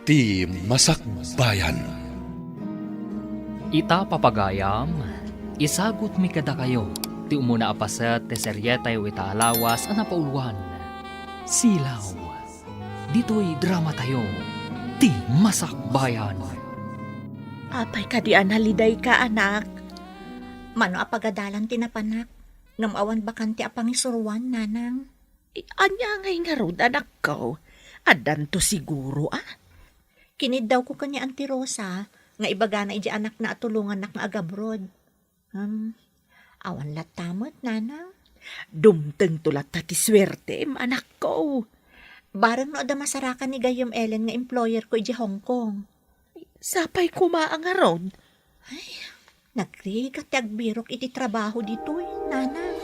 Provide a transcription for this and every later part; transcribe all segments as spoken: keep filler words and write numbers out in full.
Ti Masakbayan. Ita, papagayam, isagutmi kadakayo ti umuna a paset ti serietayo ita a lawas a napauluan, Silaw. Ditoy dramatayo, Ti Masakbayan. Apay kadi a nalidayka, anak? Mano a pagadalan ti napanak, ngem awan bakante a pangisuroan, nanang? Ania ngay ngarud, anakko? Addanto siguro, a? Kiniddawko ken ni Auntie Rosa nga ibagana idiay anakna a tulongannak nga agabroad. Hmm, awan latta met, nanang. Dumtengto latta ti suertem, anakko. Bareng no adda masarakan ni gayyem Ellen nga employerko idiay Hong Kong. Sapay koma a ngarud. Ay, nagrigat ti agbirok iti trabaho ditoy, nanang.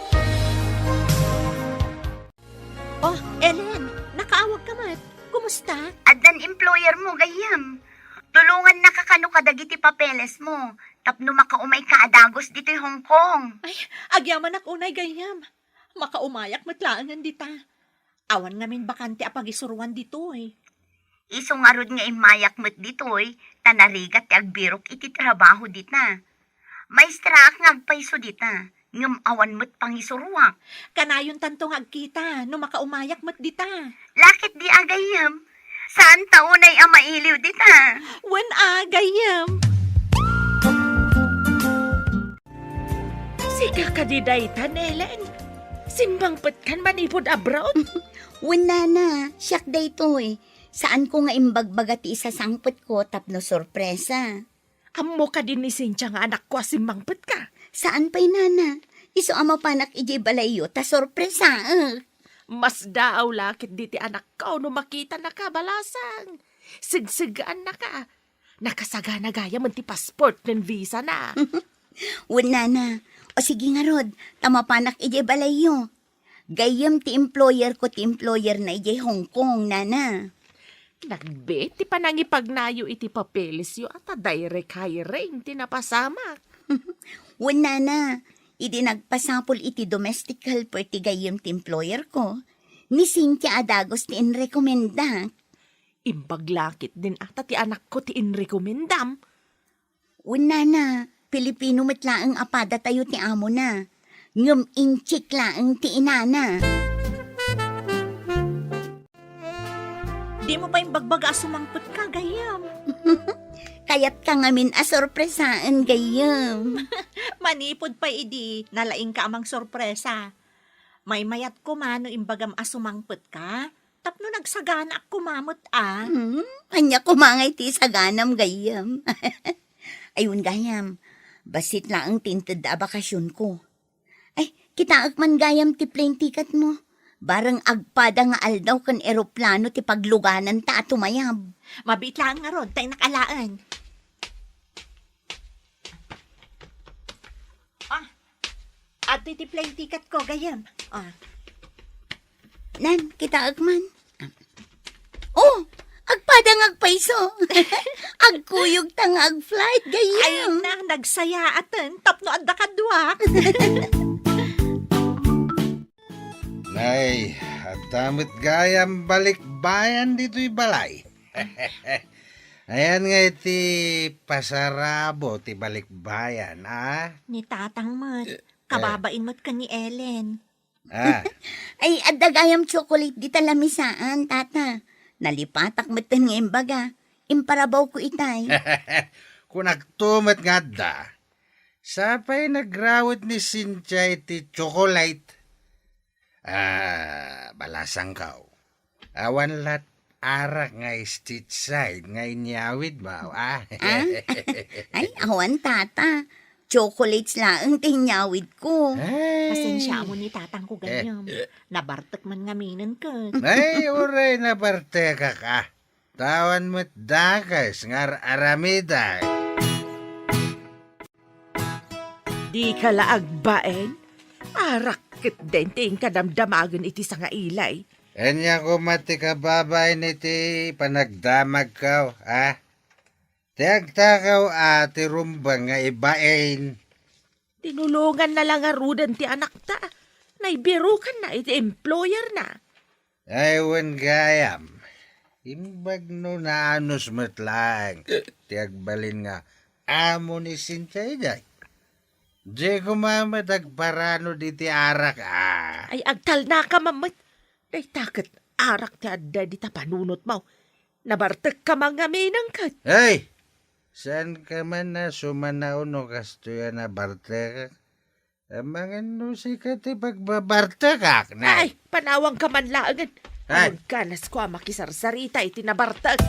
Oh, Ellen, nakaawagka met. Kumusta? Addan employer mo, gayyem. Tulongannaka kano kadagiti papeles mo, tapno makaumayka a dagus ditoy Hong Kong. Ay, agyamanak unay, gayyem. Makaumayak met laengen dita. Awan ngamin bakante a pagisuroan ditoy. Isu ngarud nga immayak met ditoy, ta narigat ti agbirok iti trabaho dita. Maestraak nga agpayso dita, ngem awan met pangisuroak. Kanayontanto nga agkita no makaumayak met dita. Lakit di a gayyem? Saan ta unay a mailiw dita? Wen a, gayyem. Sika kadi dayta, Ellen? Simmangpetkan manipud abroad? Wen, nana, siak daytoy. Saanko nga imbagbaga ti isasangpetko tapno sorpresa. Ammo kadi ni Cynthia nga anakko a simmangpetka? Saan pay, nana. Isu a mapanak idiay balayyo ta sorpresaek. Masdaaw la ketdi ti anakko no makitanaka, balasang. Segsegaannaka. Nakasagana gayamen ti passport ken visa na. Wen, nana. O sige ngarud, ta mapanak idiay balayyo. Gayyem ti employer ko ti employer na idiay Hong Kong, nana. Nagbit ti panangipagnayo iti papelesyo a ta direct hiring ti napasamak. Wen, nana, idi nagpasapul iti domestic helper ti gayyem ti employer ko, ni Cynthia a dagus ti inrekomendak. Imbag laketdin a ta ti anakko ti inrekomendam. Wen, nana, Pilipino met laeng a padatayo ti amona, ngem Intsik laeng ti inana. Dimo pay imbagbaga a sumangpetka, gayyem. Kayatka ngamin a sorpresaen, gayyem. Manipud pay idi, nalaingka a mangsorpresa. Maymayat koma no imbagam a sumangpetka, tapno nagsaganaak koma met a. Hmm, ania koma ngay ti isaganam, gayyem? Ay, wen, gayam, bassit laeng ti intedda a bakasionko. Ay, kitaek man, gayam, ti plane ticket mo. Bareng agpada nga aldaw ken eroplano ti paglugananta a tumayab. Mabiit laeng ngarud, ta innak alaen. Ah, adtoy ti plane ticket ko, gayyem. Ah. Nan, kitaek man. Oh, agpada nga agpayso. Agkuyogta nga agflight, gayyem. Ay na, nagsayaaten tapno adda kaduak. Nay, adda met gayam balikbayan ditoy balay. Ayan nga iti pasarabo ti balikbayan, a? Ni tatang met. Eh, eh. Kababain met ken ni Ellen. Ah. Ay, adda gayam chocolate dita lamisaan, tata. Nalipatak metten nga imbaga. Imparabawko itay. Kunakto met nga adda. Sapay nagrawet ni Cynthia iti chocolate. Ah, balasangko. Awan lat arak nga street side nga inyawid mo, ah? Ah? Ay, awan, tata. Chocolates laeng ti inyawid ko. Ay. Pasensiamo ni tatang ko, gayyem. Eh, eh. Nabartek man ngaminen ket. Ay, uray nabartekak, ah. Tawan met dakes nga ar-aramidak. Dika la agbain? Arak ketdin ti inka damdamagen iti sangailay. Ania koma ti kababain iti panagdamagko, a? Ti agtakaw a ti rumbeng nga ibain. Tinulonganna la ngaruden ti anakta. Naibirukanna iti employerna. Ay, wen gayam. Imbag no naanus met laeng ti agbalin nga amo ni Cynthia idiay. Diay koma met agparano diti arak, ah. Ay, agtalnaka man met. Dayta ket arak ti adda dita panunotmo. Nabartekka man ngamin ket. Hey! Saanka man a sumanaw no kastoy a nabartekak? Amangan no sika ti pagbabartekak, nay. Ay, panawangka man laengen. Ay. Agkanasko a makisarsarita iti nabartek.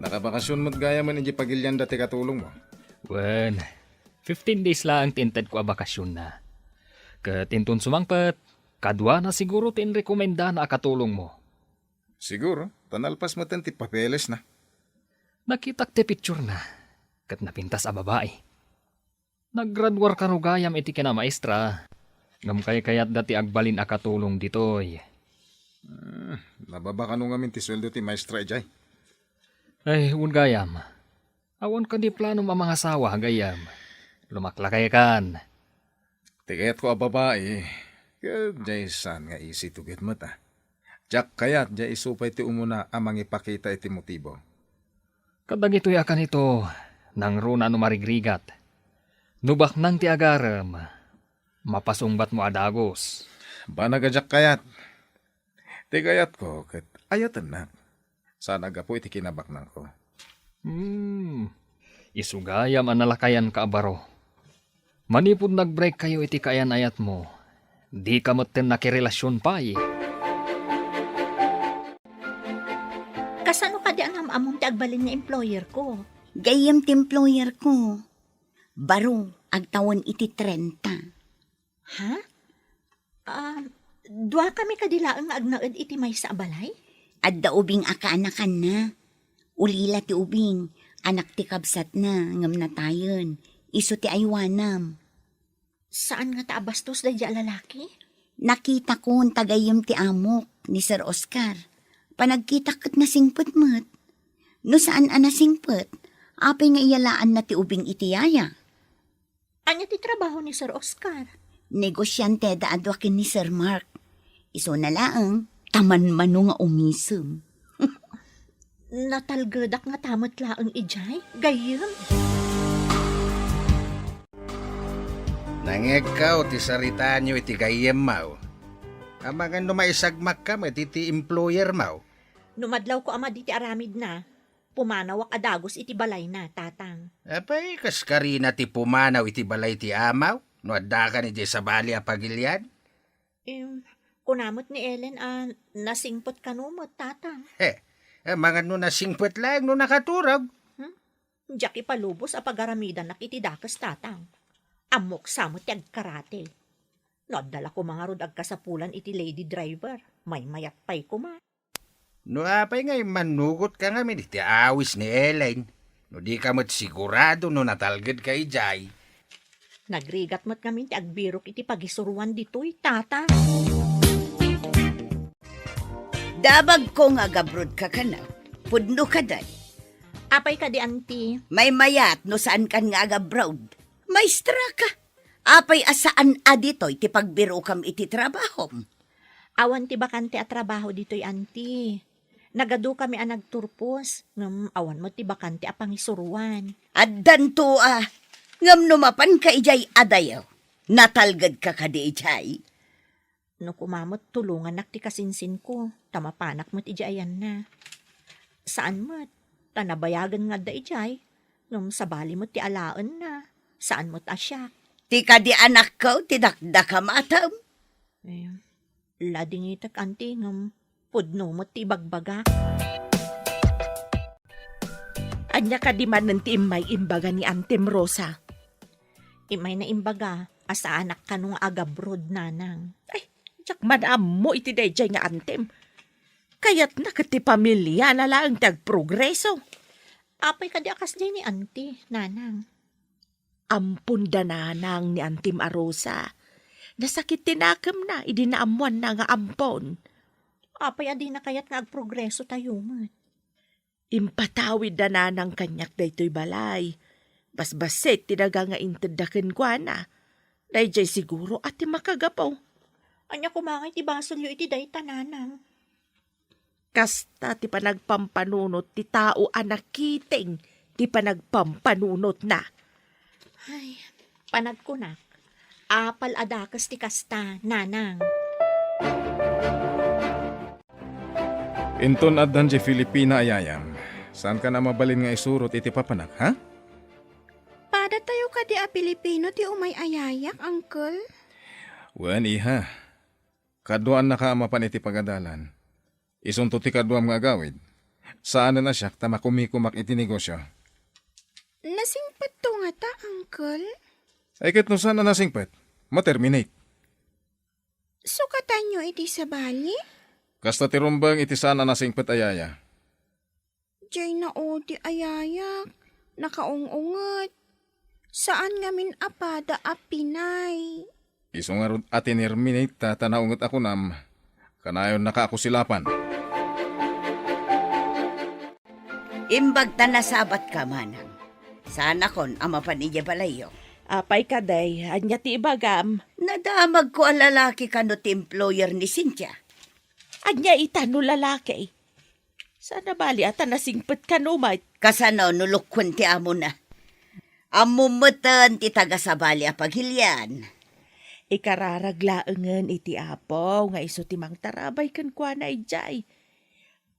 Nakabakasyon met gayam idiay pagilianda ti katulongmo? Wen, fifteen days laeng ti intedko a bakasionna. Ket inton sumangpet, kaduana siguro ti inrekomendana a katulongmo. Siguro, ta nalpas metten ti papelesna. Nakitak ti picturena, ket napintas a babai. Naggraduar kano gayam iti kinamaestra, ngem kaykayatda ti agbalin a katulong ditoy. Hmm, nababa kano ngamin ti sueldo ti maestra idiay? Ay, wen gayam. Awan kadi planom a mangasawa, gayyem? Lumaklakaykan. Ti kayatko a babai, ket diay saan nga isituget met, a. Diak kayat diay isu pay ti umuna a mangipakita iti motibo. Kadagitoy a kanito, nangruna no marigrigat. No baknang ti agarem, mapasungbatmo a dagus. Banag a diak kayat. Ti kayatko ket ayatennak. Saan a gapu iti kinabaknangko. Hmm. Isu gayam a nalakayanka a baro. Manipud nag-break kayo iti kaayan-ayatmo, dika metten nakirelasion pay. Kasano kadi a nam-ammom ti agbalin nga employer ko? Gayyem ti employer ko. Baro, agtawen iti trenta. Ha? Ah, duakami kadi laeng nga agnaed iti maysa a balay? Adda ubing a kaanakanna. Ulila ti ubing, anak ti kabsatna, ngem natayen. Isu ti aywanam. Saan ngata a bastos daydi a lalaki? Nakitakon ta gayyem ti amok, ni Sir Oscar. Panagkitak ket nasingpet met. No saan a nasingpet, apay nga iyalaanna ti ubing iti yaya? Ania ti trabaho ni Sir Oscar? Negosianteda a dua ken ni Sir Mark. Isuna laeng, ta manmano nga umisem. Natalgedak ngata met laeng idiay, gayyem. Nangngegko ti saritaanyo iti gayyemmo. Amangan no maisagmakka met iti employermo. No madlawko a madi ti aramidna, pumanawak a dagus iti balayna, Tatang. Apay, kas karina ti pumanaw iti balay ti amaw, no addakan idiay sabali a pagilian? Em, kuna met ni Ellen a nasingpet kano met, Tatang. He, amangan no nasingpet laeng no nakaturog. Hmm? Diak ipalubos a pagaramidanak iti dakes, Tatang. Ammok sa met ti agkarate. No adda la koma ngarud agkasapulan iti lady driver, maymayat pay koma. No apay nga immannugotka ngamin iti awis ni Ellen, no dika met sigurado no natalgedka idiay. Nagrigat met ngamin ti agbirok iti pagisuroan ditoy, Tatang. Dabagko nga agabrodka kano. Pudno kadi. Apay kadi, Auntie? Maymayat no saankan nga agabroad. Maestra ka. Apay a saan a ditoy ti pagbirokam iti trabahom? Awan ti bakante a trabaho ditoy, Auntie. Nagadukami a nagturpos, ngem awan met ti bakante a pangisuroan. Addanto a, ngem no mapanka idiay adayo, natalgedka kadi idiay? No koma met tulongannak ti kasinsinko, ta mapanak met idiay ayanna. Saan met, ta nabayagen nga adda idiay, ngem sabali met ti alaenna, saan met a siak. Ti kadi anakko ti dakdakam, atam? Eh, ladingitek, Auntie, ngem pudno met ti ibagbagak. Ania kadi manen ti immay imbaga ni Antem Rosa? Immay na imbaga a saanak kano nga agabroad, Nanang. Ay, diak man ammo iti daydiay nga Antem. Kayatna ket ti pamiliana laeng ti agprogreso. Apay kadi a kasdiay ni Auntie, Nanang? Ampon da Nanang ni Antem a Rosa. Nasakit ti nakemna idi naammoanna nga ampon. Apay a dina kayat nga agprogreso tayo met? Impatawid da Nanang kaniak daytoy balay. Basbassit ti daga nga intedda kenkuana. Daydiay siguro a ti makagapu. Ania koma ngay ti basolyo iti dayta, nanang? Kasta ti panagpampanunot ti tao a nakiting ti panagpampanunotna. Ay, panagkunak, apal a dakes ti kasta, nanang. Inton addan diay Filipina a yayam, saankan a mabalin nga isurot iti papanak, ha? Padatayo kadi a Pilipino ti umay a yayak, uncle? Wen, iha. Kaduaannaka a mapan iti pagadalan. Isunto ti kaduam nga agawid. Saanen a siak ta makumikumak iti negosio. Nasingpetto ngata, uncle? Ay, ket no saan a nasingpet, ma-terminate. Sukatanyo iti sabali? Kasta ti rumbeng iti saan a nasingpet a yaya. Diay naudi a yayak, nakaung-unget. Saan ngamin a pada a pinay. Isu ngarud a tinerminate ta, ta naunget a kunam, kanayonnaka a kusilapan. Imbag ta nasabatka, manang. Saanakon a mapan idiay balayyo. Apay kadi, ania ti ibagam? Nadamagko a lalaki kano ti employer ni Cynthia. Ania ita no lalaki? Saan a bali a ta nasingpet kano met. Kasano no lukuen ti amona? Ammom metten ti taga sabali a pagilian. Ikararag laengen iti Apo nga isu ti mangtarabay kenkuana idiay.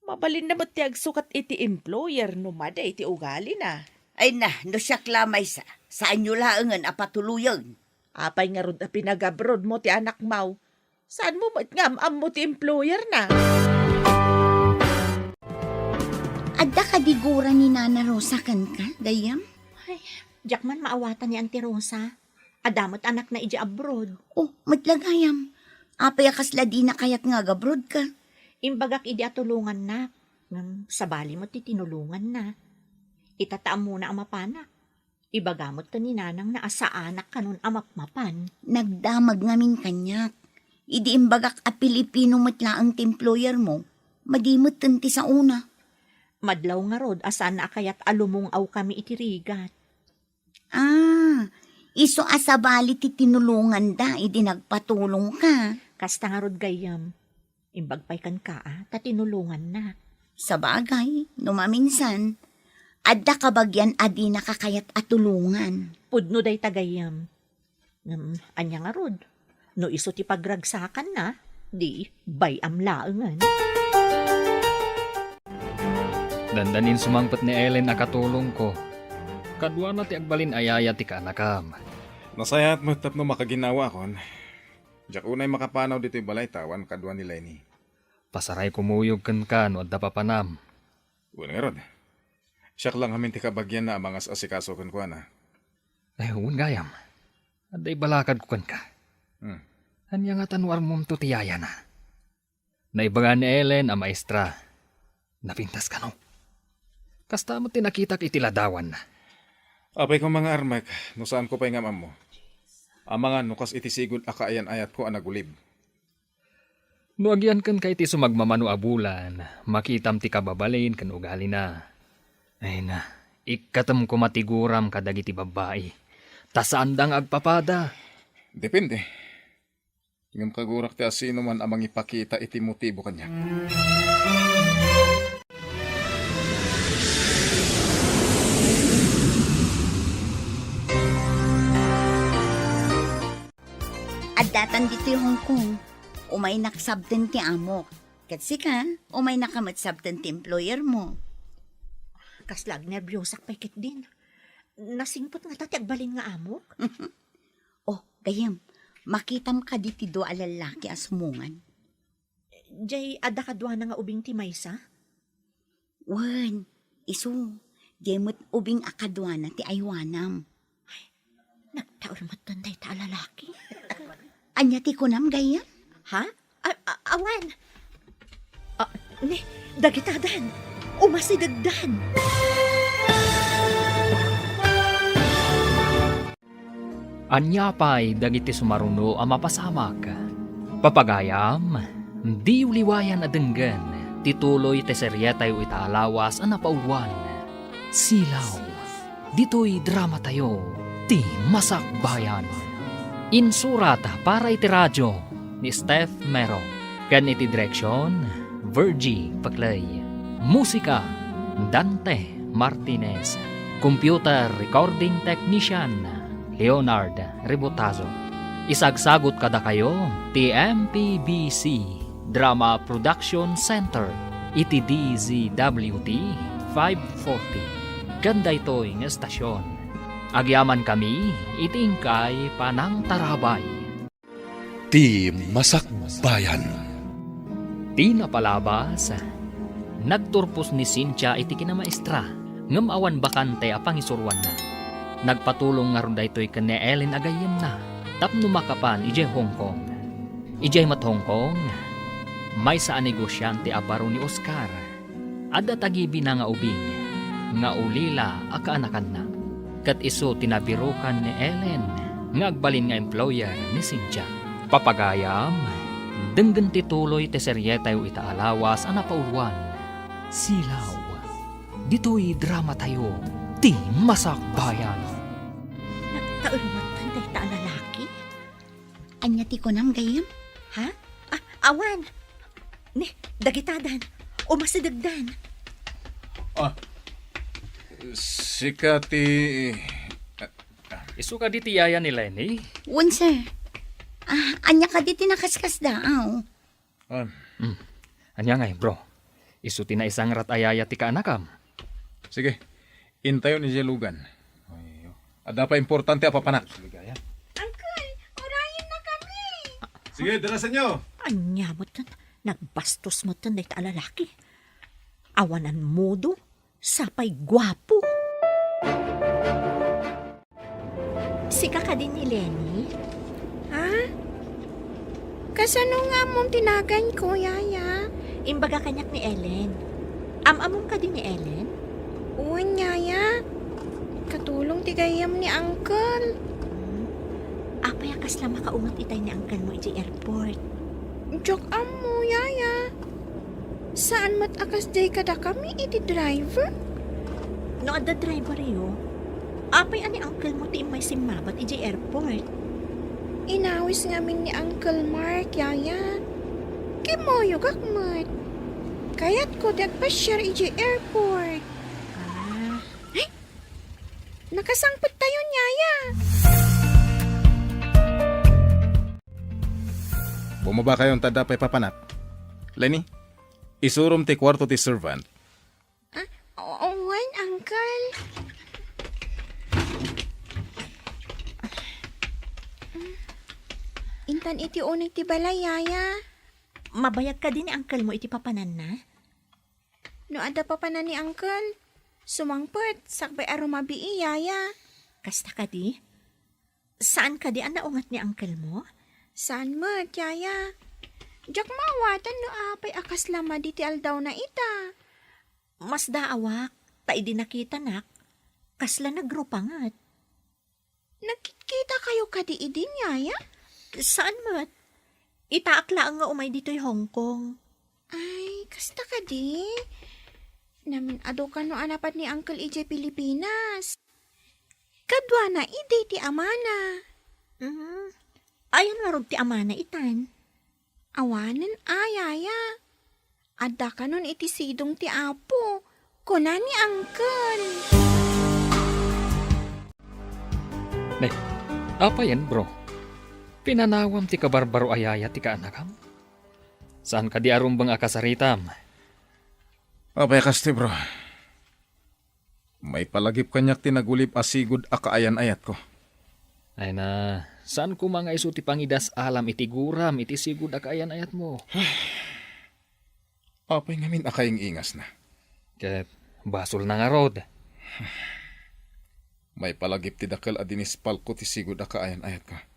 Mabalinna met ti agsukat iti employer no madi iti ugalina. Ay na, no siak la maysa, saanyo laengen a patuloyen. Apay ngarud a pinag-abroad mo ti anakmo? Saan mo met nga am-ammo ti employer na? Adda kadi gura ni Nana Rosa kenka, gayyem? Ay, diak man maawatan ni Auntie Rosa. Adda met anakna idiay abroad. Oh, met la gayyem. Apay a kasla dina kayat nga agabroad ka? Imbagak idi a tulongannak. Ngem sabali met ti tinulonganna. Ita ta ammona a mapanak. Ibaga met ken ni nanangna a saanak kanon a mapmapan. Nagdamag ngamin kaniak. Idi imbagak a Pilipino met laeng ti employer mo, madi metten ti saona. Madlaw ngarud a saanna a kayat a lumung-awkami iti rigat. Ah, isu a sabali ti tinulonganda idi nagpatulongka. Kasta ngarud gayyem. Imbag pay kenka a ta tinulongannak. Sabagay, no maminsan, adda kabagian a dinaka kayat a tulongan. Pudno dayta gayyem. Ngem, ania ngarud? No isu ti pagragsakanna, di bay-am laengen. Dandanin sumangpet ni Ellen a katulongko. Kaduana ti agbalin a yaya ti kaanakam. Nasayaat met tapno makaginnawaakon. Diak unay makapanaw ditoy balayta awan kadua ni Lenny. Pasaray kumuyog kenka no adda papanam. Wen ngarud. Siak la ngamin ti kabagianna a mangas-asikaso kenkuana. Ay, wen gayam. Adda ibalakadko kenka. Hmm. Ania ngata no armomto ti yayana? Naibaga ni Ellen a maestra. Napintas kano? Kasta met ti nakitak iti ladawanna. Apay koma nga armek no saanko pay nga am-ammo. Amangan no kas iti sigud a kaayan-ayatko a nagulib. No agian kenka iti sumagmamano a bulan, makitam ti kababalin ken ugalina. Ay na, ikkatem koma ti guram kadagiti babbai, ta saanda nga agpapada. Depende. Ngem kagurak ti asinoman a mangipakita iti motibo kaniak. Addatan ditoy Hong Kong. Umaynak sabten ti amok. Ket sika, umaynaka met sabten ti employer mo. Kasla agnerbiosak pay ketdin. Nasingpet ngata ti agbalin nga amok? Oh, gayyem, makitam kadi ti dua a lallaki a sumungan? Jay, adda kaduana nga ubing ti maysa? Wen, isu, jay met ubing a kaduana ti aywanam. Nagtaul met dayta a lalaki. Ania ti kunam, gayyem? Ha? A-, a-, awan. Ah, ni, dagitadan. Umasidegdan. Ania pay dagiti sumaruno a mapasamak? Papagayam, diyo liwayan a denggen ti tuloy ti serietayo ita a lawas a napauluan, Silaw. Ditoy dramatayo, ti Masakbayan. Insurat para iti radio, ni Steph Mero. Ken iti direksyon, Virgie Paclay. Musika, Dante Martinez. Computer recording technician, Leonard Rebotazo. Isagsagut kadakayo ti M P B C Drama Production Center iti D Z W T five forty. Ken daytoy nga estasyon, agyamankami iti inkay panangtarabay. Ti Masakbayan. Ti napalabas, nagturpos ni Cynthia iti kinamaestra, ngem awan bakante a pangisuroanna. Nagpatulong ngarud daytoy ken ni Ellen a gayyemna tapno makapan idiay Hong Kong. Idiay met Hong Kong, maysa a negosiante a baro ni Oscar. Adda tagibina nga ubing nga ulila a kaanakanna. Ket isu ti nabirukan ni Ellen nga agbalin nga employer ni Cynthia. Papagayam, denggen ti tuloy ti serietayo ita a lawas a napauluan, Silaw. Ditoy dramatayo, Ti Masakbayan. Nagtaermatan dayta a lalaki? Ania ti kunam, gayyem? Ha? Ah, awan. Ni, dagitadan. Umasidegdan. Ah, sika ti... Isu kadi ti yaya ni Lenny? Wen, sir. Ah, ania kadi ti nakaskasdaaw? Ah. Hmm. Ania ngay, bro? Isu ti naisangrat a yaya ti kaanakam? Sige. Intayon idiay lugan. Adda pay importante a papanak. Uncle, urayenna kami. Sige, darasanyo. Ania met, nagbastos met dayta a lalaki. Awanan modo, sapay guapo. Sika kadi ni Lenny? Ha? Kasano nga ammom ti naganko, yaya? Imbaga kaniak ni Ellen. Am-amom kadi ni Ellen? Wen, yaya. Katulong ti gayyem ni uncle. Hmm. Apay a kasla makaunget itay ni uncle mo idiay airport? Diak ammo, yaya. Saan met a kasdiay kadakami iti driver? No adda driveryo, apay a ni uncle mo ti immay simmabat idiay airport? Inawis ngamin ni Uncle Mark, yaya. Kimmuyogak met. Kayatko ti agpasiar idiay airport. Ah. Ay! Nakasangpettayon, yaya. Bumabakayon ta adda pay papanak. Lenny, isurom ti kuarto ti servant. Ah, o-, wen, uncle. Intan iti uneg ti balay, yaya. Mabayag kadi ni uncle mo iti papananna? No adda papanan ni uncle, sumangpet, sakbay a rumabii, yaya. Kasta kadi? Saan kadi a naunget ni uncle mo? Saan met, yaya. Diak maawatan no apay a kasla madi ti aldawna ita. Masdaawak, ta idi nakitanak, kasla nagrupanget. Nagkitkitakayo kadi idin, yaya? Saan met? Itaak laeng nga umay ditoy Hong Kong. Ay, kasta kadi? Namin-adu kano a napan ni uncle idiay Pilipinas. Kaduana idi ti amana. Mhm. Ayan ngarud ti amana itan? Awanen a, yaya. Adda kanon iti sidong ti Apo, kuna ni uncle. Ne, apayen, bro? Pinanawam ti kabarbaro a yaya ti kaanakam? Saan kadi a rumbeng a kasaritam? Apay a kasta, bro? Maipalagip kaniak ti nagulib a sigud a kaayan-ayatko. Ay na, saan koma nga isu ti pangidas-alam iti guram iti sigud a kaayan-ayatmo? Apay ngamin a kaing-ingasna? Ket basolna ngarud. Maipalagip ti dakel a dinispalko ti sigud a kaayan-ayatko.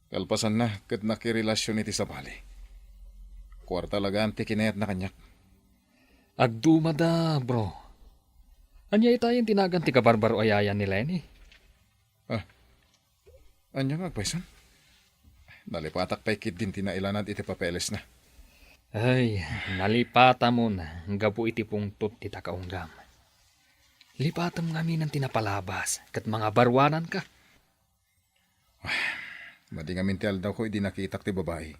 Kalpasanna, ket nakirelasion iti sabali. Kuarta laeng ti kinayatna kaniak. Agdumada, bro. Ania itayen ti nagan ti kabarbaro a yaya ni Lenny? Ah, ania nga agpayson? Nalipatak pay ketdin ti nailanad iti papelesna. Ay, nalipatamon gapu iti pungtot ti takaunggam. Lipatem ngaminen ti napalabas ket mangabaruananka. Madi ngamin ti aldawko idi nakitak ti babai.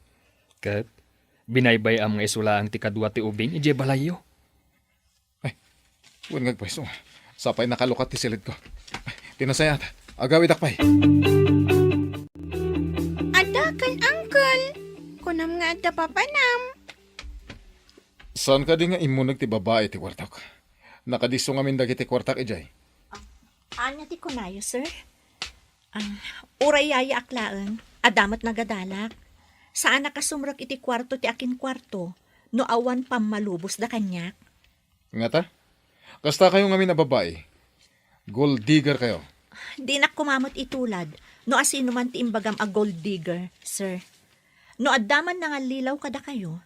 Ket binaybay-am nga isu laeng ti kadua ti ubing idiay balayyo. Ay, wen nga agpayso. Sapay nakalukat ti silidko. Ay, ti nasayaat. Agawidak pay. Adda ken, uncle. Kunam nga adda papanam. Saan kadi nga immuneg ti babai ti kuartok? Nakadisso ngamin dagiti kuartak idiay. Ania ti kunayo, sir? Ah, uray yayaak laeng, adda met nagadalak. Saanak a sumrek iti kuarto ti akinkuarto no awan pammalubosda kaniak. Ngata? Kasta kayo ngamin a babai? Gold digger kayo? Dinak koma met itulad no asino man ti imbagam a gold digger, sir. No adda man nangallilaw kadakayo,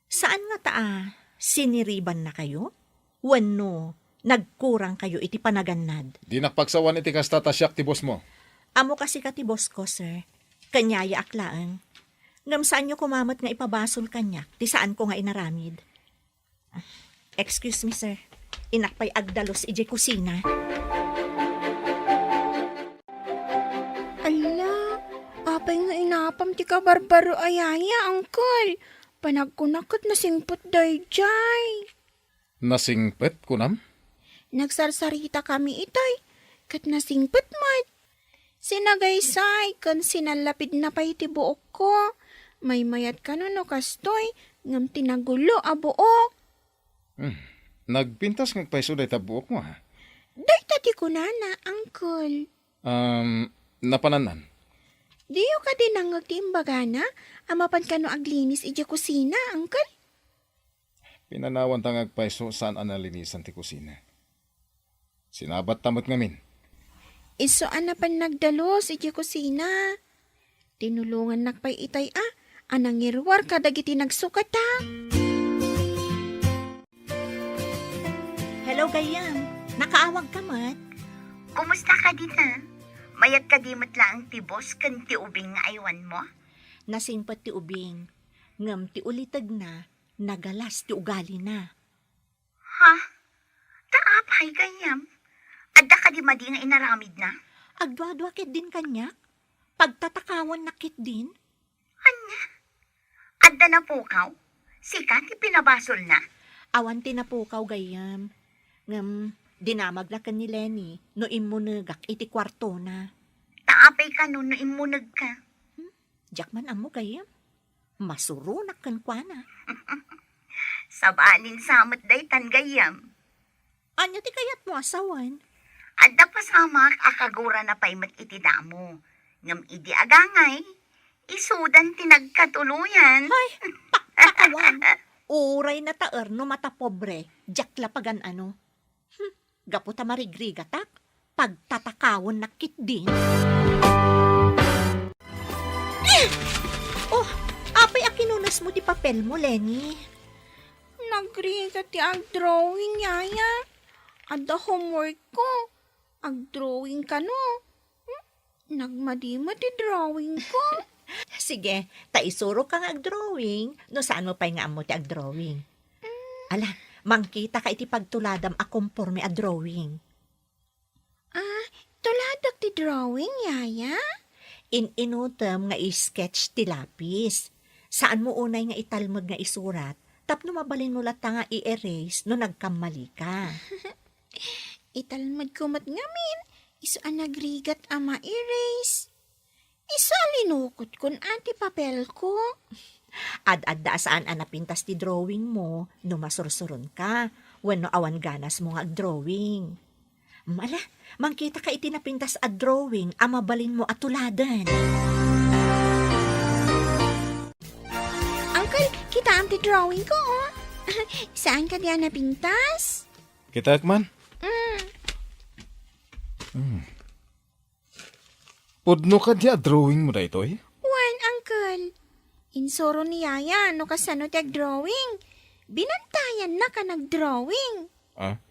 saan ngata a siniribannakayo? Wenno nagkurangkayo iti panagannad? Dinak pagsawan iti kasta ta siak ti bossmo. Ammo kasika ti bossko, sir. Ken yayaak laeng. Ngem saanyo koma met nga ipabasol kaniak ti saanko nga inaramid. Excuse me, sir. Innak pay agdalus idiay kusina. Ala, apay nga inapam ti kabarbaro a yaya, uncle? Panagkunak ket nasingpet daydiay. Nasingpet, kunam? Nagsarsaritakami itay, ket nasingpet met. Sinagaysay ken sinallapidna pay ti buokko. Maymayat kano no kastoy, ngem ti nagulo a buok. Hmm. Nagpintas nga agpayso dayta buokmo, ha? Dayta ti kunana, uncle. Um, napanannan? Diyo kadi nangngeg ti imbagana a mapan kano aglinis idiay kusina, uncle? Pinanawanta nga agpayso saan a nalinisan ti kusina. Sinabatta met ngamin. Isu a napan nagdalus idiay kusina. Tinulongannak pay itay a, a nangiruar kadagiti nagsukata. Hello, gayyem. Nakaawag ka met? Kumusta ka dita? Mayat kadi met laeng ti boss ken ti ubing nga aywanmo? Nasingpet ti ubing, ngem ti ulitegna, nagalas ti ugalina. Ha? Ta apay, gayyem? Adda kadi madi nga inaramidna? Agduadua ketdin kaniak. Pagtatakawannak ketdin. Ania? Adda napukaw? Sika ti pinabasolna? Awan ti napukaw, gayyem. Ngem, dinamagna ken ni Lenny no immunegak iti kuartona. Ta apay kano no immunegka? Hmm? Diak man ammo, gayyem. Masuronak kenkuana. Sabalin sa met daytan, gayyem. Ania ti kayatmo a sawen? Adda pasamak a kagurana pay met iti damo. Ngem idi agangay, isudan ti nagkatuloyan. Ay, pakpakawan. Uray nataer no matapobre, diak la pagan-ano. Hmm, gapu ta marigrigatak, pagtatakawannak ketdin. Eh! Oh, apay a kinunesmo ti papelmo, Lenny? Nagrigat ti agdrawing, yaya. Adda homework ko. Agdrawing kano. Hmm? Nagmadi met ti drawing ko. Sige, ta isuroka nga agdrawing, no saanmo pay nga ammo ti agdrawing. Mm. Ala, mangkitaka iti pagtuladam a komporme a drawing. Ah, tuladak ti drawing, yaya? In-inutem nga i-sketch ti lapis. Saanmo unay nga italmed nga isurat, tapno mabalinmo latta nga i-erase no nagkammalika. Italmedko met ngamin, isu a nagrigat a ma-erase. Isu a linukotkon a ti papelko. Ad-adda a saan a napintas ti drawingmo no masursuronka, wenno awan ganasmo nga agdrawing. Mm, ala, mangkitaka iti napintas a drawing a mabalinmo a tuladen. Uncle, kitaem ti drawingko, oh. Saan kadi a napintas? Kitaek man. Mm. Hmm. Pudno kadi a drawingmo daytoy? Wen, uncle. Insuro ni yaya no kasano ti agdrawing. Binantayannaka nagdrawing. Ah?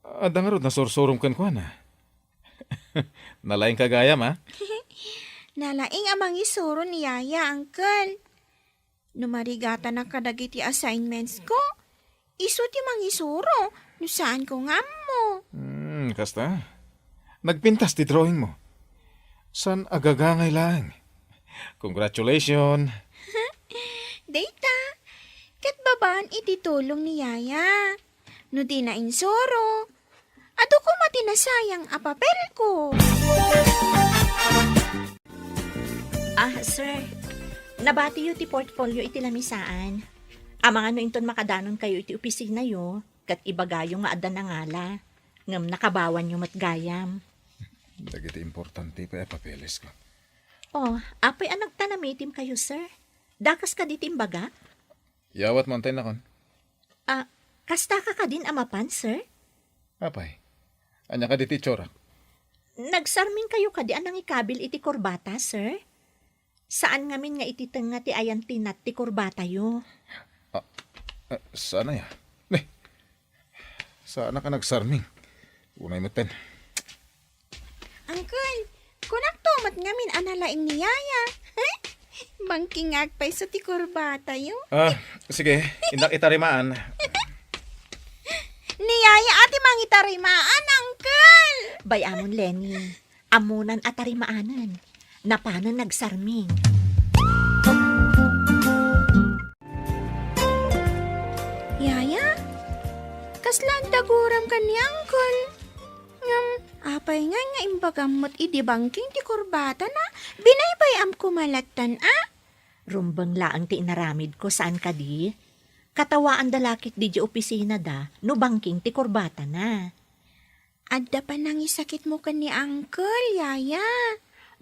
Adda ngarud nasursurom kenkuana. Nalaingka gayam, a? Nalaing a mangisuro ni yaya, uncle. No marigatanak kadagiti assignmentsko, isu ti mangisuro no saanko nga ammo. Hmm, kasta. Nagpintas ti drawingmo. Saan a gagangay laeng? Congratulations! Dayta, ket babaan iti tulong ni Yaya. No dina insuro, adu koma ti nasayang a papelko. Ah, sir, nabatiyo ti portfolio iti lamisaan. Amangan no inton makadanonkayo iti opisinayo, ket ibagayo nga adda nangala. Ngem nakabawanyo met gayam. Dagiti importante pay a papeles ko. Oh, apay a nagtanamitim kayo, sir? Dakas kadi ti imbaga? Yawat mo, antay nakon. Ah, kasta ka kadin a mapan, sir? Apay, ania kadi ti itsurak? Nagsarming kayo kadi a nangikabil iti kurbata, sir? Saan ngamin nga iti tengnga ti ayantinat ti kurbatayo? Ah, eh, saan aya? Ne, saan ka nagsarming? Unay metten. Uncle, kunakto met ngamin a nalaing ni Yaya. Bangking nga agpayso ti kurbatayo. Ah, sige, innak itarimaan. Ni Yaya a ti mangitarimaan, Uncle! Bay-amon, Lenny. Ammonan a tarimaanen. Napanen nagsarming. Yaya, kasla adda guram ken ni Uncle? Ngem, apay ngay nga imbagam met idi bangking ti kurbatana? Binaybay-am koma lattan a? Rumbeng laeng ti inaramidko, saan kadi? Katawaanda la ketdi diay opisinada no bangking ti kurbatana. Adda panangisakitmo ken ni Uncle, Yaya.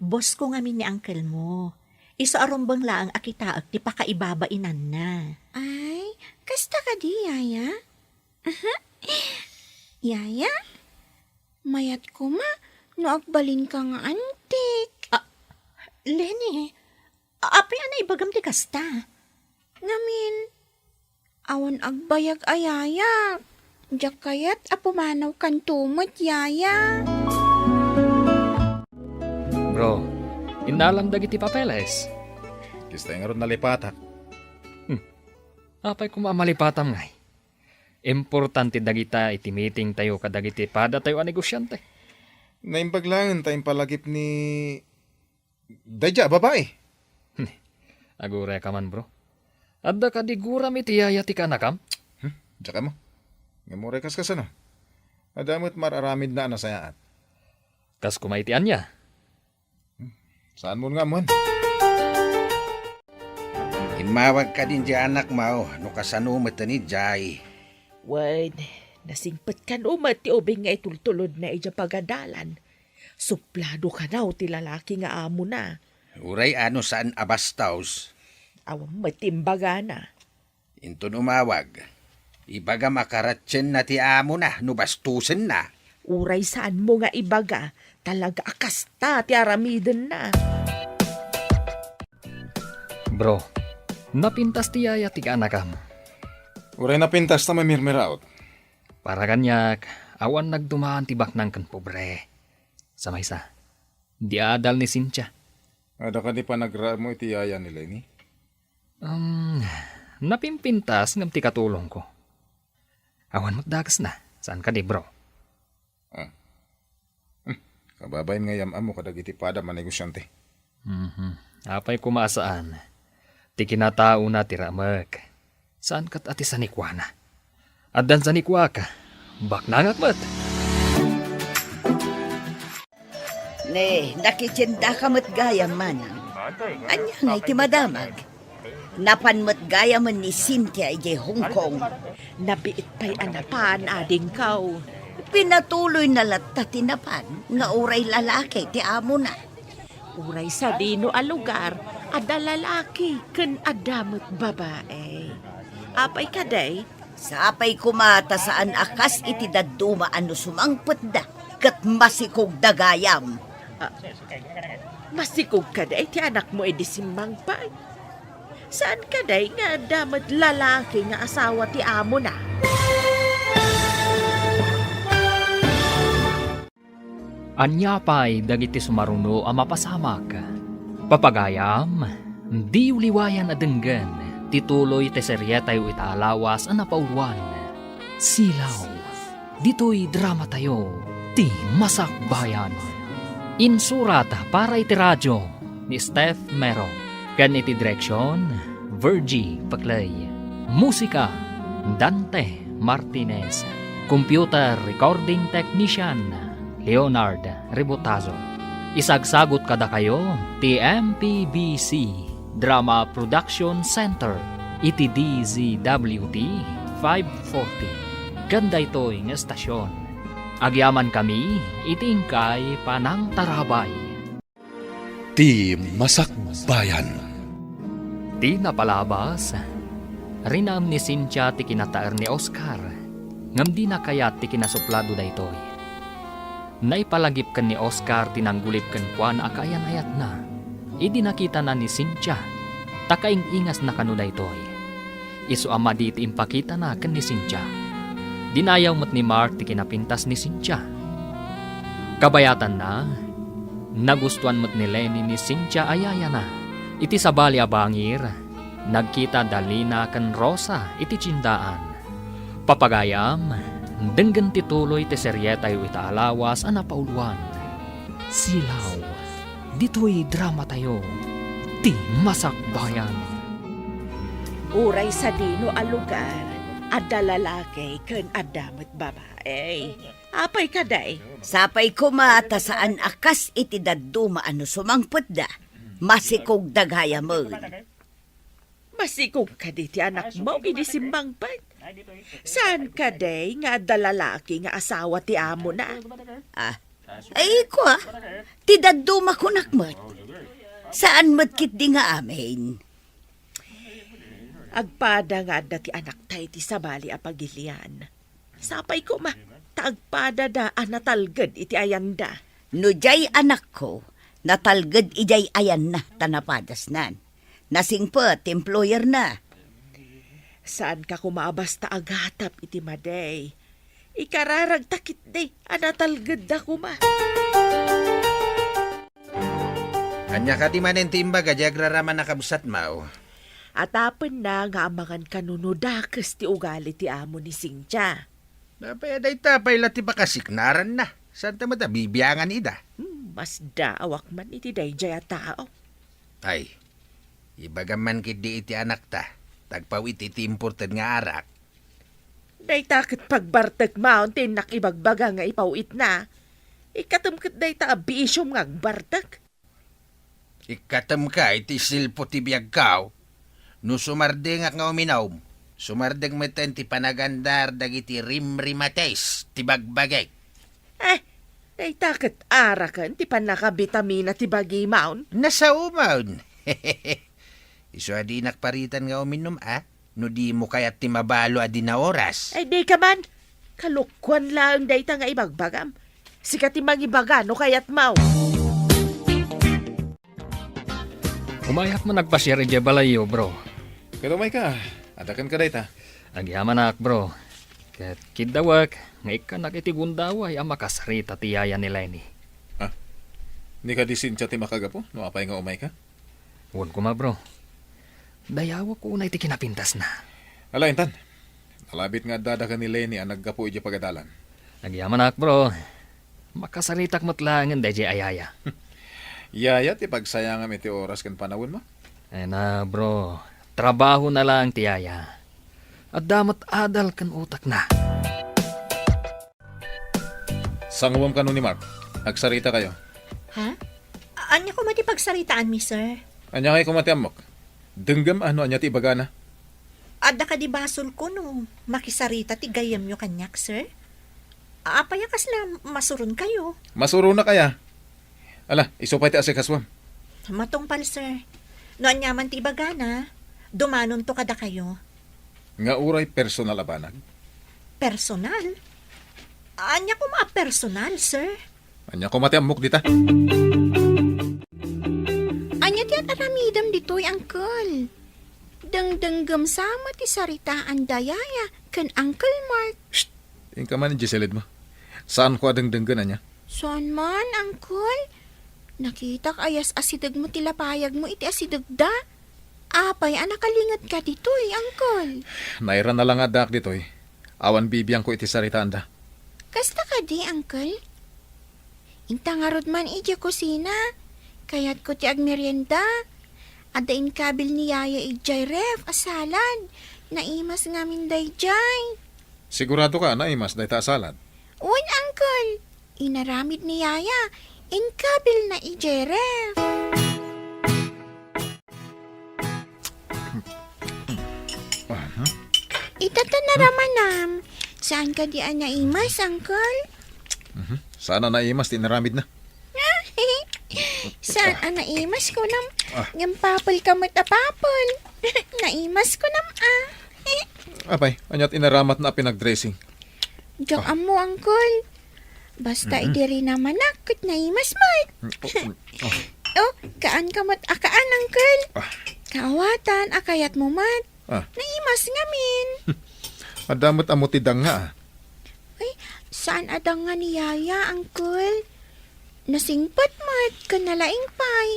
Bossko ngamin ni Uncle mo. Isu a rumbeng laeng a kitaek ti pakaibabainanna. Ay, kasta kadi, Yaya? Yaya, mayat koma no agbalinka nga antik. Ah, Lenny, apay a naibagam ti kasta? Ngamin, awan agbayag a Yaya. Diak kayat a pumanawkanto met, Yaya. Bro, innalam dagiti papeles. Kasta ngarud nalipatak. Hmm. Apay koma a malipatam ngay? Importante dagita iti meetingtayo kadagiti padatayo a negosiante. Naimbag laeng ta impalagip ni daydiay a babai. Aguray ka man, bro. Adda kadi guram iti yaya ti kaanakam? Hmm? Diak ammo. Ngem uray kas kasano? Adda met mar-aramidna a nasayaat. Kas koma iti ania? Hmm? Saanmon nga ammoen? Immawag kadin diay anakmo no kasano met idiay. Wen, nasingpet kano met ti ubing nga itultulodna idiay pagadalan. Suplado kano ti lalaki nga amona. Uray a no saan a bastos. Awan met imbagana. Inton umawag, ibagam a karatienna ti amona no bastosenna. Uray saanmo nga ibaga, talaga a kasta ti aramidenna. Bro, napintas ti yaya ti kaanakam. Uray napintas ta mamirmiraot. Para kaniak, awan nagdumaan ti baknang ken pobre. Sa maysa, di adal ni Cynthia. Adda kadi panagraem iti yaya ni Lenny? Um, napimpintas ngem ti katulongko. Awan met dakesna, saan kadi, bro? Ah. Hmm. Kababain nga yam-ammo kadagiti padam a negosiante. Mhm. Apay koma a saan? Ti kinataona ti ramek. Saan ket a ti sanikuana. Addan sanikuak, baknangak met. Ne, nakitiendaka met gayam, manang. Ania ngay ti madamag? Napan met gayamen ni Cynthia idiay Hong Kong. Nabiit pay a napan, adingko. Pinatuloyna latta ti napan nga uray lalaki ti amona. Uray sadino a lugar, adda lalaki ken adda met babae. Apay kadi? Sapay koma ta saan a kas iti dadduma a no sumangpetda ket masikogda gayam. Ah, masikog kadi ti anakmo idi simmangpet? Saan kadi nga adda met lalaki nga asawa ti amona? Ania pay dagiti sumaruno a mapasamak? Papagayam, diyo liwayan a denggen ti tuloy ti serietayo ita a lawas a napauloan, Silaw. Ditoy dramatayo, ti Masakbayan. Insurat para iti radio ni Steph Mero, ken iti direksion, Virgie Paclay. Musika, Dante Martinez. Computer recording technician, Leonard Rebotazo. Isagsagot kadakayo ti M P B C Drama Production Center iti D Z W T five forty. Ken daytoy nga estasion, agyamankami iti inkay panangtarabay. Ti Masakbayan. Ti napalabas, rinaem ni Cynthia ti kinataer ni Oscar, ngem dina kayat ti kinasuplado daytoy. Naipalagip ken ni Oscar ti nanggulip kenkuana a kaayan-ayatna idi nakitana ni Cynthia, ta kaing-ingasna kano daytoy. Isu a madi ti impakitana ken ni Cynthia. Dinayaw met ni Mark ti kinapintas ni Cynthia. Kabayatanna, nagustuan met ni Lenny ni Cynthia a yayana. Iti sabali a bangir, nagkita da Lina ken Rosa iti tiendaan. Papagayam, denggen ti tuloy ti serietayo ita a lawas a napauluan. Silaw, ditoy dramatayo, Ti Masakbayan. Uray sadino a lugar, adda lalaki ken adda met babae. Apay kadi? Sapay koma ta saan a kas iti dadduma a no sumangpetda, masikogda gayamen. Masikog kadi ti anakmo idi simmangpet? Saan kadi nga adda lalaki nga asawa ti amona? Ah, ay, kua, ti dadduma kunak met. Saan met ketdi nga amin? Agpada nga adda ti anakta iti sabali a pagilian. Sapay koma, ta agpadada a natalged iti ayanda. No diay anakko, natalged idiay ayanna ta napadasnan. Nasingpet ti employerna. Saanka koma a basta agatap iti madi. Ikararagta ketdi a natalgedda koma. Ania kadi manen ti imbaga diay agraraman a kabsatmo? Atapenna nga amangan kano no dakes ti ugali ti amo ni Cynthia. Apay a dayta pay la ti pakasiknaranna. Saanta met a bibiangan ida? Hmm, masdaawak man iti daydiay a tao. Ay, ibagam man ketdi iti anakta, ta agpaw-it iti imported nga arak. Dayta ket pagbartekmon ti innak ibagbaga nga ipaw-itna. Ikkatem ket dayta a bisiom nga agbartek. Ikkatemka iti silpo ti biagko. No sumardengak nga uminom, sumardeng metten ti panagandar dagiti rimrimates ti bagbagik. Eh, dayta ket araken ti pannakabitamina ti bagimon. Nasaomon. Isu a dinak paritan nga uminom, a? No dimo kayat ti mabalo a dina oras. Ay, dika man. Kalokuan laeng dayta nga ibagbagam. Sika ti mangibaga no kayatmo. Umayak man agpasiar idiay balayyo, bro. Ket umayka, adda kenka dayta. Agyamanak, bro. Ket kiddawek nga ikkanak iti gundaway a makasarita ti yaya ni Lenny. Ah, ni kadi Cynthia ti makagapu no apay nga umayka? Wen koma, bro. Dayawek unay ti kinapintasna. Ala, intan. Nalabit nga addada ken ni Lenny a naggapu idiay pagadalan. Agyamanak, bro. Makasaritak met laengen daydiay a yaya. Yaya ti pagsayangam iti oras ken panawenmo? Ay na, bro. Trabahona laeng ti yaya. Adda met adal ken utekna. Sanguem kano ni Mark. Agsaritakayo. Ha? Ania koma ti pagsaritaanmi, sir? Ania ngay koma ti ammok? Denggem a no ania ti ibagana. Adda kadi basolko no makisarita ti gayyemyo kaniak, sir? Apay a kasla masuronkayo? Masuronak aya? Ala, isu pay ti asikasuem. Matungpal, sir. No aniaman ti ibagana, dumanonto kadakayo. Nga uray personal a banag? Personal? Ania koma a personal, sir? Ania koma ti ammok dita? Ania ti ar-aramidem ditoy, Uncle? Dengdenggem sama ti saritaan da Yaya ken Uncle Mark. Shh! Inka man idiay silidmo. Saanko a dengdenggen, ania? Saan man, Uncle? Nakitak a yas-asidegmo ti lapayagmo iti asidegda. Apay a nakalingedka ditoy, Uncle? Nairana la nga addaak ditoy. Awan bibiangko iti saritaanda. Kasta kadi, Uncle? Inta ngarud man idiay kusina. Kayatko ti agmerienda. Adda inkabil ni Yaya idiay ref a salad. Naimas ngamin daydiay. Sigurado ka a naimas dayta a salad? Wen, Uncle. Inaramid ni Yaya. Inkabilna idiay ref. Aha. Ita ta naramanam. Saan kadi a naimas, Uncle? Mhm. Saan a naimas ti inaramidna? Saan a naimas, kunam? Ah. Ngem papel ka met a papel. Naimas, kunam, ah. Apay, ania ti inaramatna a pinagdressing? Diak ammo, Uncle. Basta idi rinamanak, ket naimas met. Mm, oh, mm, oh. Oh, kaan ka met a kaan, Uncle. Ah. Kaawatan a kayatmo met. Ah. Naimas ngamin. Adda met ammo ti danga, ah. Ay, saan a danga ni Yaya, Uncle? Nasingpet met, ken nalaing pay.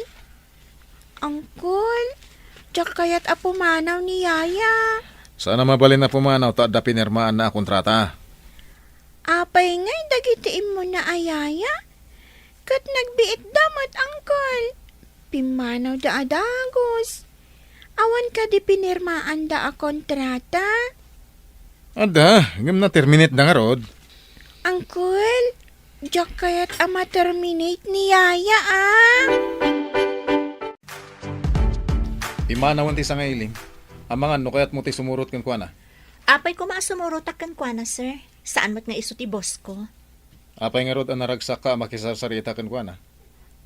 Uncle, diak kayat a pumanaw ni Yaya. Saan a mabalin a pumanaw ta adda pinirmaanna a kontrata. Apay ngay dagiti immuna a yaya? Ket nagbiitda met, Uncle. Pimmanawda a dagus. Awan kadi pinirmaanda a kontrata? Adda, ngem na-terminate da ngarud. Uncle, diak kayat a ma-terminate ni Yaya, ah. Pimmanawen ti sangailim. Amangan no kayatmo ti sumurot kenkuana. Apay koma a sumurotak kenkuana, sir? Saan met nga isu ti boss ko. Apay ngarud a naragsakka a makisarsarita kenkuana?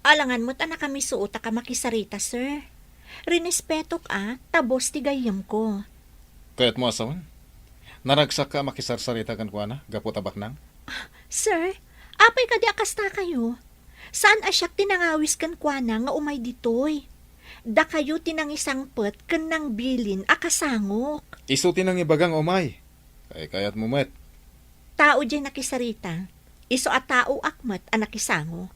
Alangan met a nakamisuotak a makisarita, sir. Rinespetok a, ta boss ti gayyemko. Kayatmo a sawen? Naragsakka a makisarsarita kenkuana gapu ta baknang? Sir, apay kadi a kastakayo? Saan a siak ti nangawis kenkuana nga umay ditoy? Dakayo ti nangisangpet ken nangbilin a kasangok. Isu ti nangibaga nga umay. Kaykayatmo met. Tao diay nakisarita. Isu a taoak met a nakisango.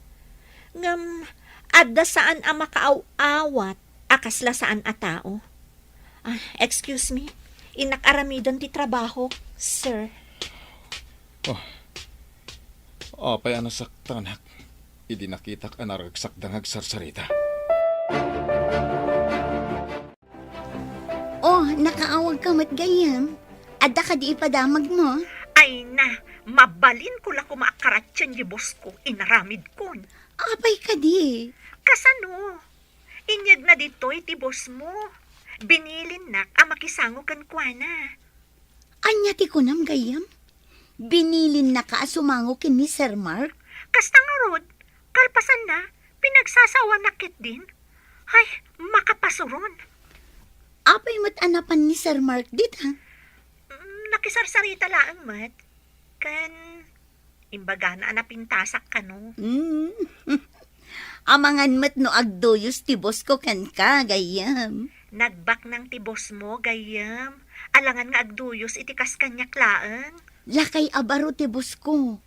Ngem, adda saan a makaaw-awat a kasla saan a tao. Ah, excuse me. Innak aramiden ti trabahok, sir. Oh. Apay a nasaktanak idi nakitak a naragsakda nga agsarsarita. Oh, nakaawagka met gayyem. Adda kadi ipadamagmo? Ay na, mabalinko la koma a karatien ti boss ko, inaramidkon. Apay kadi? Kasano? Inyegna ditoy ti boss mo. Binilinnak a makisango kenkuana. Ania ti kunam gayyem? Binilinnaka a sumango ken ni Sir Mark? Kasta ngarud, kalpasanna, pinagsasawanak ketdin. Ay, makapasuron. Apay met a napan ni Sir Mark dita? Mm, nakisarsarita laeng met. Ken, imbagana a napintasak kano. Mm. Amangan met no agduyos ti boss ko kenka, gayyem. Nagbaknang ti boss mo, gayyem. Alangan nga agduyos iti kas kaniak laeng. Lakay a baro ti boss ko.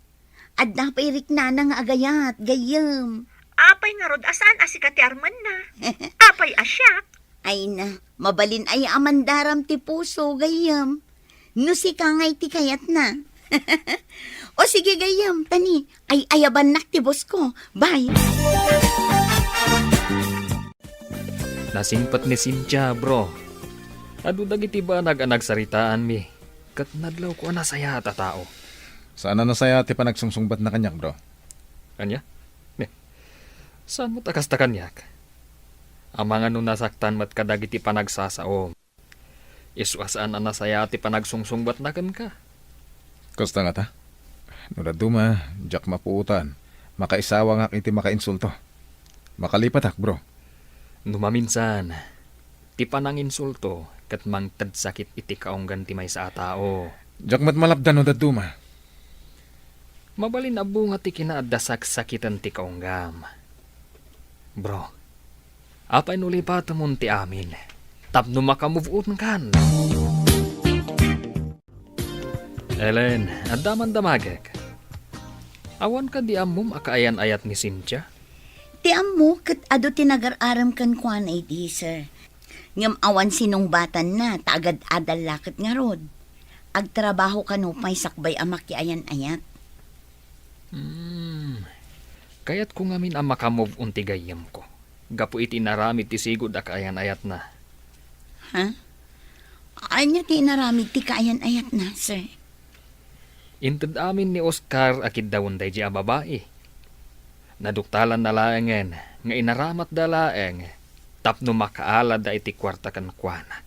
Adda pay riknana nga agayat, gayyem. Apay ngarud a saan a sika ti armenna? Apay a siak? Ay na, mabalin aya a mandaram ti puso, gayyem. No sika ngay ti kayatna. O sige, gayyem, tani, ay-ayabannak ti boss ko. Bye. Nasingpet ni Cynthia, bro. Adu dagiti banag a nagsaritaanmi, ket nadlawko a nasayaat a tao. Saan a nasayaat ti panagsungsungbatna kaniak, bro. Ania? Ne, saan met a kasta kaniak? Amangan no nasaktan met kadagiti panagsasaom. Isu a saan a nasayaat ti panagsungsungbatna kenka. Kasta ngata? No dadduma, diak mapuotan. Makaisawangak iti makainsulto. Makalipatak, bro. No maminsan, ti pananginsulto ket mangted sakit iti kaunggan ti maysa a tao. Diak met malapdan no dadduma. Mabalin a bunga ti kinaadda saksakiten ti kaunggam. Bro, apay no lipatemon ti amin tapno maka-move on kan? Ellen, adda man damagek. Awan kadi ammom a kaayan-ayat ni Cynthia? Ti ammo ket adu ti nagar-arem kenkuana idi, sir. Ngem awan sinungbatanna ta agad-adal la ket ngarud. Agtrabaho kano pay sakbay a makiayan-ayat. Hmm. Kayatko ngamin a maka-move on ti gayyemko gapu iti inaramid ti sigud a kaayan-ayatna. Ha? Ania ti inaramid ti kaayan-ayatna, sir? Inted amin ni Oscar a kiddawen daydiay a babai. Naduktalanna laengen nga inaramatda laeng tapno makaaladda iti kuarta kenkuana.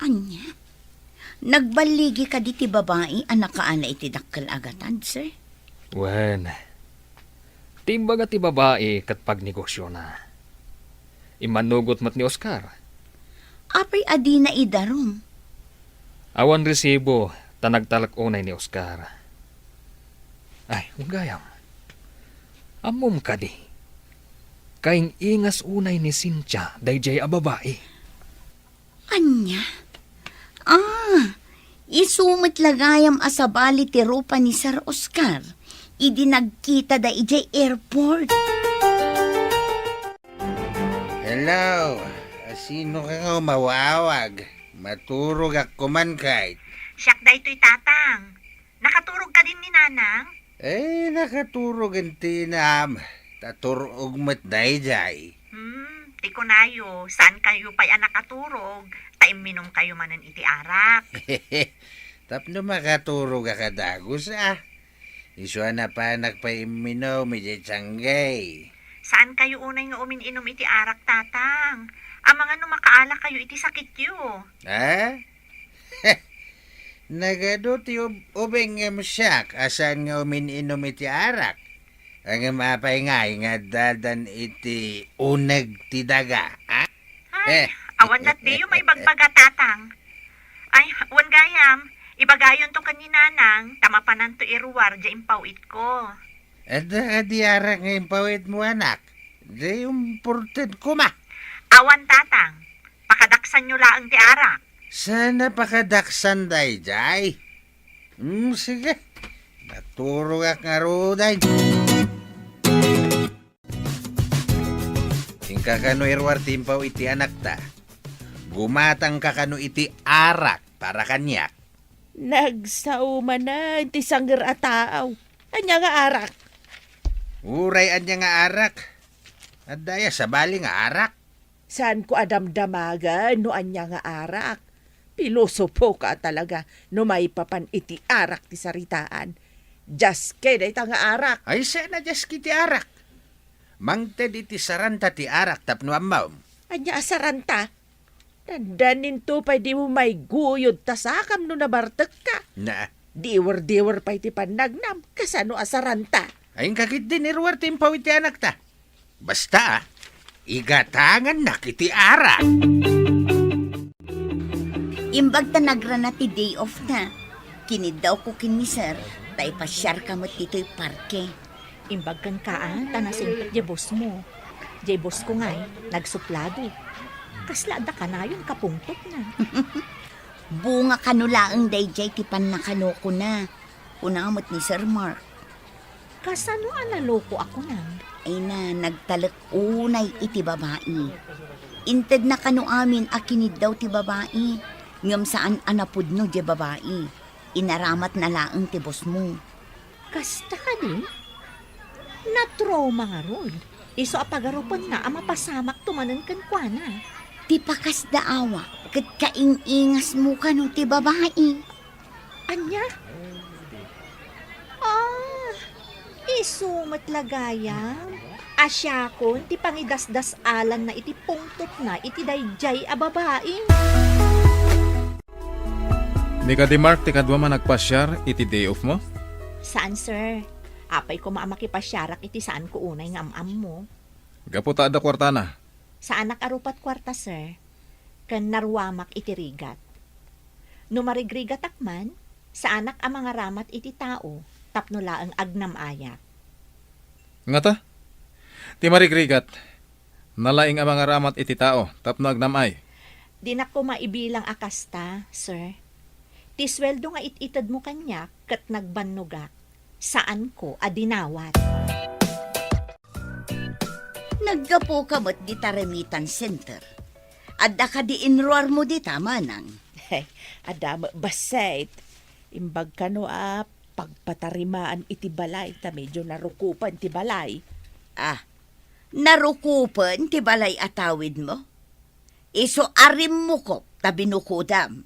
Ania? Nagballigi kadi ti babai a nakaala iti dakkel a gatad, sir? Wen, ti imbaga ti babai ket pagnegosiona. Immanugot met ni Oscar. Apay a dina idarum? Awan resibo, ta nagtalek unay ni Oscar. Ay, gayam. Ammom kadi? Kaing-ingas unay ni Cynthia daydiay a babai. Ania? Ah, isu met la gayam a sabali ti rupa ni Sir Oscar idi nagkitada idiay airport. Hello, sino ka nga umawawag? Maturogak kuman kayt. Siak daytoy, Tatang. Nakaturog kadin ni Nanang? Eh, nakaturog ti inam. Ta turog met daydiay. Hmm, ti kunayo, saan kayo pay a nakaturog, ta imminom kayo manen iti arak. Tapno makaturog a kadagus, ah. Isu a napanak pay imminom iti tianggay. Saan kayo unay nga umin-inom iti arak, Tatang? Amangan no makaala kayo iti sakityo. Ha? Nagadu ti ub-, ubing ngem siak a saan nga umin-inom iti arak. Ngem apay ngay nga addadan iti uneg ti daga, ha? Ay, eh, awan latdiyo maibagbaga, Tatang. Ay, wen gayam, ibagayonto ken ni Nanang, ta mapananto iruar diay impaw-itko. Adda kadi arak nga impaw-itmo, anak? Di umported koma. Awan, Tatang. Pakadaksanyo laeng ti arak. Sana pakadaksan daydiay. Hmm, sige. Naturogak ngaruden. Inka kano iruar ti impaw iti anakta. Gumatangka kano iti arak para kaniak. Nagsao manen ti sanger a taaw. Ania nga arak? Uray ania nga arak? Adda aya sabali nga arak? Saanko a damdamagen no ania nga arak. Pilosopoka talaga no maipapan iti arak ti saritaan. Jaske dayta nga arak. Ay, saan a jaske ti arak? Mangted iti saranta ti arak tapno ammom. Ania a saranta? Dandaninto pay dimo maiguyod ta sakam no nabartekka. Na. Diwer-diwer pay ti pannagnam, kasano a saranta? Ay, inka ketdin iruar ti impaw iti anakta. Basta, ah, igatangannak iti arak. Imbag ta nagrana ti day off na, kiniddawko ken ni Sir, ta ipasiarka met ditoy parke. Imbag kenka, a, ta nasingpet diay boss mo. Diay boss ko ngay, nagsuplado. Kasla adda kanayon kapungtotna. Bunga kano laeng daydiay ti pannakanokona, kuna met ni Sir Mark. Kasano a naloko a kunam? Ay na, nagtalek unay iti babai. Intedna kano amin a kiniddaw ti babai, ngem saan a napudno diay babai. Inaramatna laeng ti boss mo. Kasta kadi? Natrauma ngarud. Isu a pagarupenna a mapasamakto manen kenkuana. Ti pakasdaawa ket kaing-ingasmo kano ti babai. Ania? Ah, isu met la gayam. A siakon ti pangidasdas-alanna iti pungtotna iti daydiay a babai. Ni kadi Mark ti kaduam a nagpasiar iti day off mo? Saan, sir. Apay koma a makipasiarak iti saanko unay nga am-ammo. Gapu ta adda kuartana. Saanak a rupat kuarta, sir. Ken naruamak iti rigat. No marigrigatak man, saanak a mangaramat iti tao tapno laeng agnam-ayak. Ngata? Ti marigrigat, nalaing a mangaramat iti tao tapno agnam-ay. Dinak koma ibilang a kasta, sir. Ti sueldo nga it-itedmo kaniak ket nagbannogak, saanko a dinawat. Naggapuka met dita remittance center. Adda kadi inruarmo dita, manang? Adda met bassit. Imbag kano a pagpatarimaan iti balay ta medio narukupen ti balay. Ah, narukupen ti balay a tawidmo? Isu a rimmukop ta binukodam.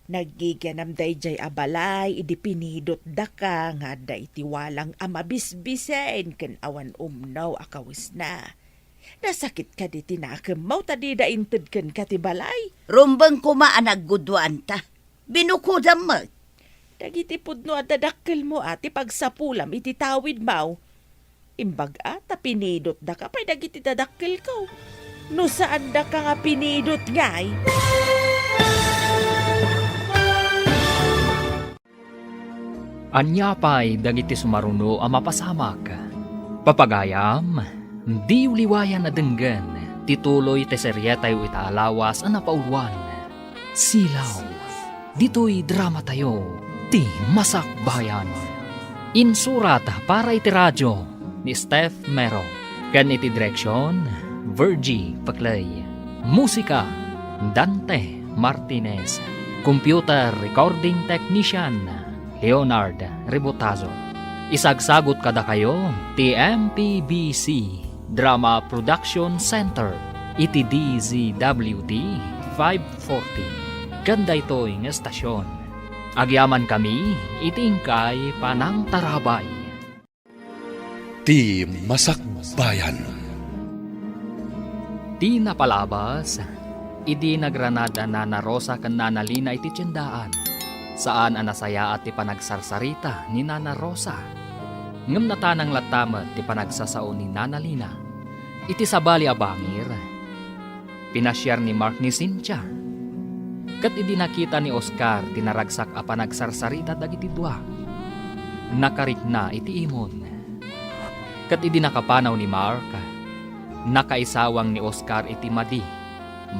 Naggigianam daydiay a balay idi pinidotdaka nga adda iti walang a mabisbisen ken awan umno a kawesna. Nasakit kadi ti nakemmo ta dida inted kenka ti balay? Rumbeng koma a nagguduanta. Binukodam met. Dagiti pudno a dadakkelmo a ti pagsapulam iti tawidmo. Imbag-a ta pinidotdaka pay dagiti dadakkelko. No saandaka nga pinidot ngay. Ania pay dagiti sumaruno a mapasamak? Papagayam, diyo liwayan a denggen ti tuloy ti serietayo ita a lawas a napauluan, Silaw. Ditoy dramatayo, ti Masakbayan. Insurat para iti radio ni Steph Mero, ken iti direksion, Virgie Paclay. Musika, Dante Martinez. Computer recording technician, Leonard Rebotazo. Isagsagut kadakayo ti M P B C Drama Production Center iti D Z W T five forty. Ken daytoy nga estasion, agyamankami iti inkay panangtarabay. Ti Masakbayan. Ti napalabas, idi nagranad a Nana Rosa ken Nana Lina iti tiendaan, saan a nasayaat ti panagsarsarita ni Nana Rosa. Ngem natanang latta met ti panagsasao ni Nana Lina. Iti sabali a bangir, pinasiar ni Mark ni Cynthia. Ket idi nakita ni Oscar ti naragsak a panagsarsarita dagiti dua, nakarikna iti imon. Ket idi nakapanaw ni Mark, nakaisawang ni Oscar iti madi,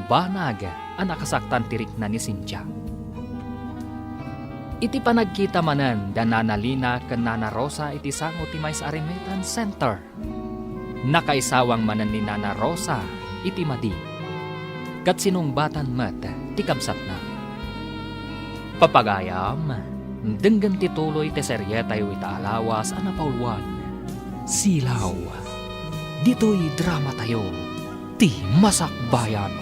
banag a nakasaktan ti rikna ni Cynthia. Iti panagkita manen da Nana Lina ken Nana Rosa iti sango ti maysa a remittance center, nakaisawang manen ni Nana Rosa iti madi, ket sinungbatan met ti kabsatna. Papagayam, denggen ti tuloy ti serietayo ita a lawas a napauluan, Silaw. Ditoy dramatayo, ti Masakbayan.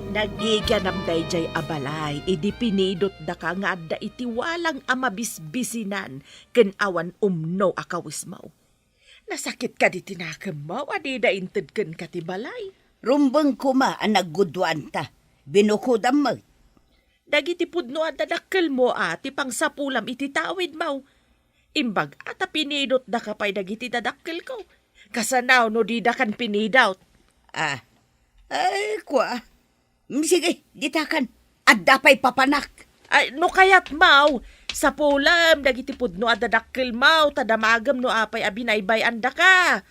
Naggigianam daydiay a balay idi pinidotdaka nga adda iti walang a mabisbisinan ken awan umno a kawesmo. Nasakit kadi ti nakemmo a dida inted kenka ti balay? Rumbeng koma a nagguduanta. Binukodam met. Dagiti pudno a dadakkelmo a ti pangsapulam iti tawidmo. Imbag-a ta pinidotdaka pay dagiti dadakkelko. Kasano no didakan pinidot? Ah, ay, kua. Mm, sige, ditakan. Adda pay papanak. Ay, no kayatmo, sapulem dagiti pudno a dadakkelmo, ta damagem no apay a binaybay-andaka.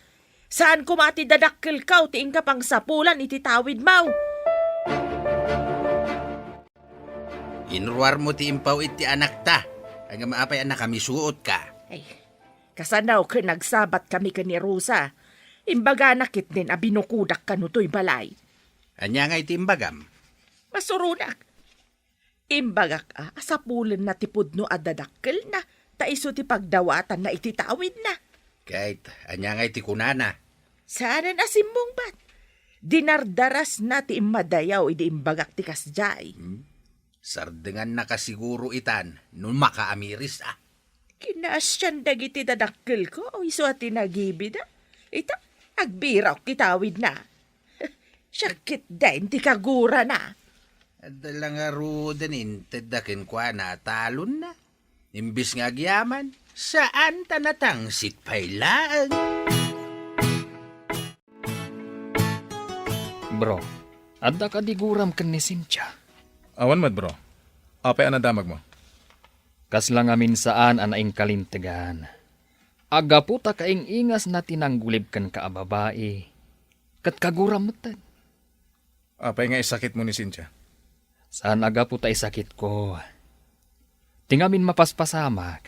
Saan koma ti dadakkelko ti inka pangsapulan iti tawidmo. Inruarmo ti impaw-it ti anakta. Ngem apay a nakamisuotka? Ay, kasano ket nagsabat kami ken ni Rosa? Imbagana ketdin a binukodak kano toy balay. Ania ngay ti imbagam? Masuronak. Imbagak a, a sapulenna ti pudno a dadakkelna, ta isu ti pagdawatanna iti tawidna. Ket ania ngay ti kunana? Saanen a simmungbat. Dinardarasna ti immadayaw idi imbagak ti kasdiay. Hmm? Sardengannaka siguro itan no makaamiris a. Kinaasian dagiti dadakkelko, isu a ti nagibida. Ita, agbiraok ti tawidna. Siak ketdin ti kagurana. Adda la ngaruden intedda kenkuana a talonna. Imbes nga agyaman, saan ta natangsit pay laeng. Bro, adda kadi guram ken ni Cynthia? Awan met, bro. Apay a nadamagmo? Kasla ngamin saan a naingkalintegan. Aggapu ta kaing-ingasna ti nanggulib kenka a babai, ket kaguram metten. Apay nga isakitmo ni Cynthia? Saan a gapu ta isakitko. Ti ngamin mapaspasamak,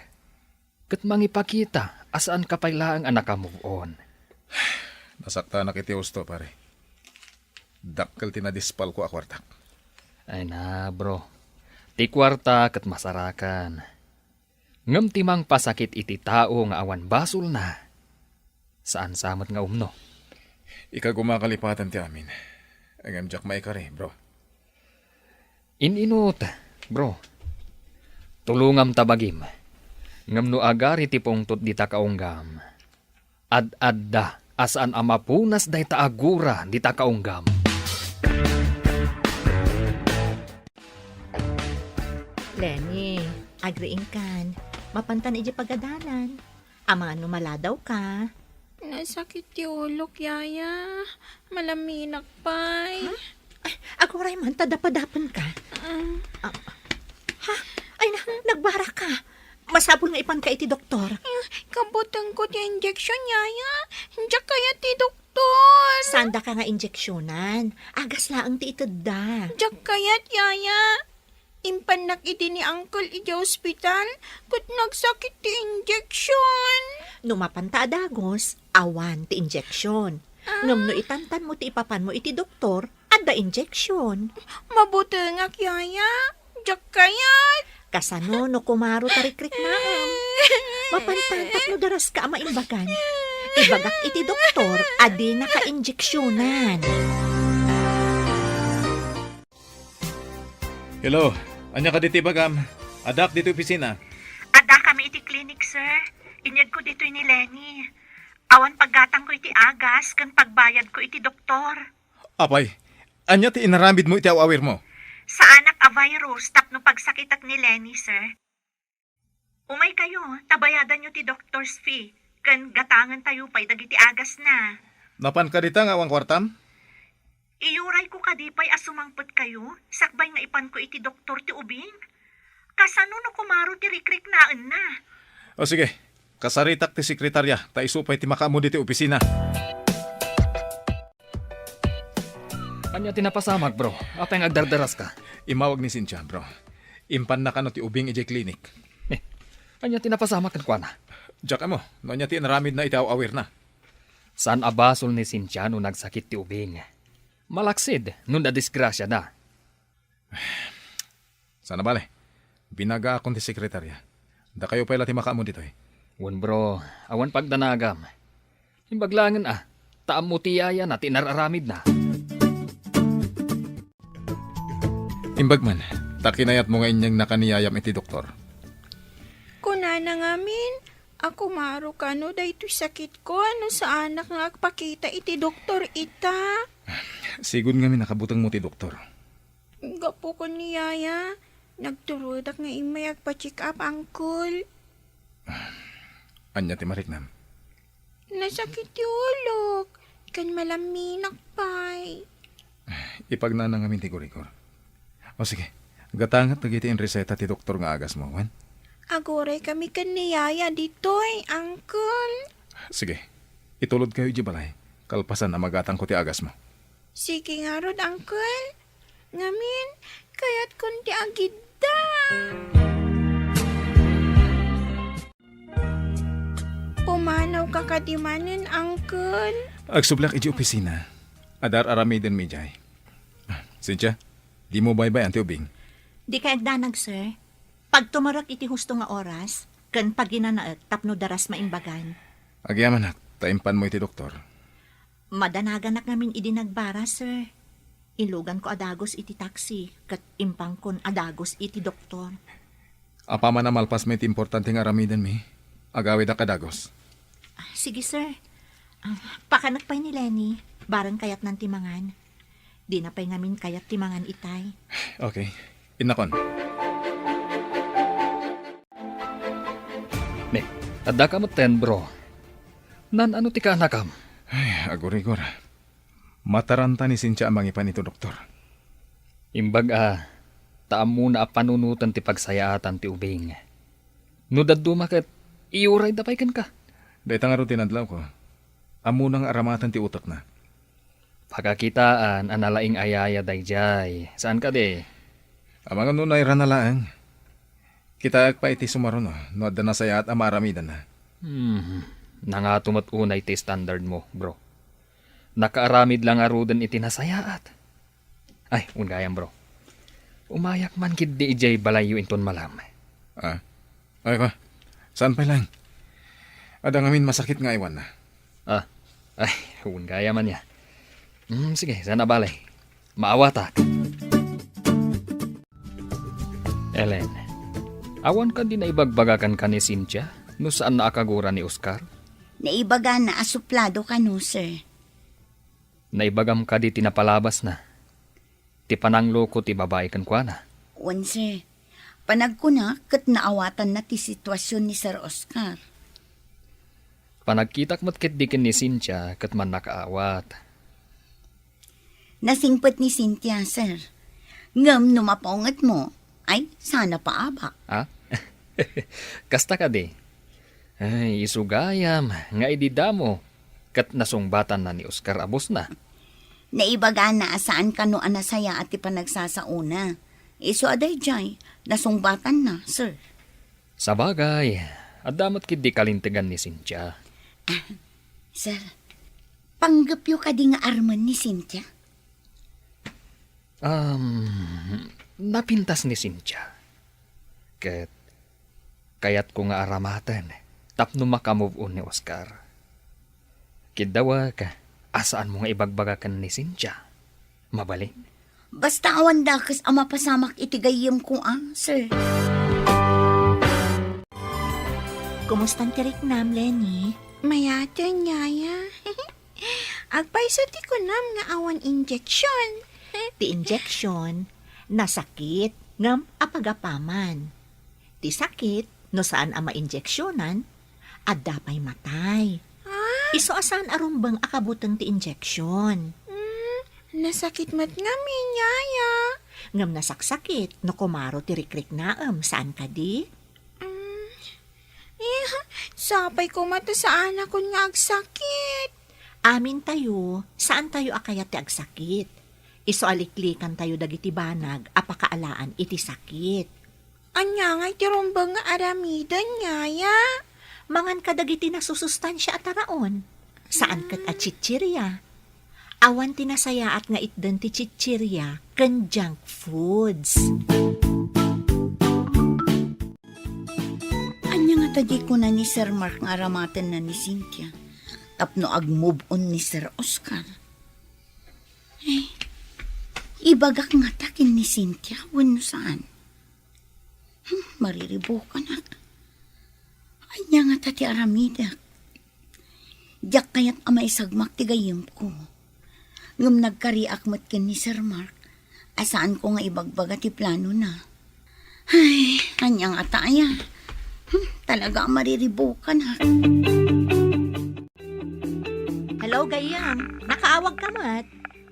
ket mangipakita a saanka pay laeng a naka-move on. Nasaktanak iti husto, pare. Dakkel ti nadispalko a kuartak. Ay na, bro. Ti kuarta ket masarakan. Ngem ti mangpasakit iti tao nga awan basolna, saan sa met nga umno. Ikaguma kalipatan ti amin. Ngem diak maikari, bro. In-inut, bro. Tulongam ta bagim. Ngem no agari ti pungtot dita kaunggam, ad-adda a saan a mapunas dayta a gura dita kaunggam. Lenny, agriingkan. Mapantan iti pagadalan. Amangan no maladawka. Nasakit ti ulok, Yaya. Malaminak pay. Ha? Ay, aguray man ta dapadapenka. Mm. Ah, ha? Ay na, nagbaraka. Masapul nga ipanka iti doktor. Mm, kabutengko ti injection, Yaya. Diak kayat ti doktor. Saan daka nga injeksionan? Agas laeng ti itedda. Diak kayat, Yaya. Impannak idi ni Uncle idiay ospital, ket nagsakit ti injection. No mapanta a dagos, awan ti injection. Ah. Ngem no itantanmo ti ipapanmo iti doktor, adda injection. Mabutengak, Yaya. Diak kayat. Kasano no kumaro ta rikriknaem? Mapantan tapno daraska a maimbagan. Ibagak iti doktor a dinaka injeksionan. Hello, ania kadi ti ibagam? Addaak ditoy opisina. Addakami iti klinik, sir. Inyegko ditoy ni Lenny. Awan paggatangko iti agas ken pagbayadko iti doktor. Apay, ania ti inaramidmo iti aw-awirmo? Saanak a virus tapno pagsakitak ni Lenny, sir. Umaykayo, ta bayadanyo ti doctor's fee, ken gatangentayo pay dagiti agasna. Napan kadi ta nga awan kuartam? Iyurayko kadi pay a sumangpetkayo, sakbay nga ipanko iti doktor ti ubing? Kasano no kumaro ti rikriknaenna? O sige, kasaritak ti sekretarya, ta isu pay ti makaammo ditoy opisina. Ania ti napasamak, bro? Apay nga agdardaraska? Immawag ni Cynthia, bro. Impanna kano ti ubing idiay klinik. Eh, ania ti napasamak kenkuana? Diak ammo, no ania ti inaramidna iti aw-awirna. Saan a basol ni Cynthia no nagsakit ti ubing. Malaksid no nadisgrasiada. Sana bale, binagaakon ti sekretarya. Dakayo pay la ti makaammo ditoy. Wen, bro, awan pagdanagam. Imbag laengen a, ta ammo ti yayana ti inar-aramidna. Imbag man, ta kinayatmo nga inyegna ka ni yayam iti doktor. Kunana ngamin, a kumaro kano daytoy sakitko no saanak nga agpakita iti doktor ita. Sigud ngamin a kabutengmo ti doktor. Gapu ken ni yaya, nagturodak nga immay agpa-check up, uncle. Ania ti mariknam? Nasakit ti ulok, ken malaminak pay. Ipagnana ngamin ti gurigor. O sige, gatanget dagiti inreseta ti doktor nga agasmo, wen? Aguray kami ken ni yaya ditoy, uncle. Sige, itulod kayo iti balay, kalpasan a magatangko ti agasmo. Sige ngarud, uncle. Ngamin, kayatkon ti agidda. Pumanawka kadi manen, uncle? Agsubleak iti opisina. Adda ar-aramidenmi idiay. Ah, Cynthia, dimo baybay-an ti ubing? Dikay agdanag, sir. Pagtumerek iti husto nga oras, ken paginanaek tapno daras maimbagan. Agyamanak, ta impanmo iti doktor. Madanaganak ngamin idi nagbara, sir. Iluganko a dagus iti taxi, ket impankon a dagus iti doktor. Apaman a malpasmo iti importante nga aramidenmi, agawidak a dagus. Ah, sige, sir. Ah, pakanek pay ni Lenny, bareng kayatnan ti mangan. Dina pay ngamin kayat ti mangan itay. Okay. Innakon. Ne, addaka metten, bro. Naan-ano ti kaanakam? Ay, agurigor. Mataranta ni Cynthia a mangipan iti doktor. Imbag a, ta ammona a panunoten ti pagsayaatan ti ubing. No dadduma ket, iyurayda pay kenka. Dayta ngarud ti nadlawko. Ammona nga aramaten ti utekna. Pakakitaan a nalaing a yaya daydiay. Saan kadi? Amangan no nairana laeng. Kitaek pay iti sumaruno no adda nasayaat a maaramidanna. Hmm, nangato met unay ti standard mo, bro. Nakaaramid la ngaruden iti nasayaat. Ay, wen gayam, bro. Umayak man ketdi idiay balayyo inton malam. Ah? Ay, ka? Saan pay laeng? Adda ngamin masakit nga aywanna. Ah, ay, wen gayam ania. Hmm, sige, saan a bale. Maawatak. Ellen, awan kadi naibagbaga kenka ni Cynthia no saanna a kagura ni Oscar? Naibagana a suplado kano, sir. Naibagam kadi ti napalabasna? Ti panangloko ti babai kenkuana? Wen, sir. Panagkuna ket naawatanna ti situasion ni Sir Oscar. Panagkitak met ketdi ken ni Cynthia ket mannakaawat. Nasingpet ni Cynthia, sir. Ngem no mapaungetmo, ay, saan a paabak. Ah? Kasta kadi? Ay, isu gayam nga idi damo ket nasungbatanna ni Oscar a bosna. Naibagana a saan kano a nasayaat ti panagsasaona. Isu a daydiay, nasungbatanna, sir. Sabagay, adda met ketdi kalintegan ni Cynthia. Ah, sir, panggepyo kadi nga armen ni Cynthia? Um, napintas ni Cynthia. Ket kayatko nga aramaten tapno makamove on ni Oscar. Kiddawek a saanmo nga ibagbaga ken ni Cynthia. Mabalin? Basta awan dakes a mapasamak iti gayyemko, a, sir. Kumustan ti riknam, Lenny? Mayaten, Yaya. Agpayso ti kunam nga awan injection. Ti injection, nasakit, ngem apagapaman. Ti sakit, no saan a mainjeksionan, adda pay matay. Ah? Isu a saan a rumbeng a kabuteng ti injection. Mm, nasakit met ngamin, Yaya. Ngem nasaksakit no kumaro ti rikriknaem, saan kadi? Mm, eh, sapay koma ta saanakon nga agsakit. Amintayo, saantayo a kayat ti agsakit. Isu a liklikantayo dagiti banag a pakaalaan iti sakit. Ania ngay ti rumbeng nga aramiden, Yaya? Mangan kadagiti nasusustansia a taraon. Saan ket a chichirya. Awan ti nasayaat nga itden ti chichirya ken junk foods. Ania ngata diay kuna ni Sir Mark nga aramatenna ni Cynthia tapno ag-move on ni Sir Oscar? Eh, ibagak ngata ken ni Cynthia wenno saan? Hmm, mariribukanak. Ania ngata ti aramidek? Diak kayat a maisagmak ti gayyemko. Ngem nagkariak met ken ni Sir Mark a saanko nga ibagbaga ti planona. Ay, ania ngata aya? Hmm, talaga a mariribukanak. Hello, gayyem. Nakaawagka met?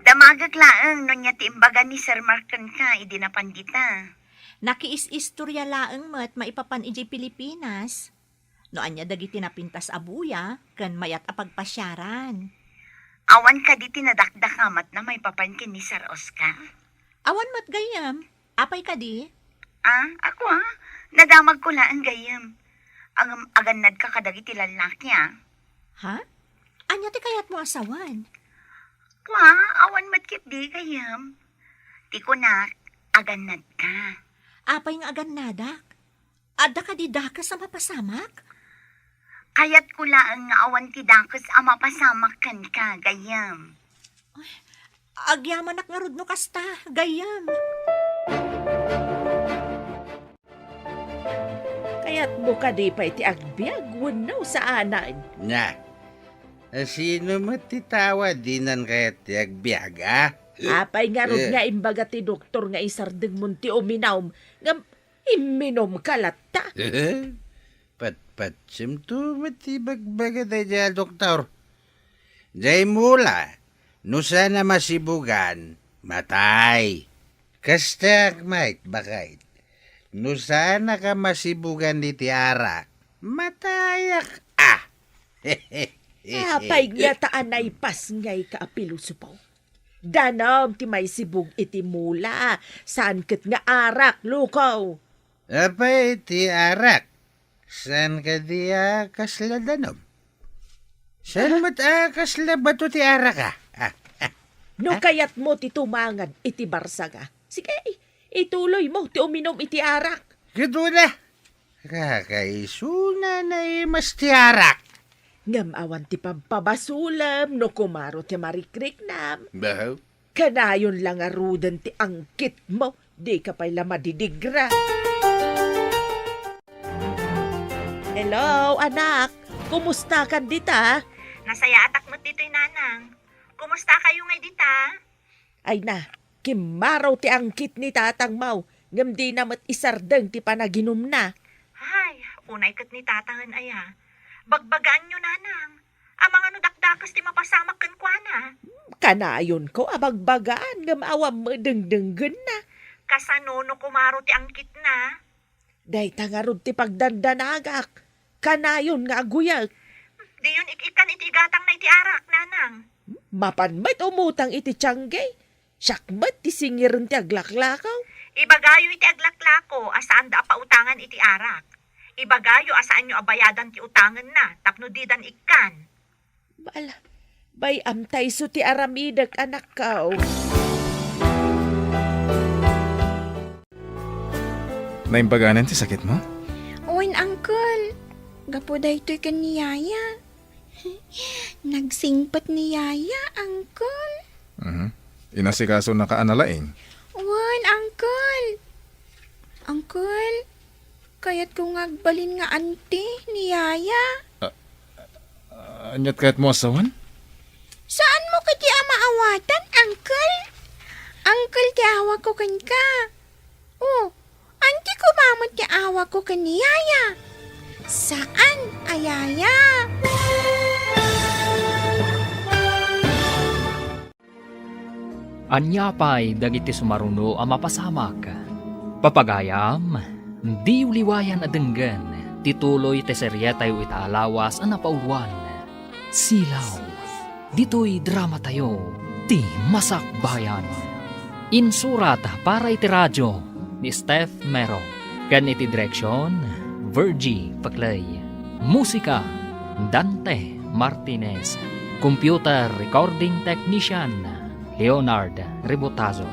Damagek laeng no ania ti imbaga ni Sir Mark kenka idi napan dita. Nakiis-istorya laeng met maipapan idiay Pilipinas. No ania dagiti napintas a buya ken mayat a pagpasiaran. Awan kadi ti nadakdakamatna maipapan ken ni Sir Oscar? Awan met gayyem. Apay kadi? Ah, ako, ah. Nadamagko laeng gayyem. Ngem agannadka kadagiti lallaki, ah. Ha? Ania ti kayatmo a sawen? Kua, awan met ketdi gayyem. Ti kunak, agannadka. Apay nga agannadak? Adda kadi dakes a mapasamak? Kayatko laeng nga awan ti dakes a mapasamak kenka, gayyem. Agyamanak ngarud no kasta, gayyem. Kayatmo kadi pay ti agbiag wenno saanen? Nya, sino met ti tao a dinan kayat ti agbiag, a? Apay ngarud Eh. nga imbaga ti doktor nga isardengmon ti uminum ngem imminumka latta? Patpatsemto met ti ibagbaga daydiay a doktor. Diay mula, no saan a masibugan, matay. Kastaak met, baket. No saanak a masibugan iti arak, matayak a. Apay ngata a naipasngayka a pilosopo? Danum ti maisibug iti mula, saan ket nga arak, loko. Apay ti arak? Saan kadi a kasla danum? Saan met a kasla bato ti arak, a? Ah, ah. No kayatmo ti tumangad iti barsaga, sige, ituloymo ti uminum iti arak. Ket una, Kakaisuna na imas ti arak. Ngem awan ti pampabasolem no kumaro ti marikriknam. Bahaw. Kanayon la ngaruden ti angkitmo, dika pay la madidigra. Hello, anak. Kumustakan dita? Nasayaatak met ditoy, nanang. Kumustakayo ngay dita? Ay na, kimmaro ti angkit ni tatangmo, ngem dina met isardeng ti panaginumna. Ay, unay ket ni tatangen aya. Bagbagaanyo, nanang. Amangan no dakdakes ti mapasamak kenkuana. Kanayonko a bagbagaan, ngem awan met dengdenggenna. Kasano no kumaro ti angkitna? Dayta ngarud ti pagdandanagak. Kanayon nga aguyek. Diyon ik-ikkan iti igatangna iti arak, nanang. Mapan met umutang iti tiangge. Siak met ti singiren ti aglaklako. Ibagayo iti aglaklako a saanda a pautangan iti arak. Ibagayo a saanyo a bayadan ti utangenna tapno didan ikkan. Bala, bay-am ta isu ti aramidek, anakko. Naimbaganan ti sakitmo? Wen, Uncle. Gapu daytoy ken ni Yaya. Nagsingpet ni Yaya, Uncle. Mhm. Inasikaso na ka a nalaing? Wen, Uncle. Uncle, kayatko nga agbalin nga anti ni Yaya. Ah, ah, aniat kayatmo a sawen? Saanmo kadi a maawatan, Uncle? Uncle ti awagko kenka. Oh, anti koma met ti awagko ken ni Yaya. Saan a Yaya? Ania pay dagiti sumaruno a mapasamak? Papagayam, diyo liwayan a denggen ti tuloy ti serietayo ita a lawas a napauluan, Silaw. Ditoy dramatayo, ti Masakbayan. Insurat para iti radio ni Steph Mero, ken iti direksion, Virgie Paclay. Musika, Dante Martinez. Computer recording technician, Leonard Rebotazo.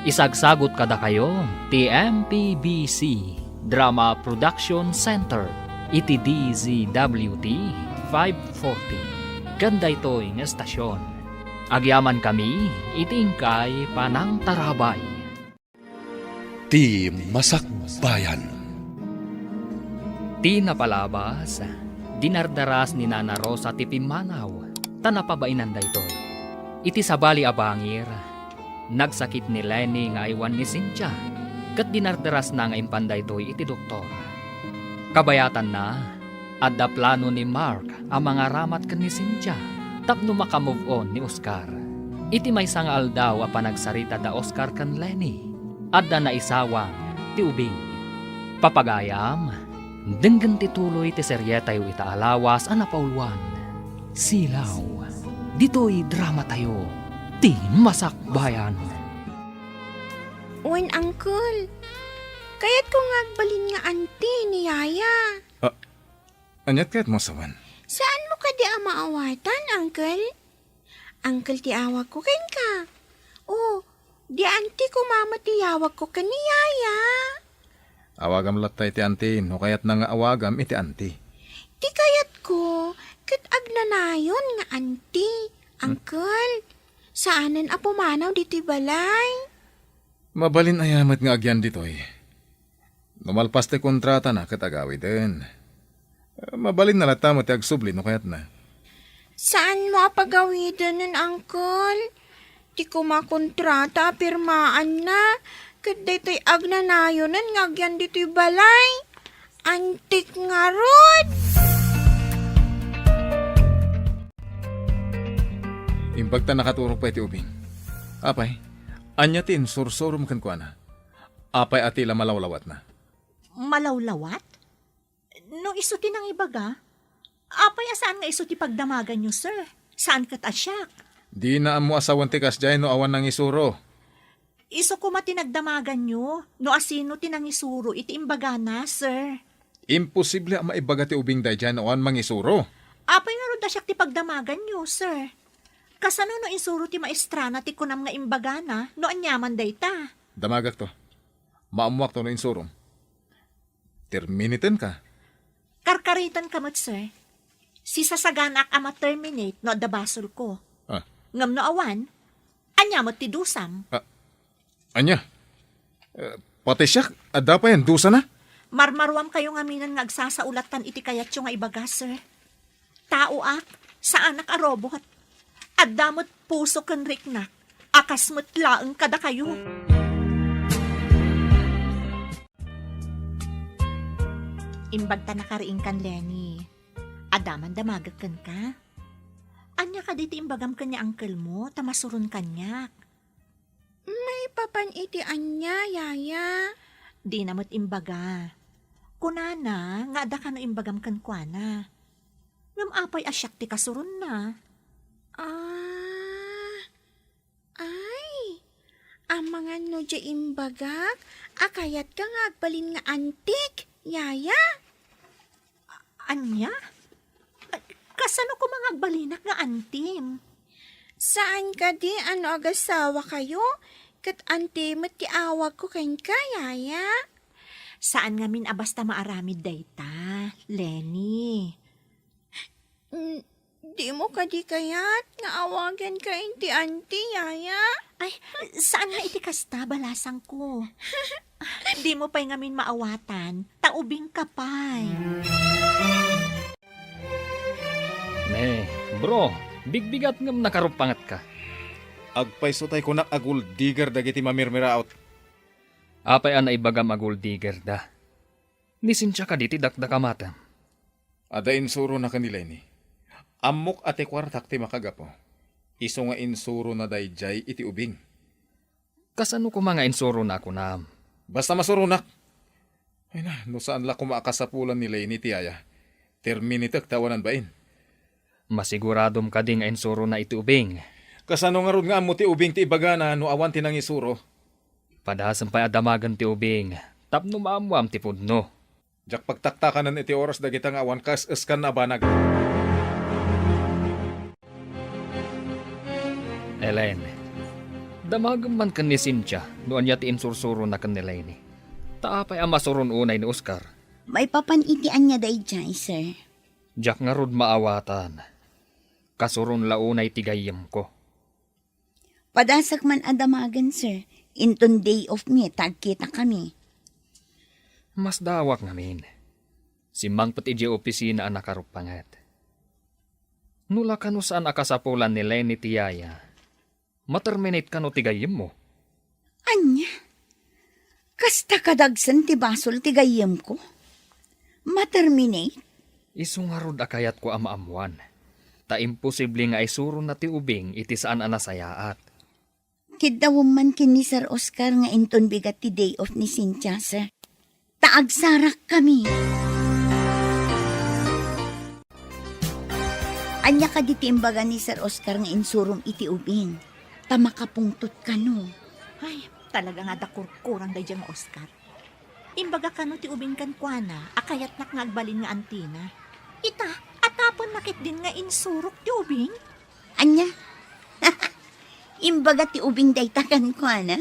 Isagsagut kadakayo ti M P B C Drama Production Center iti D Z W T five forty. Ken daytoy nga estasion, agyamankami iti inkay panangtarabay. Ti Masakbayan. Ti napalabas, dinardaras ni Nana Rosa ti pimmanaw, ta napabainan daytoy. Iti sabali a bangir, nagsakit ni Lenny nga aywan ni Cynthia, ket dinardarasna nga impan daytoy iti doktor. Kabayatanna, adda plano ni Mark a mangaramat ken ni Cynthia tapno maka-move on ni Oscar. Iti maysa nga aldaw a panagsarita da Oscar ken Lenny, adda naisawang ti ubing. Papagayam, denggen ti tuloy ti serietayo ita a lawas a napauluan, Silaw. Ditoy dramatayo, ti Masakbayan. Wen, Uncle. Kayatko nga agbalin nga anti ni Yaya. Ah, aniat kayatmo a sawen? Saanmo kadi a maawatan, Uncle? Uncle ti awagko kenka. Oh, di anti koma met ti awagko ken ni Yaya. Awagam latta iti anti no kayatna nga awagam iti anti. Ti kayatko, ket agnanayon nga anti, Hmm. Uncle. Saanen a pumanaw ditoy balay. Mabalin aya met nga agyan ditoy? No malpas ti kontratana ket agawiden. Mabalinna latta met ti agsubli no kayatna. Saanmo a pagawidenen, Uncle? Ti koma kontrata a pirmaanna, ket daytoy agnanayonen nga agyan ditoy balay. Antik ngarud! Imbag ta nakaturog pay ti ubing. Apay, ania ti insursurom kenkuana? Apay a ti la malawlawatna? Malawlawat? No isu ti nangibaga, apay a saan nga isu ti pagdamaganyo, sir? Saan ket a siak? Dina ammo a sawen ti kasdiay no awan nangisuro. Isu koma ti nagdamaganyo no asino ti nangisuro iti imbagana, sir. Imposible a maibaga ti ubing daydiay no awan mangisuro. Apay ngarud a siak ti pagdamaganyo, sir? Kasano no insuro ti maestrana ti kunam nga imbagana no aniaman dayta? Damagakto. Maammuakto no insurom. Terminitenka? Karkaritenka met, sir. Sisasaganaak a ma-terminate no adda basolko. Ah. Ngem no awan, ania met ti dusam? Ah, ania? Eh, pati siak, adda pay a dusana? Marmaruamkayo ngaminen nga agsasaulatan iti kayatyo nga ibaga, sir. Taoak, saanak a robot. Adda met puso ken riknak a kas met laeng kadakayo. Imbagta nakariingkan, Lenny. Adda man damagek kenka. Ania kadi ti imbagam ken ni uncle mo ta masuron kaniak? Maipapan iti ania, yaya? Dina met imbaga. Kunana nga adda kano imbagam kenkuana. Ngem apay a siak ti kasuronna? Ah, ay, amangan no diay imbagak a kayatka nga agbalin nga antik, yaya? Ania? Ay, kasano koma nga agbalinak nga antim? Saan kadi a no agasawakayo, ket anti met ti awagko kenka, yaya? Saan ngamin a basta maaramid dayta, Lenny. Mm, dimo kadi kayat nga awaganka iti anti, yaya? Ay, saan nga iti kasta, balasangko. Dimo pay ngamin maawatan, ta ubingka pay. Ne, bro, bigbigat ngem nakaruppangetka. Agpayso tay kunak a gold digger dagiti mamirmiraot. Apay a naibagam a gold digger da? Ni Cynthia kadi ti dakdakamatem? Adda insurona ken ni Lenny. Ammok a ti kuartak ti makagapu. Isu nga insurona daydiay iti ubing. Kasano koma nga insurona a kunam? Basta masuronak. Ay na, no saan la koma a kasapulan ni Lenny ti yaya, terminatek ta awanan bain. Masiguradom kadi nga insurona iti ubing? Kasano ngarud nga ammo ti ubing ti ibagana no awan ti nangisuro? Padasem pay a damagen ti ubing tapno maammoam ti pudno. Diak pagtaktakanen iti oras dagita nga awan kaes-eskanna a banag. Elaine, damagem man ken ni Cynthia no ania ti insursurona ken ni Lenny. Ta apay a masuron unay ni Oscar? Maipapan iti ania daydiay, sir? Diak ngarud maawatan. Kasuron la unay ti gayyemko. Padasek man a damagen, sir. Inton day off mi, ta agkitakami. Masdaawak ngamin. Simmangpet idiay opisina a nakaruppanget. No la kano saan a kasapulan ni Lenny ti yaya, materminate kano ti gayyemmo. Ania? Kasta kadagsen ti basol ti gayyemko? Materminate? Isu ngarud a kayatko a maammoan. Ta imposible nga isurona ti ubing iti saan a nasayaat. Kiddawem man ken ni Sir Oscar nga inton bigat ti day off ni Cynthia, sir. Ta agsarakkami. Ania kadi ti imbaga ni Sir Oscar nga insurom iti ubing? Ta makapungtot kano. Ay, talaga nga adda kurkurang daydiay nga Oscar. Imbaga kano ti ubing kenkuana a kayatnak nga agbalin nga antina. Ita, atapenna ketdin nga insurok ti ubing? Ania? Imbaga ti ubing dayta kenkuana?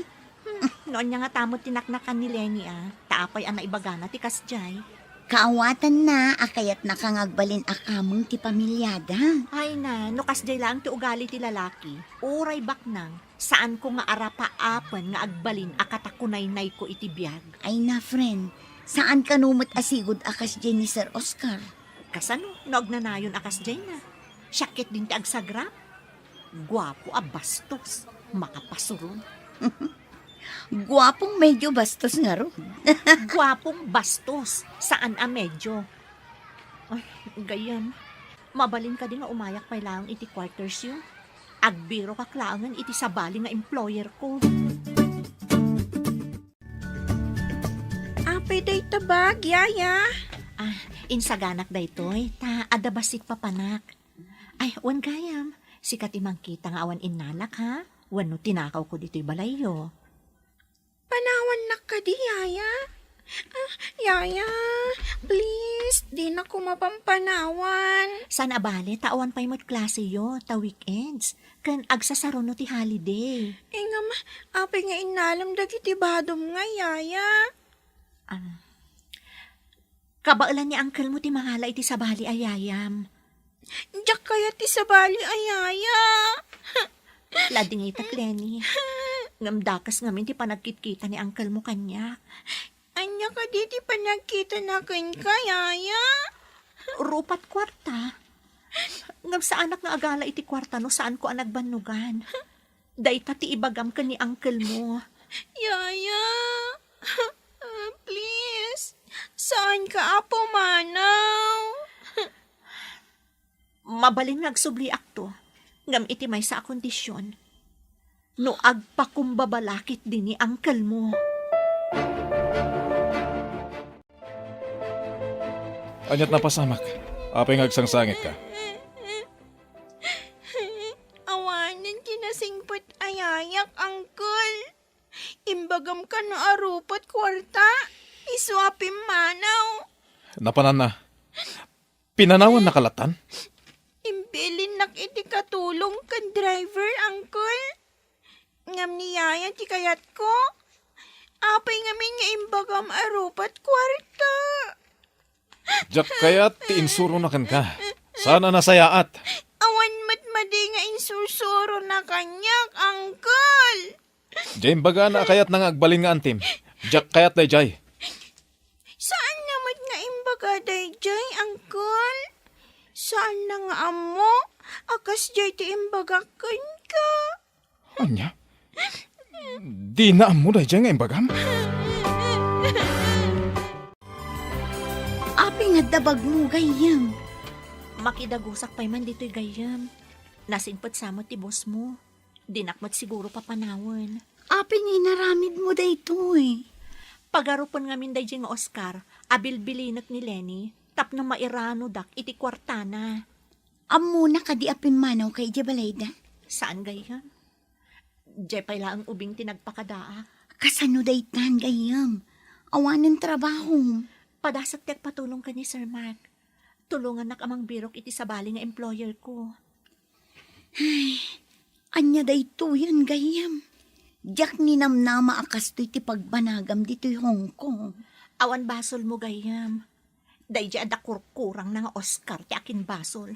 Hmm, no ania ngata met ti naknakan ni Lenny a, ta apay a naibagana ti kasdiay? Kaawatanna a kayatnaka nga agbalin a kameng ti pamiliada. Ay na, no kasdiay laeng ti ugali ti lalaki, uray baknang, saanko nga arapaapen nga agbalin a katakunaynayko iti biag. Ay na, friend, saan kano met a sigud a kasdiay ni Sir Oscar? Kasano no agnanayon a kasdiay na? Siak ketdin ti agsagrap. Guapo a bastos, makapasuron. Guapong medyo bastos ngarud. Guapong bastos, saan a medyo. Ay, gayyem. Mabalin kadi nga umayak pay laeng iti quarters yo? Agbirokak laengen iti sabali nga employer ko. Apay dayta bag, yaya? Ah, insaganak daytoy, ta adda bassit papanak. Ay, wen gayam, sika ti mangkita nga awan innalak, ha? Wenno tinakawko ditoy balayyo. Panawannak kadi, yaya? Ah, yaya, please, dinako mapampanawan. Saan a bale, ta awan pay met klaseyo, ta weekends. Ken agsasaruno ti holiday. Ngem, apay nga innalem dagiti badom nga, yaya? Ah, Kabaelan ni uncle mo ti mangala iti sabali a yayam. Diak kayat ti sabali a yaya. Ladingitak, Lenny. Ngem dakes ngamin ti panagkitkita ni uncle mo kaniak. Ania kadi ti panagkitana kenka, yaya? Rupat kuarta. Ngem saanak nga agala iti kuarta no saanko a nagbannogan. Dayta ti ibagam ken ni uncle mo. Yaya, please, saanka a pumanaw. Mabalin nga agsubliakto, ngem iti maysa a kondisyon, no agpakumbaba la ketdi ni uncle mo. Aniat napasamak? Apay nga agsangsangitka? Awanen ti nasingpet a yayak, uncle. Imbagam kano a rupat kuarta, isu a pimmanaw. Napananna. Pinanawan na kalatan? Imbilinnak iti katulong ken driver, uncle. Ngem ni yaya ti kayatko. Apay ngamin nga imbagam a rupat kuarta? Diak kayat ti insurona kenka. Saan a nasayaat. Awan met madi nga insursurona kaniak, uncle. Diay imbagana a kayatna nga agbalin nga antim. Diak kayat daydiay. Saan na met nga imbaga daydiay, uncle? Saan na nga ammo a kasdiay ti imbagak kenka? Ania? Dina ammo daydiay nga imbagam? Apay nga adda bagmo, gayyem? Makidagusak pay man ditoy, gayyem. Nasingpet sa met ti boss mo. Dinak met siguro papanawen. Apay nga inaramidmo daytoy? Pagarupen ngamin daydiay nga Oscar a bilbilinek ni Lenny tapno mairanodak iti kuartana. Ammona kadi a pimmanawka idiay balayda? Saan, gayyem. Diay pay laeng ubing ti nagpakadaak. Kasano daytan, gayyem? Awanen trabahom. Padasek ti agpatulong ken ni Sir Mark. Tulongannak a mangbirok iti sabali nga employer ko. Ay, ania daytoyen, gayyem? Diak ninamnama a kastoy ti pagbanagam ditoy Hong Kong. Awan basolmo, gayyem. Daydiay adda kurkurangna nga Oscar ti akinbasol.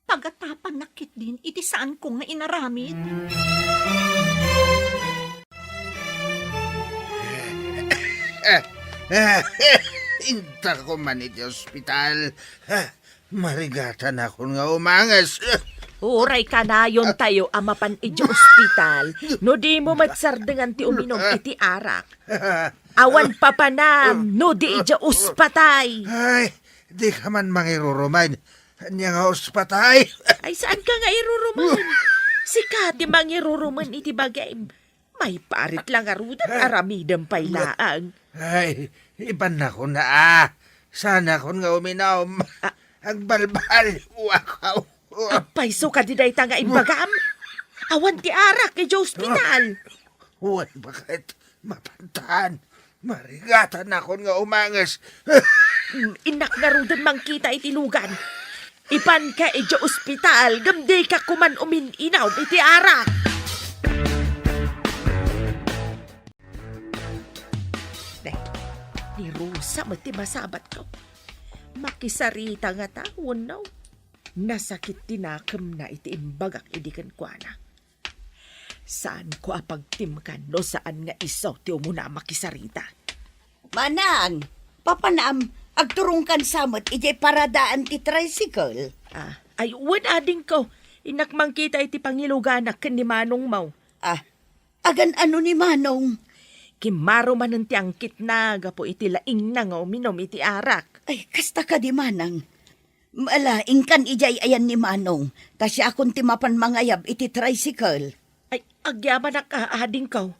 Pagatapannak ketdin iti saanko nga inaramid. Intako man iti ospital. Marigatanakon nga umanges. Uray kanayontayo a mapan idiay ospital no dimo met sardengan ti uminum iti arak. Awan papanam no di idiay ospatay. Ay, dika man mangirurumen. Ania nga ospatay? Ay, saanka nga irurumen? Sika ti mangirurumen iti bagim. Maiparit la ngaruden, aramidem pay laeng. Ay, ibannakon a. Saanakon nga uminum. Ah. Agbalbaliwak. Apay, isu kadi dayta nga imbagam? Awan ti arak idiay ospital. Wen, baket, mapantan. Marigatanakon nga umanges. Innak ngaruden mangkita iti lugan. Ipanka idiay ospital, ngem dika koman umin-inum iti arak. Deh, ni Rosa met ti masabatko. Makisarita ngata wenno? Nasakit ti nakemna iti imbagak idi kenkuana. Saanko a pagtimkan no saan nga isu ti umuna a makisarita. Manang, papanam, agturongkan sa met idiay paradaan ti tricycle. Ah, ay, wen, adingko. Innak mangkita iti pangiluganak ken ni manongmo. Ah, agan-ano ni manong? Kimmaro manen ti angkitna gapu iti laingna nga uminum iti arak. Ay, kasta kadi, manang. Ala, inkan idiay ayan ni manong, ta siakon ti mapan mangayab iti tricycle. Ay, agyamanak a, adingko.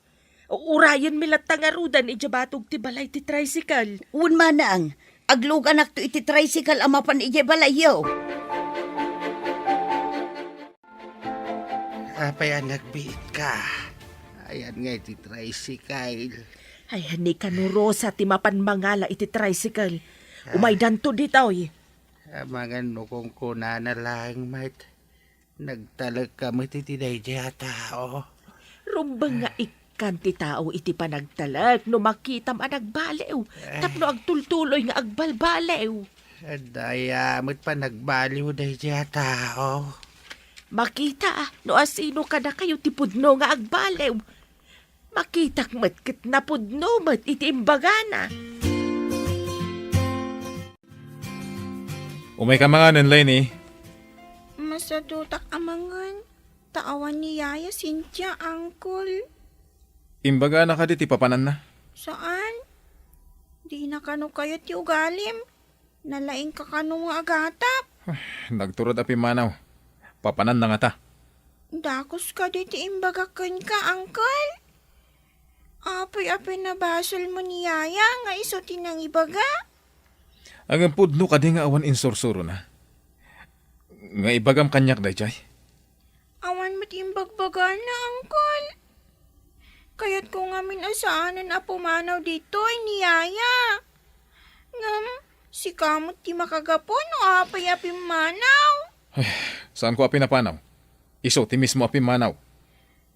Urayenmi latta ngaruden idiay batog ti balay ti tricycle. Wen, manang, agluganakto iti tricycle a mapan idiay balayyo. Apay a nagbiitka? Ayan nga iti tricycle. Ay, ni kano Rosa ti mapan mangala iti tricycle. Ah. Umaydanto ditoy. Amangan no kunkunana laeng met. Nagtalekka met iti daydiay a tao. Rumbeng nga ikka. Kan ti tao iti panagtalek no makitam a nagbaliw, tapno agtultuloy nga agbalbaliw. Daya met panagbaliw daydiay a tao. Makita no asino kadakayo ti pudno nga agbaliw. Makitak met ket napudno met iti imbagana. Umayka manganen, Lenny. Masadutak a mangan, ta awan ni Yaya Cynthia, Uncle. Imbagana kadi ti papananna? Saan. Dina kano kayat ti ugalim. Nalaingka kano nga agatap. Ay, nagturod a pimmanaw. Papananna ngata. Dakes kadi ti imbagak kenka, Uncle? Apay a pinabasolmo ni Yaya nga isu ti nangibaga? Ngem pudno kadi nga awan insursurona? Nga ibagam kaniak daydiay? Awan met imbagbagana, Uncle. Kayatko ngamin a saanen a pumanaw ditoy ni Yaya. Ngem, sika met ti makagapu no apay a pimmanaw. Ay, saanko a pinapanaw. Isu ti mismo a pimmanaw.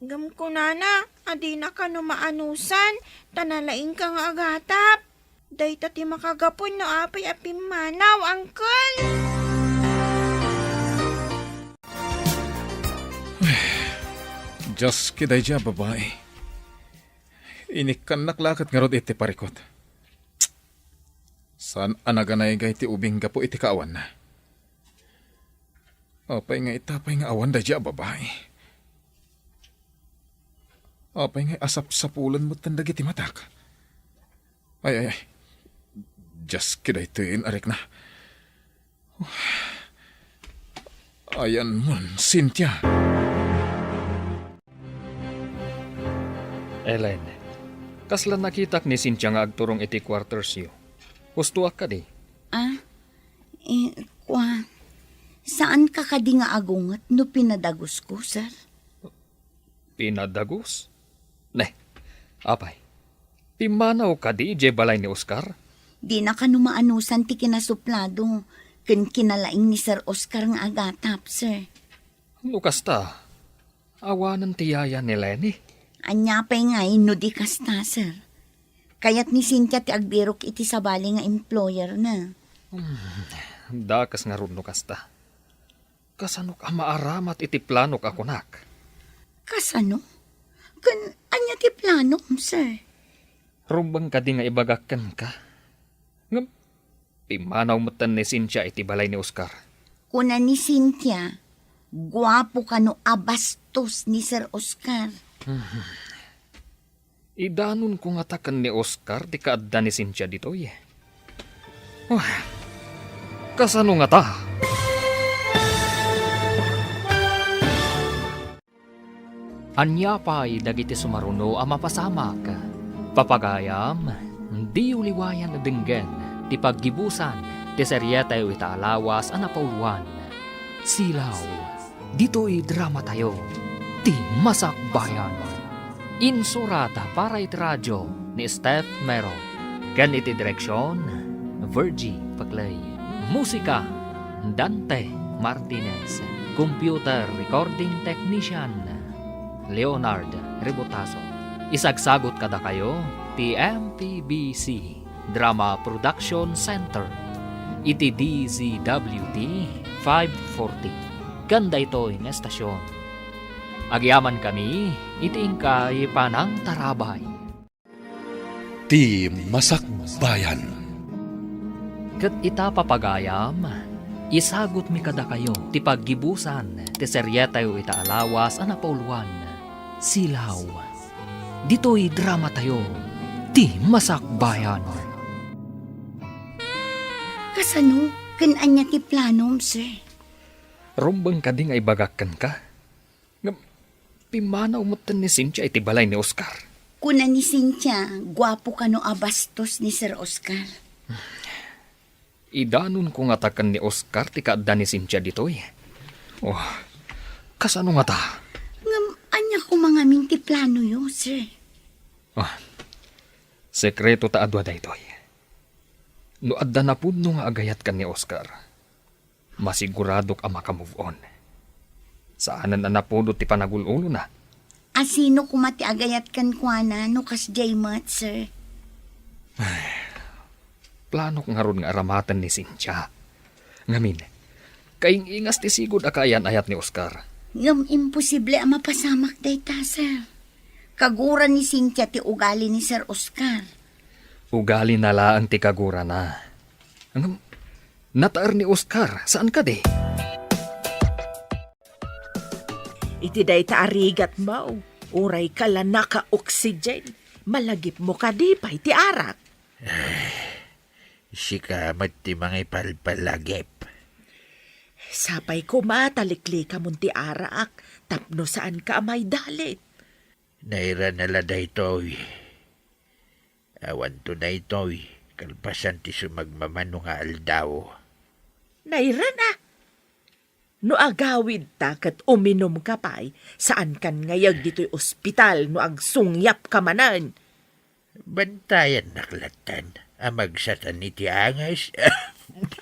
Ngem kunana a dina kano maanusan, ta nalaingka nga agatap. Dayta ti makagapu no apay a pimmanaw, Uncle. Dios, ket daydiay a babai. Inikkannak la ket ngarud iti parikut. Saan a naganaygay ti ubing gapu iti kaawanna. Apay nga ita pay nga awan daydiay a babai? Apay nga asapsapulen metten dagiti matak? Ay, ay, ay. Dios, ket daytoyen a rikna. Ayanmon, Cynthia. Ellen, kasla nakitak ni Cynthia nga agturong iti quartersyo. Hustoak kadi? Ah, eh, kua, saanka kadi nga agunget no pinadagusko, sir? Pinadagus? Ne, apay, pimmanaw kadi idiay balay ni Oscar? Dina kano maanusan ti kinasuplado ken kinalaing ni Sir Oscar nga agatap, sir. No kasta, awanen ti yaya ni Lenny? Ania pay ngay no di kasta, sir? Kayat ni Cynthia ti agbirok iti sabali nga employer na. Hmm, dakes ngarud no kasta. Kasanok a maaramat iti planok a kunak? Kasano? Ken ania ti planom, sir? Rumbeng kadi nga ibagak kenka? Ngem, pimmanaw metten ni Cynthia iti balay ni Oscar. Kuna ni Cynthia, guapo kano a bastos ni Sir Oscar. Idanonko ngata ken ni Oscar ti kaadda ni Cynthia ditoy. Ah, kasano ngata? Ania pay dagiti sumaruno a mapasamak? Papagayam, diyo liwayan a denggen ti paggibusan ti serietayo ita a lawas a napauluan, Silaw. Ditoy dramatayo, ti Masakbayan. Insurat para iti radio ni Steph Mero, ken iti direksion, Virgie Paclay. Musika, Dante Martinez. Computer recording technician, Leonard Rebotazo. Isagsagut kadakayo ti M P B C Drama Production Center iti D Z W T five forty ken daytoy nga estasion. Agyamankami iti inkay panangtarabay. Ti Masakbayan. Ket ita, papagayam, isagutmi kadakayo ti paggibusan ti serietayo ita a lawas a napauluan, Silaw. Ditoy dramatayo, ti Masakbayan. Kasano? Ken ania ti planom, sir? Rumbeng kadi nga ibagak kenka? Ngem, pimmanaw metten ni Cynthia iti balay ni Oscar. Kuna ni Cynthia, guapo kano a bastos ni Sir Oscar. Idanonko ngata ken ni Oscar ti kaadda ni Cynthia ditoy. Oh, kasano ngata? Ngem, ania koma ngamin ti planoyo, sir? Ah, sekreto ta a dua daytoy. No adda napudno nga agayat ken ni Oscar, masiguradok a maka-move on. Saanen a napudot ti panagul-ulona. Asino koma ti agayat kenkuana no kasdiay met, sir? Planok ngarud nga aramaten ni Cynthia. Ngamin, kaing-ingas ti sigud a kaayan-ayat ni Oscar. Ngem imposible a mapasamak dayta, sir. Kagura ni Cynthia ti ugali ni Sir Oscar. Ugalina laeng ti kagurana. Ngem, nataer ni Oscar, saan kadi? Iti dayta a rigatmo, uray ka la naka-oxygen, malagipmo kadi pay ti arak? Sika met ti mangipalpalagip. Sapay koma ta liklikamon ti arak tapno saanka a maidalit. Nairana la daytoy. Awanto daytoy, kalpasan ti sumagmamano nga aldaw. Nairana? No agawidta ket uminumka pay, saankan ngayeg ditoy ospital no agsungyapka manen. Bantayannak lattan a magsatan iti angas.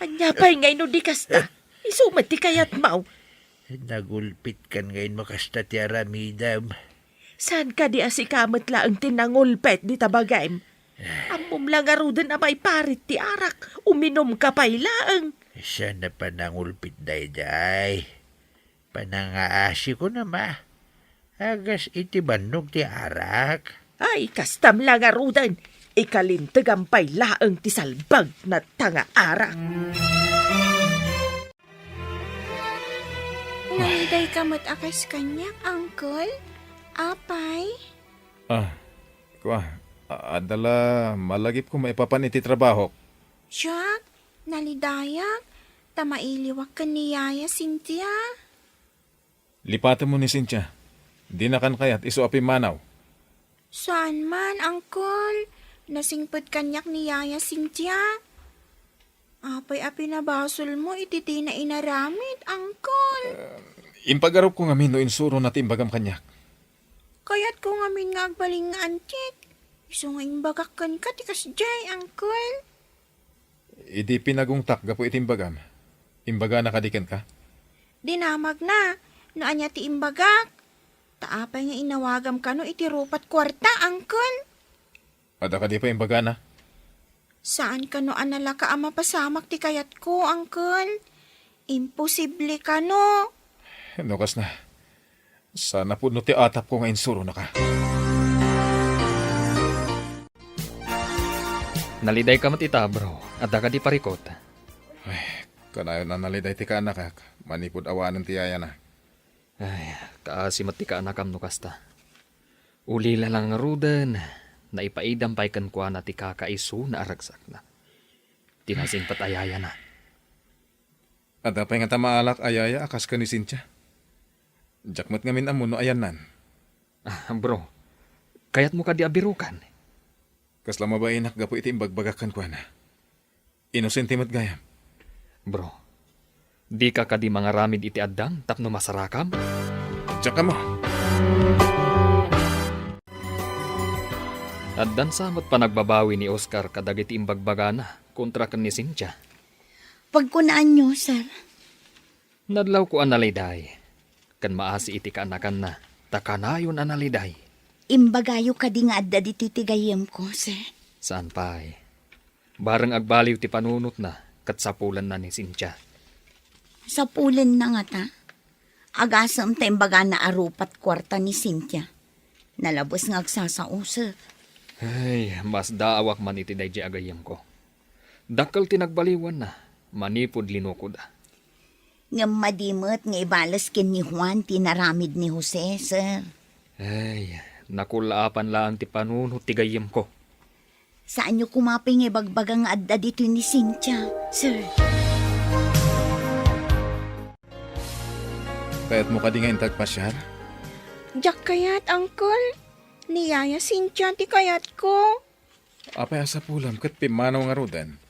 Ania pay ngay no di kasta? Isu met ti kayatmo. Nagulpitkan ngay no kasta ti aramidem. Saan kadi a sika met laeng ti nangulpet dita bagim? Ammom la ngaruden a maiparit ti arak, uminumka pay laeng. Saan a panangulpit daydiay? Panangaasikon a ma. Agas iti bannog ti arak. Ay, kastam la ngaruden, ikalintegam pay laeng ti salbagna ta nga arak. Nalidayka met a kas kaniak, Uncle? Apay? Ah, kua, a-, adda la malagipko maipapan iti trabahok. Jack, nalidayak, ta mailiwak ken ni Yaya Cynthia. Lipatemmo ni Cynthia. Dinakan kayat isu a pimmanaw. Saan man, Uncle. Nasingpet kaniak ni Yaya Cynthia. Apay a pinabasolmo iti dina inaramid, Uncle? Impagarupko ngamin no insurona ti imbagam kaniak. Kayatko ngamin nga agbalin nga antik. Isu nga imbagak kenka ti kasdiay, Uncle. Idi pinagungtak gapu iti imbagam, imbagana kadi kenka? Dinamagna no ania ti imbagak. Ta apay nga inawagam kano iti rupat kuarta, Uncle? Adda kadi pay imbagana? Saan kano a nalaka a mapasamak ti kayatko, Uncle? Imposible kano. No kasna, saan a pudno ti atapko nga insuronaka. Nalidayka met ita, bro. Adda kadi parikut? Ay, kanayon a naliday ti kaanakak, manipud awanen ti yayana. Ay, kaasi met ti kaanakam no kasta. Ulila la ngaruden, naipaidam pay kenkuana ti kakaisuna a ragsakna. Ti nasingpet a yayana. Adda pay ngata maalak a yaya a kas ken ni Cynthia. Diak met ngamin ammo no ayannan. Ah, bro, kayatmo kadi a birukan? Kasla mabainak gapu iti imbagbagak kenkuana. Inosente met gayam. Bro, dika kadi mangaramid iti addang tapno masarakam? Diak ammo. Addan sa met panagbabawi ni Oscar kadagiti imbagbagana kontra ken ni Cynthia. Pagkunaanyo, sir. Nadlawko a naliday, ken maasi iti kaanakanna, ta kanayon a naliday. Imbagayo kadi nga adda ditoy ti gayyemko, sir? Saan pay. Bareng agbaliw ti panunotna, ket sapulenna ni Cynthia. Sapulenna ngata? Agasem ta imbagana a rupat kuarta ni Cynthia. Nalabes nga agsasausek. Ay, masdaawak man iti daydiay a gayyemko. Dakkel ti nagbaliwanna, manipud linukoda. Ngem madi met nga ibales ken ni Juan ti naramid ni Jose, sir. Ay, nakullaapan laeng ti panunot ti gayyemko. Saanyo koma pay nga ibagbaga nga adda ditoy ni Cynthia, sir. Kayatmo kadi nga inta agpasiar? Diak kayat, Uncle. Ni Yaya Cynthia ti kayatko. Apay a sapulem ket pimmanaw ngaruden?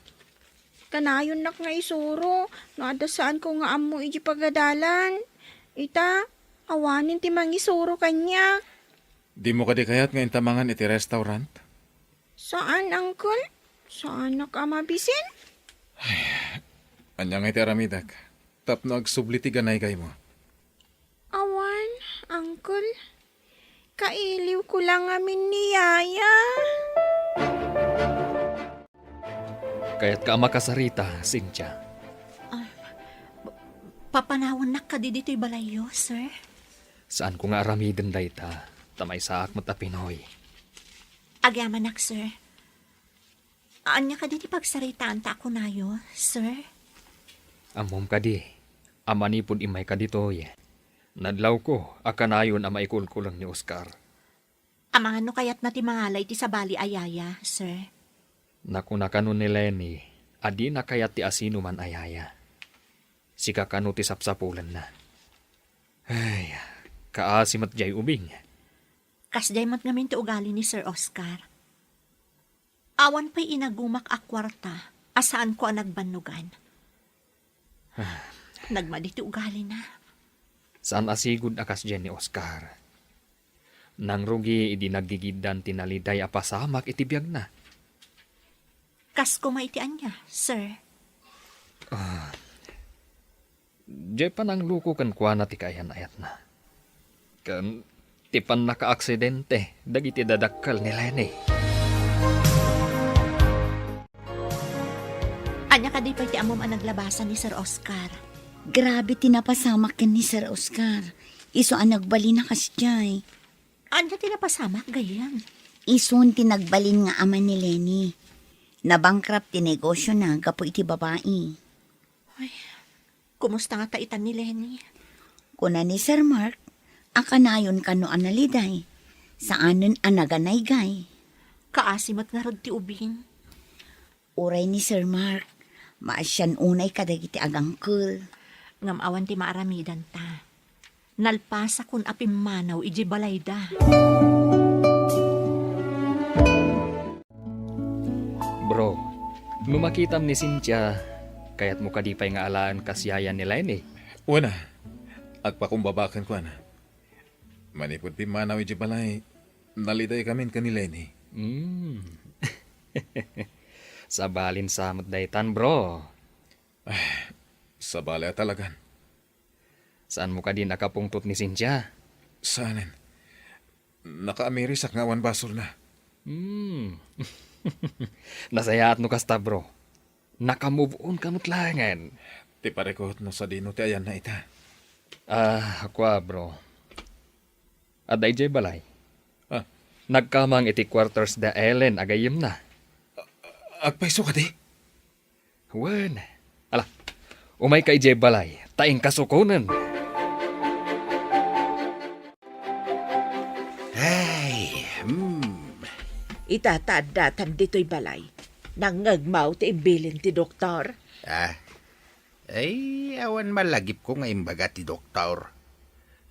Kanayonnak nga isuro no adda saanko nga ammo idiay pagadalan. Ita, awanen ti mangisuro kaniak. Dimo kadi kayat nga inta mangan iti restaurant? Saan, Uncle. Saanak a mabisin. Ania ngay ti aramidek tapno agsubli ti ganaygaymo? Awan, Uncle. Kailiwko la ngamin ni Yaya. Kayatka a makasarita, Cynthia? Ah, pa-, papanawannak kadi ditoy balayyo, sir? Saanko nga aramiden dayta, ta maysaak met a Pinoy. Agyamanak, sir. Ania kadi ti pagsaritaanta a kunayo, sir? Ammom kadi a manipud immayka ditoy, nadlawko a kanayon a maikulkuleng ni Oscar. Amangan no kayatna ti mangala iti sabali a yaya, sir? Nakuna kano ni Leni a dina kayat ti asinoman a yaya. Sika kano ti sapsapulenna. Ay, kaasi met jay ubing. Kasjay met ngamin ti ugali ni Sir Oscar. Awan pay inagumak a kuarta a saanko a nagbannogan. Nagmadi ti ugalina. Saan a sigud a kasdiay ni Oscar. Nangrugi idi naggigiddan ti naliday a pasamak iti biagna. Kas koma iti ania, sir? Ah, Diay panangluko kenkuana ti kaayan-ayatna. Ken ti pannakaaksidente dagiti dadakkel ni Leni. Ania kadi pay ti ammom a naglabasan ni Sir Oscar? Grabe ti napasamak ken ni Sir Oscar. Isu a nagbalin a kasdiay. Ania ti napasamak, gayyem? Isun ti nagbalin nga ama ni Leni. Nabankrupt ti negosiona gapu iti babai. Ay, kumusta ngata itan ni Leni? Kuna ni Sir Mark, a kanayon kano a naliday. Saanen a naganaygay. Kaasi met ngarud ti ubing. Uray ni Sir Mark, maasian unay kadagiti agangkel. Ngem awan ti maaramidanta. Nalpasakon a pimmanaw idiay balayda. Bro, no makitam ni Cynthia, kayatmo kadi pay nga alaen kas yaya ni Leni? Wen a, agpakumbaba kenkuana. Manipud pimmanaw idiay balay, nalidaykamin ken ni Leni. Mm. Sabalin sa met daytan, bro. Ay, sabali a talagan. Saanmo kadi nakapungtot ni Cynthia? Saanen. Nakaamirisak nga awan basolna. Hmm. Nasayaat no kasta, bro. Naka-move on ka met laengen. Ti parikut no sadino ti ayanna ita. Ah, kua, bro. Adda idiay balay. Ah. Nagkamang iti quarters da Ellen a gayyemna. Agpayso kadi? Wen. Ala, umayka idiay balay, ta inkasukonen. Ay, hmm. Ita ta addatan ditoy balay. Nangngegmaw ti imbilin ti doktor? Ah, ay, awan malagipko nga imbaga ti doktor.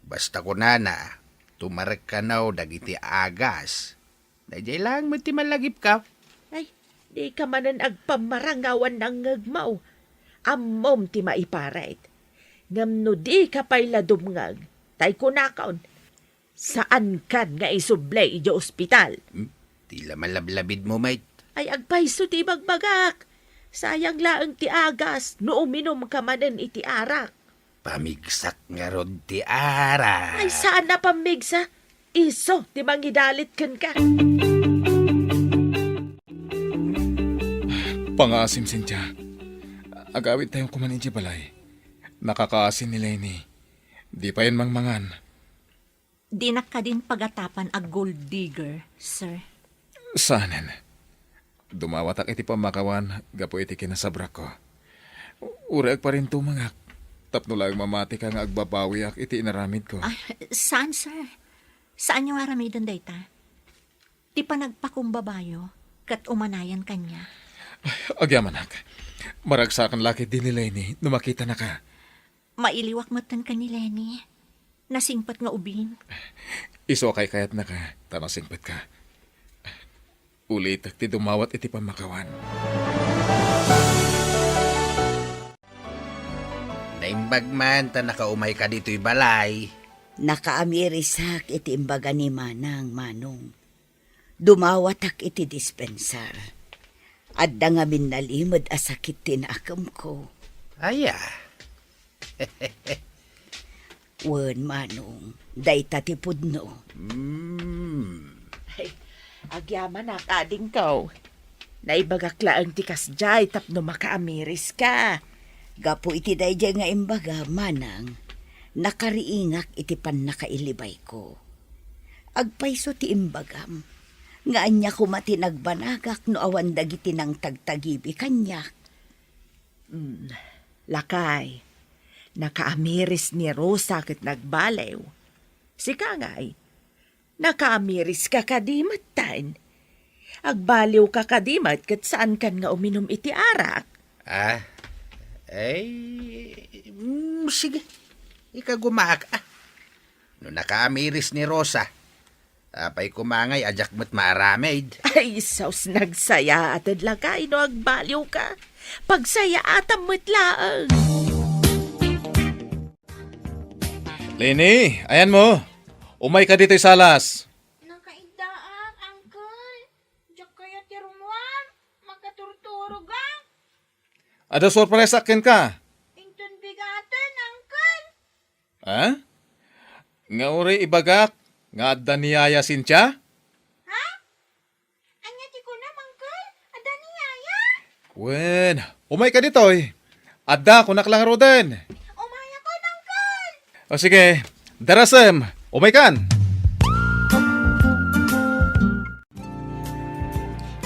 Basta kunana, tumarek kano dagiti agas. Daydiay laeng met ti malagipko. Ay, dika manen agpammarang awan nangngegmaw. Ammom ti maiparit. Ngem no dika pay la dumngeg, tay kunakon, saankan nga isubli idiay ospital. Hmm? Ti la malablabidmo met. Ay, agpayso ti ibagbagak. Sayang laeng ti agas no uminumka manen iti arak. Pamigsak ngarud ti arak. Ay, saan a pamigsak. Isu ti mangidalit kenka. Pangaasim, Cynthia. Agawidtayo koman idiay balay. Nakakaasin ni Leni. Di payen mangmangan. Dinak kadin pagatapan a gold digger, sir. Saanen. Dumawatak iti pammakawan gapu iti kinasabrakko. Uray agparintumengak tapno laeng mamatika nga agbabawiak iti inaramidko. Ah, saan, sir? Saanyo nga aramiden dayta? Ti panagpakumbabayo ket umanayan kaniak. Ay, agyamanak. Maragsakan la ketdi ni Leni no makitanaka. Mailiwak metten ken ni Leni. Nasingpet nga ubing. Isu a kaykayatnaka, ta nasingpetka. Ulitek ti dumawat iti pammakawan. Naimbag man ta nakaumayka ditoy balay. Nakaamirisak iti imbaga ni Manang, Manong. Dumawatak iti dispensar. Adda ngamin nalimed a sakit ti naakemko. Aya. Wen, Manong, dayta ti pudno. Mm. Ay, agyamanak, adingko. Naibagak laeng ti kasdiay tapno makaamiriska. Gapu iti daydiay nga imbaga, Manang, nakariingak iti pannakailibayko. Agpayso ti imbagam, nga ania koma ti nagbanagak no awan dagiti nangtagtagibi kaniak? Mm, lakay, nakaamiris ni Rosa ket nagbaliw. Sika ngay, nakaamiriska kadi metten? Agbaliwka kadi met ket saankan nga uminum iti arak? Ah, ay, mm, sige. Ikagumaak, ah. No nakaamiris ni Rosa, apay koma ngay a diak met maaramid? Ay, sus, nagsayaated lakay no agbaliwka. Pagsayaatam met laeng. Leni, ayanmo. Umayka ditoy salas. Nakaiddaak, Uncle. Diak kayat ti rummuar. Makaturturogak. Adda sorpresak kenka. Inton bigaten, Uncle. Ha? Nga uray ibagak nga adda ni Yaya Cynthia? Ha? Ania ti kunam, Uncle? Adda ni Yaya? Wen, umayka ditoy. Adda, kunak la ngaruden. Umayakon, Uncle. O sige, darasem, umaykan.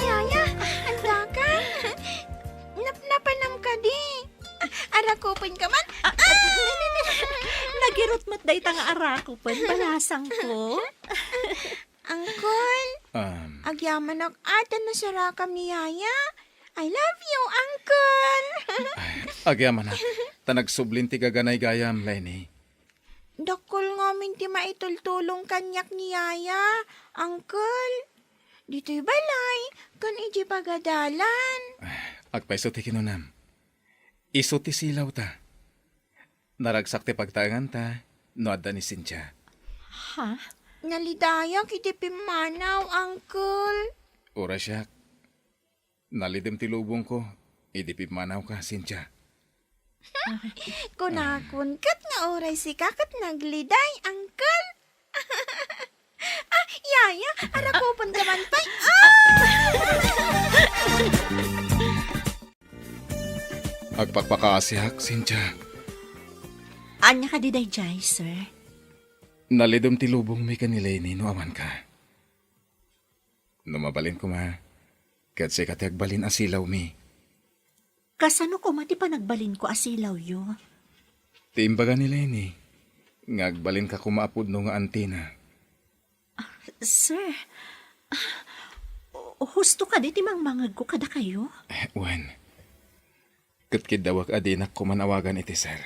Yaya, andaka? Napnapanam kadi? Arakupenka man? Ah, ah, nagirot met dayta nga arakupen, balasangko. Uncle, Um, agyamanak a ta nasarakam ni Yaya. I love you, Uncle. Ay, agyamanak, ta nagsublin ti gaganay gayam, Leni. Dakkel ngamin ti maitultulong kaniak ni Yaya, Uncle. Ditoy balay, ken idiay pagadalan. Agpayso ti kinunam. Isu ti silawta. Naragsak ti pagtaenganta no adda ni Cynthia. Ha? Nalidayak iti pimmanaw, Uncle. Uray siak. Nalidem ti lubongko idi pimmanawka, Cynthia. Kunakon ket nga uray sika ket nagliday, Uncle. Ah, Yaya, arakupenka man pay. Ah! Agpakpakaasiak, Cynthia. Ania kadi daydiay, sir? Nalidem ti lubongmi ken ni Leni no amanka. No mabalin koma, ket sika ti agbalin a silawmi. Kasano koma ti panagbalinko a silawyo? Ti imbaga ni Leni nga agbalinka koma a pudno nga antina. Ah, sir, ah, husto kadi ti mangmangegko kadakayo? Eh, wen. Ket kiddawek a dinak koman awagan iti sir.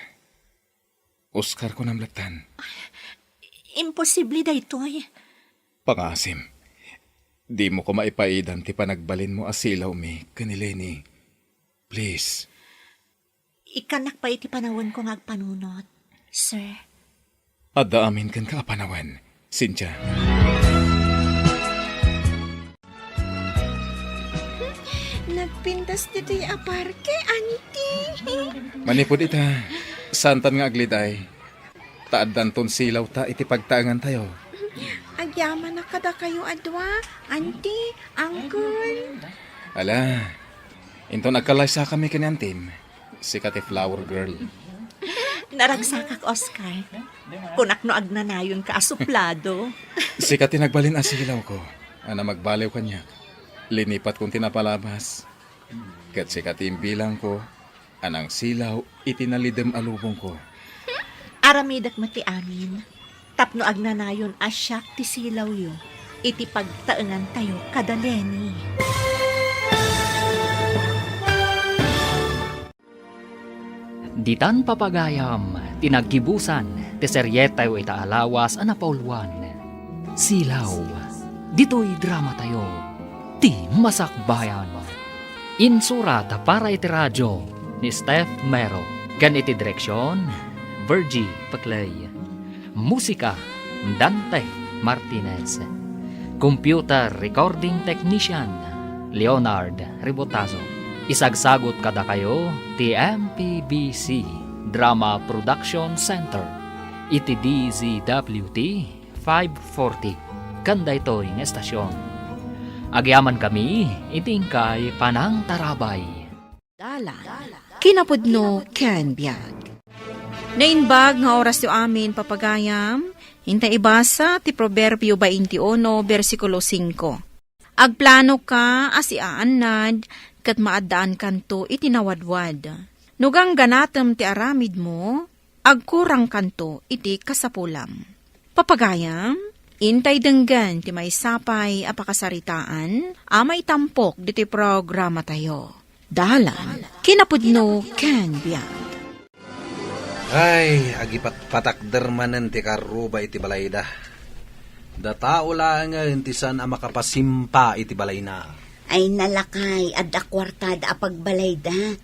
Oscar, kunam lattan. Imposible daytoy. Pangaasim, dimo koma ipaidan ti panagbalinmo a silawmi ken ni Leni. Please. Ikkannak pay iti panawenko nga agpanunot, sir. Adda amin kenka a panawen, Cynthia. Nagpintas ditoy a parke, Auntie. Manipud ita, saantan nga agliday. Ta addanton silawta iti pagtaengantayo. Agyamanak kadakayo a dua, Auntie, Uncle. Ala, inton agkalaysakami ken ni Antim, sika ti flower girl. Naragsakak, Oscar. Kunak no agnanayonka a suplado. Sika ti nagbalin a silawko, a namagbaliw kaniak. Linipatkon ti napalabas. Ket sika ti imbilangko a nangsilaw iti nalidem a lubongko. Aramidek met ti amin, tapno agnanayon a siak ti silawyo iti pagtaengantayo kada Leni. Ditan papagayam ti naggibusan ti serietayo ita a lawas a napauluan, Silaw. Ditoy dramatayo, Ti Masakbayan. Insurat para iti radio ni Steph Mero ken iti direksion, Virgie Paclay. Musika, Dante Martinez. Computer recording technician, Leonard Ribotazo. Isagsagut kadakayo ti M P B C Drama Production Center. iti D Z W T five forty, ken daytoy nga estasion. Agyamankami iti inkay panangtarabay. Dalan, kinapudno ken biag. Naimbag nga oras ti amin, papagayam. Inta ibasa ti Proverbio twenty-uno, bersikulo singko. Agplanoka a siaannad, ket maaddaankanto iti nawadwad. No gangganatem ti aramidmo, agkurangkanto iti kasapulam. Papagayam, intay denggen ti maysa pay a pakasaritaan a maitampok ditoy programatayo. Dalan, kinapudno ken biag. Ay, agipatpatakder manen ti karruba iti balayda. Datao laengen ti saan a makapasimpa iti balayna. Ay, nalakay, adda kuartada a pagbalayda.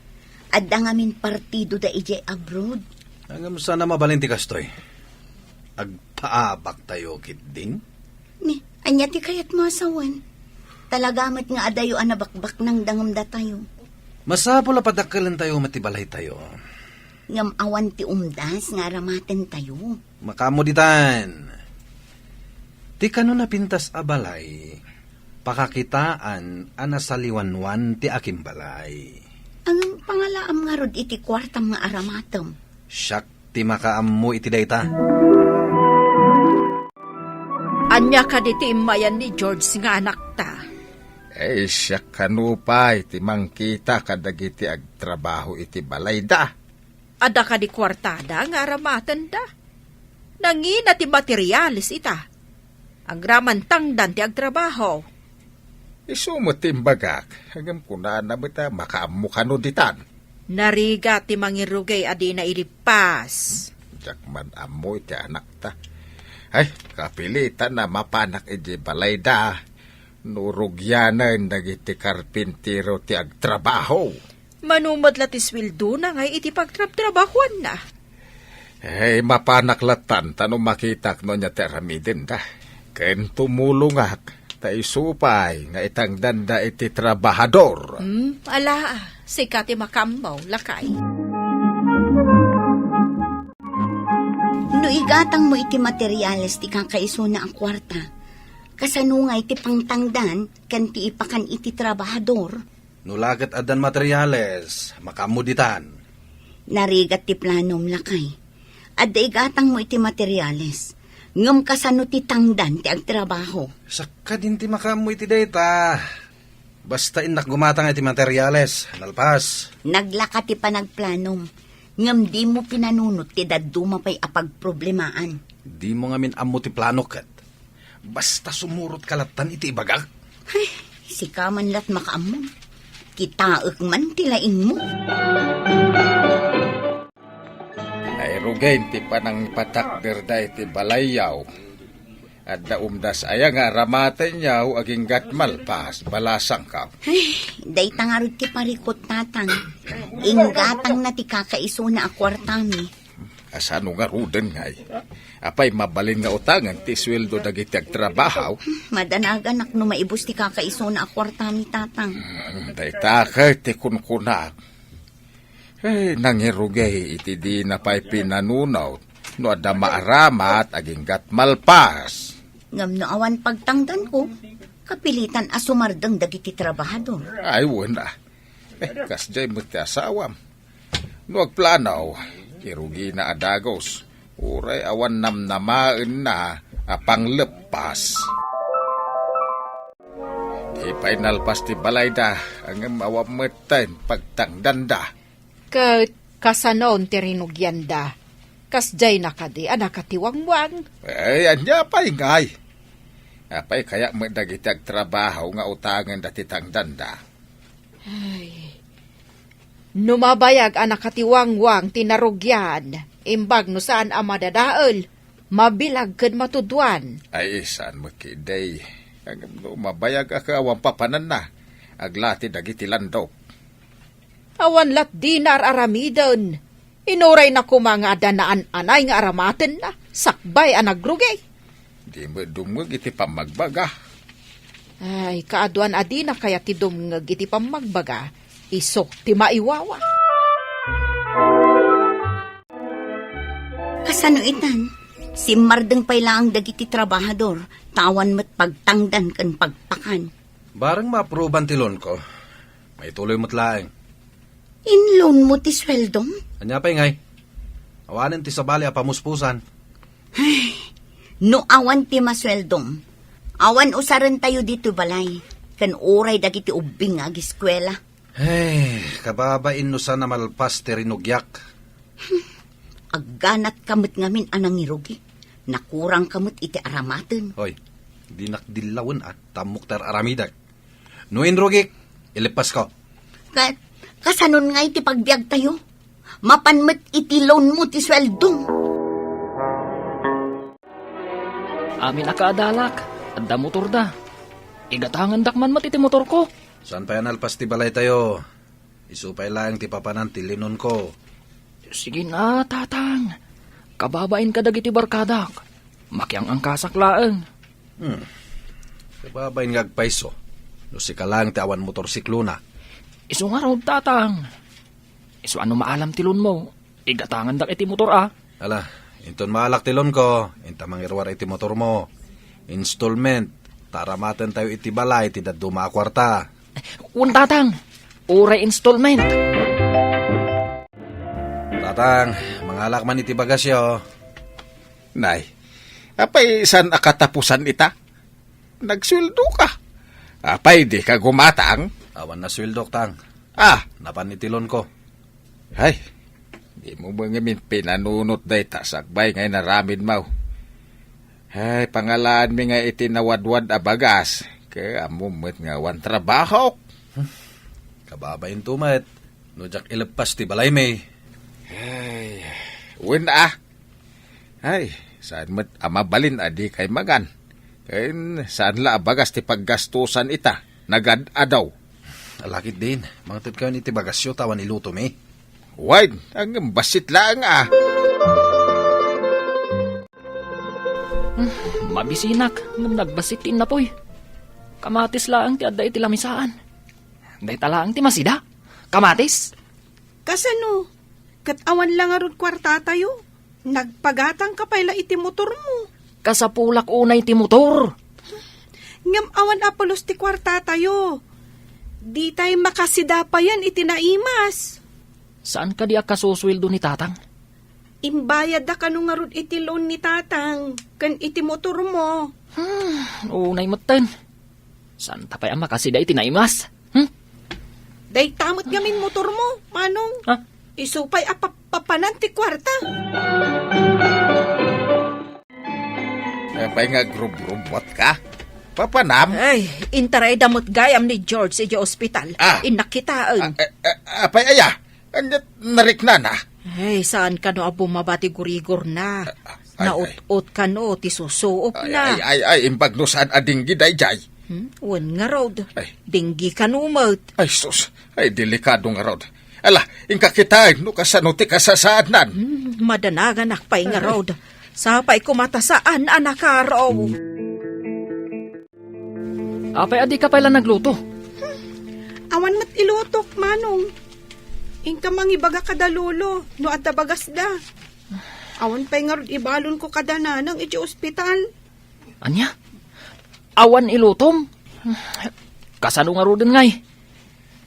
Adda ngamin partidoda idiay abroad. Ngem saan a mabalin ti kastoy? Agpaabaktayo ketdin? Ni, ania ti kayatmo a sawen? Talaga met nga adayo a nabakbaknangda ngem datayo. Masapul a padakkelentayo met ti balaytayo. Ngem awan ti umdas nga aramatentayo. Makaammo ditan. Ti kano napintas a balay, pakakitaan a nasaliwanwan ti akimbalay. Ngem pangalaam ngarud iti kuartam nga aramatem. Siak ti makaammo iti dayta. Ania kadi ti immayan ni George nga anakta? Ay, siak kano pay ti mangkita kadagiti agtrabaho iti balayda. Adda kadi kuartada nga aramatenda? Nangina ti materiales ita? Agraman tangdan ti agtrabaho. Isu met ti imbagak, ngem kunana met a makaammo kano ditan. Narigat ti mangirugay a dina ilippas. Diak man ammo iti anakta. Ay, kapilitan a mapanak iti balayda. No rugianen dagiti karpintero ti agtrabaho. Mano met la ti sueldona ngay iti pagtrabtrabahuanna? Ay, mapanak lattan ta no makitak no ania ti aramidenda. Ken tumulongak, ta isu pay nga itangdanda iti trabahador. Hmm, ala, sika ti makaammo, lakay. No igatangmo iti materiales ti kakaisuna a kuarta, kasano nga iti pangtangdan ken ti ipakan iti trabahador? No la ket addan materiales, makaammo ditan. Narigat ti planom, lakay. Adda igatangmo iti materiales. Ngem kasano ti tangdan ti agtrabaho? Sakkadin ti makaammo iti dayta. Basta innak gumatang iti materiales, nalpas. Naglaka ti panagplanom. Ngem dimo pinanunot ti dadduma pay a pagproblemaan. Dimo ngamin ammo ti plano ket. Basta sumurot ka lattan iti ibagak. Ay, sika man lat makaammo. Kitaek man ti laingmo. Nairugen ti panangipatakderda iti balayyaw. Adda umdas aya nga aramatenyaw aginggat malpas, balasangko. Ay, dayta ngarud ti parikut, tatang. Inggatangna ti kakaisuna a kuartami. Kasano ngaruden ngay? Apay mabalin nga utangen ti sueldo dagiti agtrabaho? Madanaganak no maibus ti kakaisuna a kuartami, tatang. Hmm, dayta ket ti kunkunak. Eh, nangirugay iti dina pay pinanunot no adda maaramat aginggat malpas. Ngem no awan pagtangdanko, kapilitan a sumardeng dagiti trabahador. Ay, wen a. Eh, kasdiay met ti asawam. No agplanaw, irugina a dagus, uray awan namnamaenna a pangleppas. Di pay nalpas ti balayda, ngem awan metten pagtangdanda. Ket kasanon ti rinugianda? Kasdiayna kadi a nakatiwangwang? Ay, ania pay ngay? Apay kayat met dagiti agtrabaho nga utangenda ti tangdanda? Ay, no mabayag a nakatiwangwang ti narugian, imbag no saan a madadael, mabilag ken matuduan. Ay, saan met ketdi. Ngem no mabayag a ket awan papananna, aglati dagiti landok. Awan lat dina ar-aramiden. Inurayna koma nga adda naan-anay nga aramatenna, sakbay a nagrugi. Di met dumngeg iti pammagbaga. Ay, kaaduan a dina kayat ti dumngeg iti pammagbaga, isok ti maiwawa. Kasano itan? Simmardeng pay laeng dagiti trabahador, ta awan met pagtangdan ken pagpakan. Bareng maapruban ti loanko, maituloy met laeng. In-loanmo ti sueldom? Ania pay ngay? Awanen ti sabali a pamuspusan. Ay, no awan ti masueldom, awan usarentayo ditoy balay, ken uray dagiti ubbing nga agiskuela. Ay, kababain no saan a malpas ti rinugiak. Agganatka met ngamin a nangirugi. Nakurangka met iti aramaten. Hoy, dinak dillawen a, ta ammok ti ar-aramidek. No inrugik, ileppasko. Ka-, kasanon nga iti pagbiagtayo? Mapan met iti loanmo ti sueldom. Amin a kaadalak, adda motorda. Igatangandak man met iti motorko. Saan pay a nalpas ti balaytayo? Isu pay laeng ti papanan ti linonko. Sige na, Tatang. Kababain kadagiti barkadak. Makiang-angkasak laeng. Hmm. Kababain nga agpayso. No sika laeng ti awan motorsiklona. Isu ngarud, Tatang. Isu a no maalam ti loanmo, igatangandak iti motor a. Ala, inton maalak ti loanko, inta mangiruar iti motormo. Installment, ta aramatentayo iti balay ti dadduma a kuarta. Wen, Tatang, uray installment. Tatang, mangalak man iti bagasyo. Nay, apay saan a katapusan ita? Nagsueldoka. Apay dika gumatang? Awan a sueldok, Tang. Ah. Napan iti loanko. Ay, dimo met ngamin pinanunot dayta sakbay nga inaramidmo. Ay, pangalaanmi nga iti nawadwad a bagas, ket ammom met nga awan trabahok. Hmm. Kababainto met, no diak ileppas ti balaymi. Ay, wen a. Ay, saan met a mabalin a dikay mangan. Ken saan la a bagas ti paggastusan ita, nagad-adaw. Ala ketdin, mangtedkayon iti bagasyo ta awan ilutomi. Wen, ngem bassit laeng a. Hmm, mabisinak, ngem nagbassit ti innapoy. Kamatis laeng ti adda iti lamisaan. Dayta laeng ti masida. Kamatis? Kasano? Ket awan la ngarud kuartatayo? Nagpagatangka pay la iti motormo. Kasapulak unay ti motor. Ngem awan a pulos ti kuartatayo. Ditay makasida payen iti naimas. Saan kadi a kasusueldo ni Tatang? Imbayadda kano ngarud iti loan ni Tatang ken iti motormo. Hmm, unay metten. Saanta pay a makasida iti naimas? Hmm? Dayta met ngamin motormo, Manong. Ha? Isu pay a pap-, papanan ti kuarta. Apay nga agrubrubuatka? Papanam? Ay, intarayda met gayam ni George iti ospital. Ah. Innak kitaen. Ah, eh, eh, apay aya? Ania, nariknana? Ay, saan kano a bumaba ti gurigorna. Ah, ah, ay, Naut-ot kano ti susuopna. Ay, ay, ay, ay, imbag no saan a dinggi daydiay. Hmm? Wen ngarud. Ay. Dinggi kano met. Ay, sus. Ay, delikado ngarud. Ala, inka kitaen no kasano ti kasasaadnan. Hmm, madanaganak pay ngarud. Sapay koma ta saan a nakaro. Apay a dika pay la nagluto? Hmm. Awan met ilutok, Manong. Inka mangibaga kada lolo no adda bagasda. Awan pay ngarud ibalonko kada nanang iti ospital. Ania? Awan ilutom? Kasano ngaruden ngay?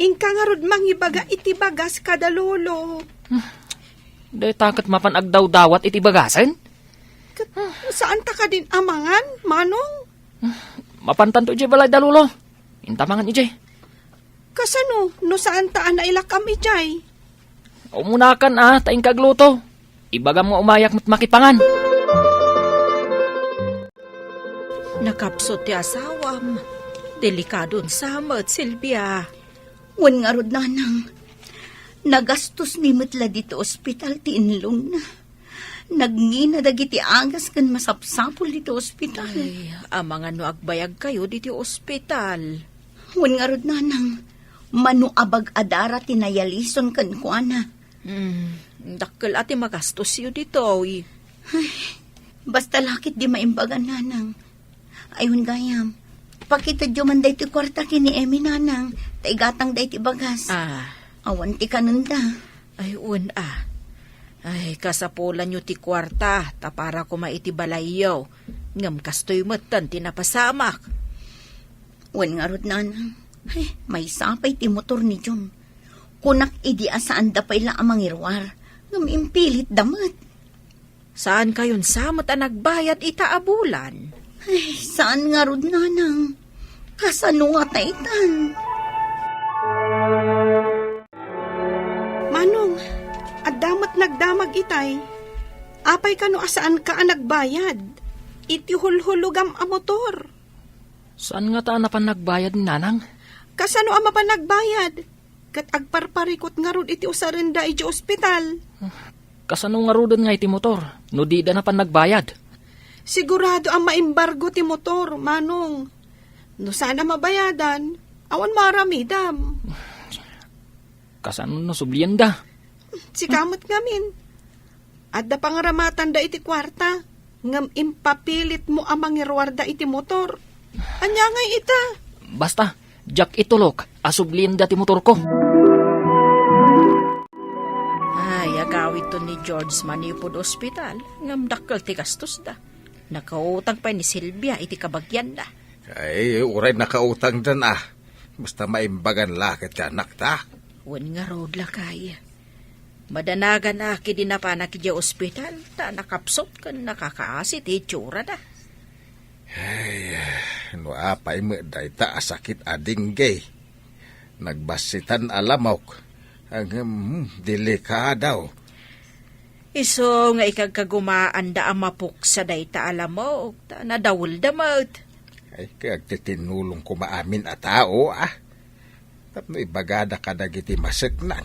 Inka ngarud mangibaga iti bagas kada lolo. Dayta ket mapan agdawdawat iti bagasen? Ket saanta kadin a mangan, Manong? Mapantanto idiay balay da lolo. Inta mangan idiay. Kasano no saanta a nailak-am idiay? Umunakan a, ta inka agluto. Ibagam nga umayak met makipangan. Nakapsut ti asawam. Delikadon sa met, Silvia. Wen ngarud, Nanang. Nagastos mi met la ditoy ospital ti inlonna. Nagngina dagiti agas ken masapsapul ditoy ospital. Ay, amangan no agbayagkayo ditoy ospital. Wen ngarud, Nanang, mano a bag-adara ti nayalison kenkuana. Hmm, dakkel a ti magastosyo ditoy. Ay, basta la ketdi maimbagan, Nanang. Ay, wen gayam, pakitedyo man daytoy kuarta ken ni Emmy, Nanang, ta igatangda iti bagas. Ah. Awan ti kanenda. Ay, wen a. Ay, kasapulanyo ti kuarta, ta para koma iti balayyo. Ngem kastoy metten ti napasamak. Wen ngarud, nanang. Ay, maysa pay ti motor ni Jun. Kunak idi a saanda pay la a mangiruar, ngem impilitda met. Saankayon sa met a nagbayad ita a bulan? Ay, saan ngarud, nanang. Kasano nga ta itan? Manong, adda met nagdamag itay. Apay kano a saanka a nagbayad iti hulhulogam a motor? Saan ngata a napan nagbayad ni nanang? Kasano a mapan nagbayad? Ket agparparikut ngarud iti usarenda idiay ospital. Kasano ngaruden nga iti motor no dida napan nagbayad? Sigurado a maimbargo ti motor, Manong. No saan a mabayadan, awan maaramidam. Kasano no sublienda? Sika met ngamin. Adda pangaramatanda iti kuarta, ngem impapilitmo a mangiruarda iti motor. Ania ngay ita? Basta, diak itulok a sublienda ti motorko. Ay, agawidto ni George manipud ospital, ngem dakkel ti gastosda. Nakautang pay ni Silvia iti kabagianna. Ay, uray nakautangdan a. Basta maimbagan la ket ti anakta. Wen ngarud, lakay. Madanagan a ket idi napanak idiay ospital, ta nakapsut ken nakakaasi ti itsurada. Ay, no apay met dayta a sakit a dengue. Nagbassitan a lamok. Ngem, delikado. Isu nga ikagkagumaanda a mapuksa dayta a lamok, ta nadawelda met. Ay, kay agtitinnulong koma amin a tao, a. Tapno ibagada kadagiti maseknan.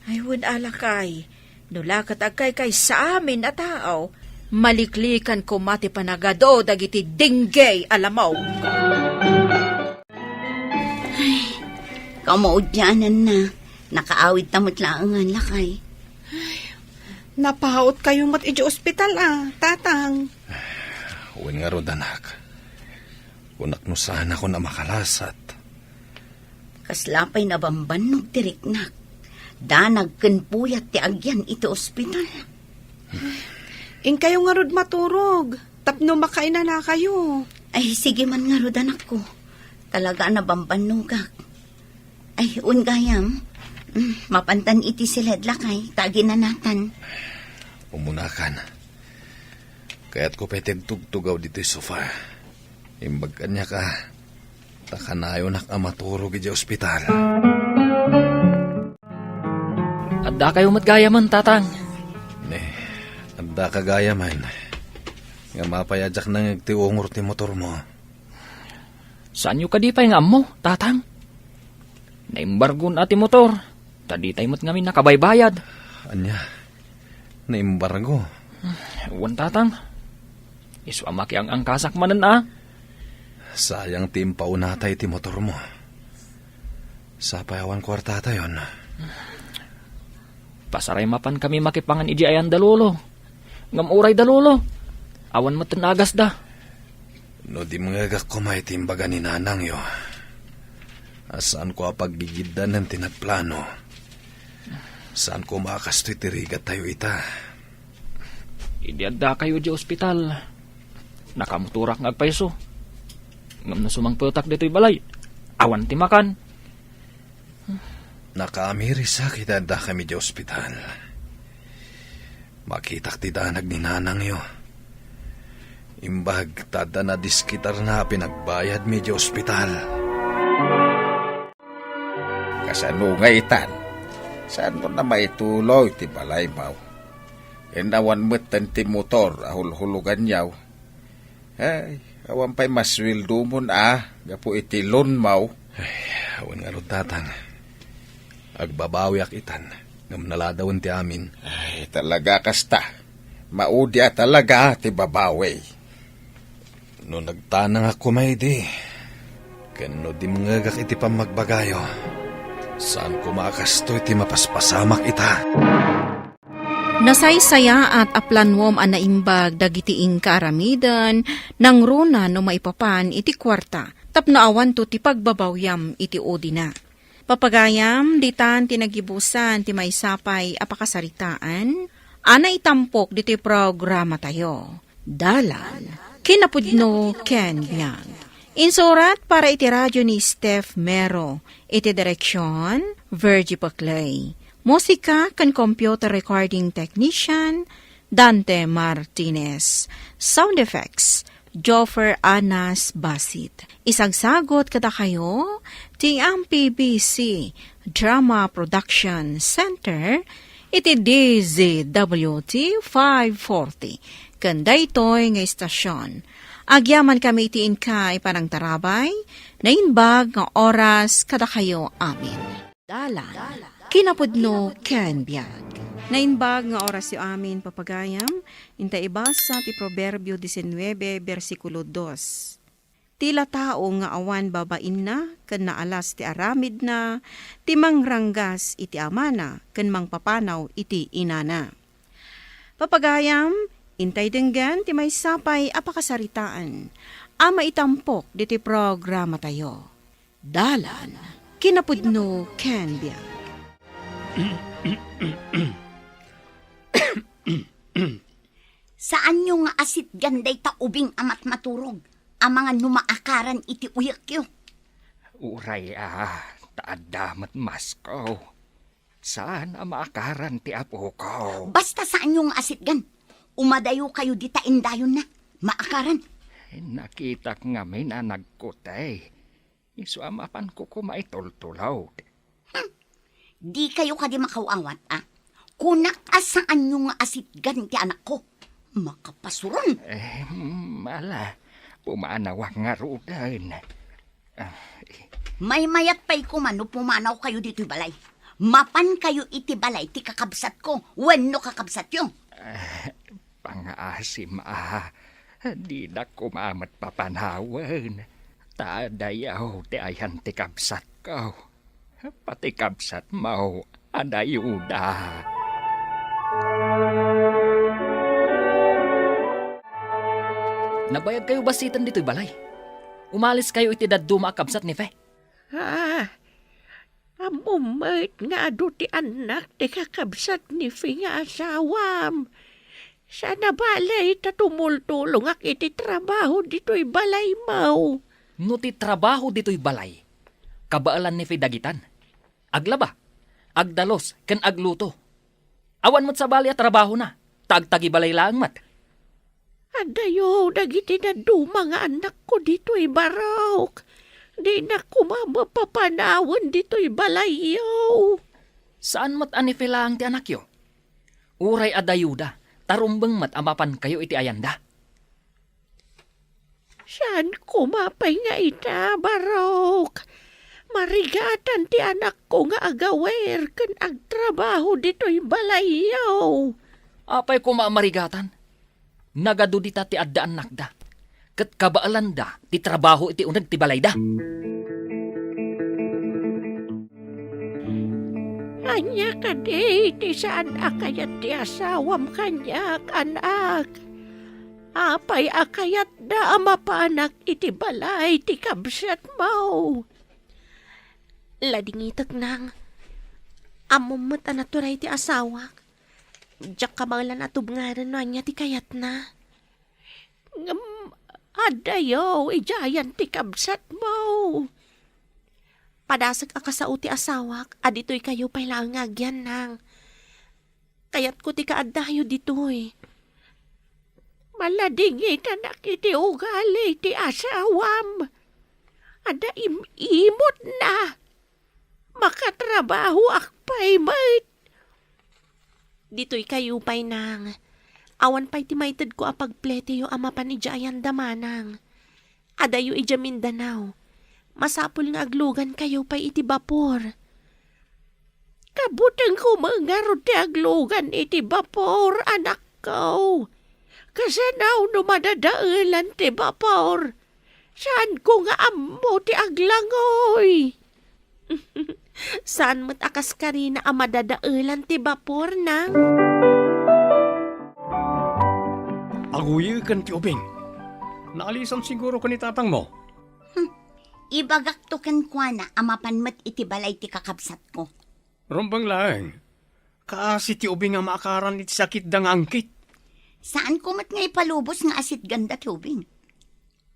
Ay, wen a, lakay. No la ket agkaykaysa amin a tao, maliklikan koma ti panagadu dagiti dengue a lamok. Ay, kamaudiananna. Nakaawidta met laengen, lakay. Napautkayo met idiay ospital a, tatang. Wen ngarud, anak. Kunak no saanakon a makalasat. Kasla pay nabambannog ti riknak. Danag ken puyat ti agyan iti ospital. Inkayo ngarud maturog, tapno makainanakayo. Ay, sige man ngarud, anakko. Talaga a nabambannogak. Ay, wen gayam. Mm, mapantan iti siled, lakay, ta aginanatan. Umunakan. Kayatko pay ti agtugtugaw ditoy sofa. Imbag kaniak a, ta kanayonak a maturog idiay ospital. Addakayo met gayamen, tatang. Ne, addaka gayamen. Ngem apay a diak nangngeg ti ungor ti motormo? Saanyo kadi pay nga ammo, tatang? Naimbargon a ti motor, ta ditay met ngamin nakabaybayad. Ania? Naimbargo? Wen, tatang. Isu a makiang-angkasak manen a. Sayang ti impaunata iti motormo. Sapay awan kuartatayon. Pasaray mapan kami makipangan idiay ayan da Lolo. Ngem uray da Lolo, awan met ti nagasda. No dimngegak koma iti imbaga ni nanangyo, a saanko a paggigiddanen ti nagplano, saanko a kastoy ti rigattayo ita. Idi addakayo idiay ospital, nakamotorak nga agpayso. Ngem no sumangpetak ditoy balay, awan ti makan. Nakaamirisak iti addakami idiay ospital. Makitak ti danag ni nanangyo. Imbag ta adda nadiskitarna a pinagbayadmi idiay ospital. Kasano nga itan? Saanmo a maituloy ti balaymaw? Ken awan metten ti motor a hulhuloganyaw. Ay, awan pay masueldomon a gapu iti loanmaw. Ay, awan ngarud, tatang. Agbabawiak itan, ngem naladawen ti amin. Ay, talaga kasta. Maudi a talaga ti babawi. No nagtanangak koma idi, ken no dimngegak iti pammagbagayo, saan koma a kastoy ti mapaspasamak ita. Nasaysayaat a planuem a naimbag dagiti inka aramiden, nangruna no maipapan iti kuarta, tapno awanto ti pagbabawiam iti udina. Papagayam, ditan ti nagibusan ti maysa pay a pakasaritaan a naitampok ditoy programatayo. Dalan, kinapudno ken biag. Insurat para iti radio ni Steph Mero, iti direksyon, Virgie Paclay. Musika ken computer recording technician, Dante Martinez. Sound effects, Joffer Anas Basit. Isagsagot kadakayo ti M P B C Drama Production Center iti D Z W T five forty. Ken daytoy nga istasyon, agyaman kami iti inkay panangtarabay, naimbag nga oras kadakayo amin. Dalan, kinapudno ken biag. Naimbag nga orasyo amin, papagayam, inta ibasa ti Proverbio diecinuebe, bersikulo dos. Ti la tao nga awan babainna ken naalas ti aramidna, ti mangranggas iti amana ken mangpapanaw iti inana. Papagayam, intay denggen ti maysa pay a pakasaritaan a maitampok ditoy programatayo. Dalan, kinapudno ken biag. Saanyo nga asitgan dayta ubing a matmaturog, amangan no maakaran iti uyekyo. Uray a ta adda met masko, saan a maakaran ti apoko. Basta saanyo nga asitgan. Umadayo kayo dita indayonna. Maakaran. Nakitak ngamin a nagkutay. Isu a mapanko koma itultulod. Hmm. Di kayo kadi makaw-awat, a? Kunak a saanyo nga asitgan ti anakko. Makapasuron. Eh, ala, pumanawak ngaruden. Ah, eh. Maymayat pay koma no pumanaw kayo ditoy balay. Mapan kayo iti balay ti kakabsatko wenno kakabsatyo. Ah, pangaasim a, dinak koma met papanawen. Ta adayo ti ayan ti kabsatko. Pati kabsatmo, adayuda. Nabayag kayo basiten ditoy balay. Umalis kayo iti dadduma a kabsat ni Fe. Ah, ammom met nga adu ti annak ti kakabsat ni Fe nga asawam. Sana balay ta tumultulongak iti trabaho ditoy balaymo. No ti trabaho ditoy balay, kabaelan ni Fe dagitan. Aglaba, agdalus, ken agluto. Awan met sabali a trabahona, ta agtagibalay laeng met. Adayo dagiti dadduma nga annakko ditoy barok. Dinak koma mapapanawen ditoy balayyo. Saan met a ni Fe laeng ti anakyo? Uray adayuda, ta rumbeng met a mapankayo iti ayanda. Saan koma pay nga ita, barok. Marigatan ti anakko nga agawer ken agtrabaho ditoy balayyo. Apay koma a marigatan? Nagadu dita ti adda annakda, ket kabaelanda ti trabaho iti uneg ti balayda. Ania kadi ti saan a kayat ti asawam kaniak, anak? Apay a kayatda a mapanak iti balay ti kabsatmo? Ladingitek, nang. Ammom met a naturay ti asawak. Diak kabaelan a tubngaran no ania ti kayatna. Ngem, adayo, idiayan ti kabsatmo. Padasek a kasao ti asawak, a ditoy kayo pay laeng nga agyannang. Kayatko ti kaaddayo ditoy. Maladingitanak iti ugali ti asawam. Adda im-imotna. Makatrabahoak pay met. Ditoy kayo pay, nang. Awan pay ti maitedko a pagpleteyo a mapan idiay ayanda, manang. Adayo idiay Mindanao. Masapul nga aglugan kayo pay iti bapor. Kabutengko met ngarud ti aglugan iti bapor, anakko. Kasano no madadaelan ti bapor? Saanko nga ammo ti aglangoy. Saan met a kaskarina a madadaelan ti bapor, nang? Aguyeken ti ubing. Naalisan siguro ken ni tatangmo. Hmm. Ibagakto kenkuana a mapan met iti balay ti kakabsatko. Rumbeng laeng. Kaasi ti ubing a maakaran iti sakitda nga angkit. Saanko met nga ipalubos nga asitganda ti ubing.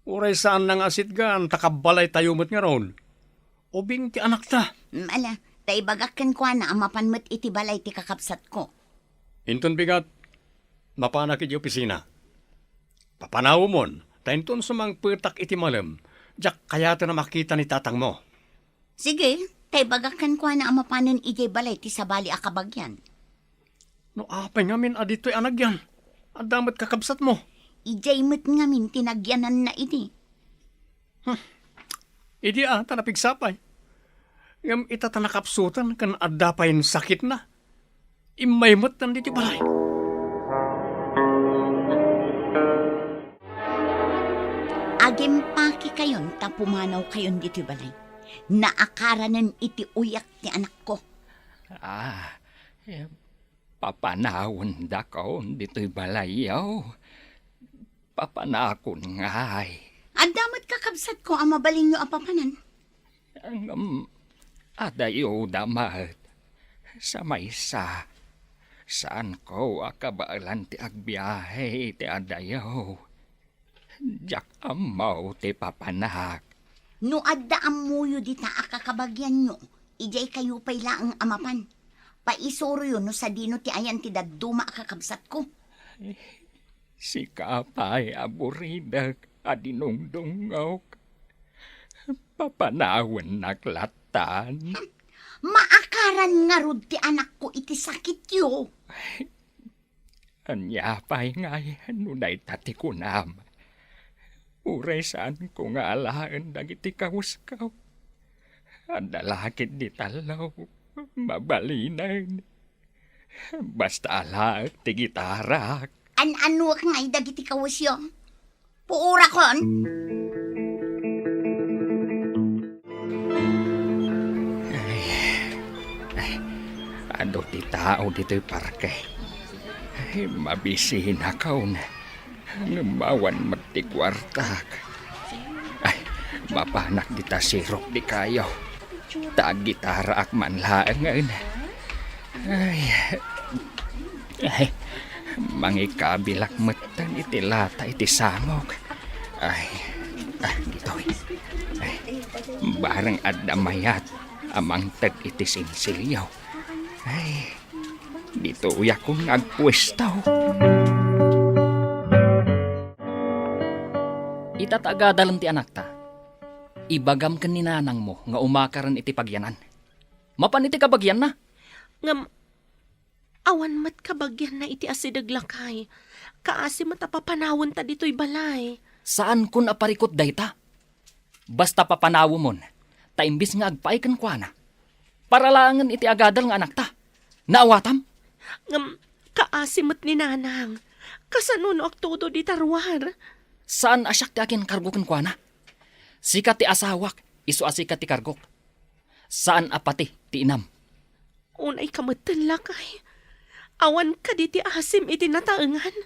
Uray saanna nga asitgan, ta kabbalaytayo met ngarud. Ubing ti anakta. Ala, ta ibagak kenkuana a mapan met iti balay ti kakabsatko. Inton bigat, mapanak iti opisina. Papanawemon, ta inton sumangpetak iti malem, diak kayaten a makita ni tatangmo. Sige, ta ibagak kenkuana a mapanen idiay balay ti sabali a kabagian. No apay ngamin a ditoy a nagyan? Adda met kakabsatmo. Idiay met ngamin ti nagyananna idi. Hmm. Idi a, ta napigsapay. Ngem ita ta nakapsutan ken adda pay sakitna. Immay met ditoy balay. Agimpakikayon ta pumanawkayon ditoy balay. Naakaranen iti uyak ti anakko. Ah, eh, papanawendakon ditoy balayyo. Papanakon ngay. Adda met kakabsatko a mabalinyo a papanan. Ngem, adayoda met. Sa maysa, saanko a kabaelan ti agbiahe iti adayo. Diak ammo ti papanak. No adda ammoyo dita a kakabagianyo, idiay kayo pay laeng a mapan. Paisuroyo no sadino ti ayan ti dadduma a kakabsatko. Sika pay a buridek a dinungdungngok. Papanawennak lattan. Maakaran ngarud ti anakko iti sakityo. Ania pay ngay no dayta ti kunam? Uray saanko nga alaen dagiti kawesko. Adda la ketdi tallo, mabalinen. Basta alaek ti gitarak. An-anuek ngay dagiti kawesyo? Puorakon. Ay, ay, adu ti tao ditoy parke. Ay, mabisinakon. Ngem awan met ti kuartak. Ay, mapanak dita sirok di kayo. Ta aggitaraak man laengen. Ay, ay, mangikabilak metten iti lata iti sangok. Ay, ah, ditoy. Ay, bareng adda mayat a mangted iti sinsilyo. Ay, ditoyakon nga agpuesto. Ita ta agadalen ti anakta, ibagam ken ni nanangmo nga umakaren iti pagyanan. Mapan iti kabagianna. Ngem, awan met kabagianna iti asideg, lakay. Kaasi met a papanawenta ditoy balay. Saankon a parikut dayta. Basta papanawemon, ta imbis nga agpaay kenkuana, para laengen iti agadal nga anakta. Naawatam? Ngem, kaasi met ni nanang. Kasano no agtudo dita ruar? Saan a siak ti akinkargo kenkuana. Sika ti asawak, isu a sika ti kargok. Saan a pati ti inam. Unayka metten, lakay. Awan kadi ti asim iti nataengan?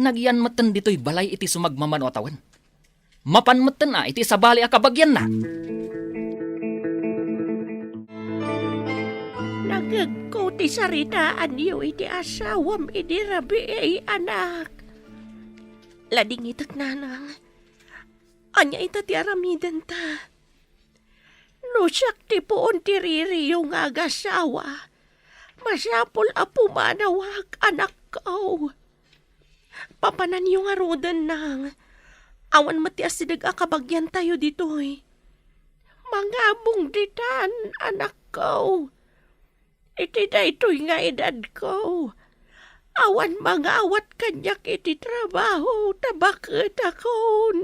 Nagyan metten ditoy balay iti sumagmamano a tawen. Mapan metten a iti sabali a kabagianna. Nagegko ti saritaanyo iti asawam idi rabii, anak. Ladingitek, nanang. Ania ita ti aramidenta? No siak ti puon ti ririyo nga agasawa, masapul a pumanawak, anakko. Papananyo ngaruden, nang. Awan met ti asideg a kabagiantayo ditoy. Mangabong ditan, anakko. Iti daytoy nga edadko, awan mangawat kaniak iti trabaho ta baketakon.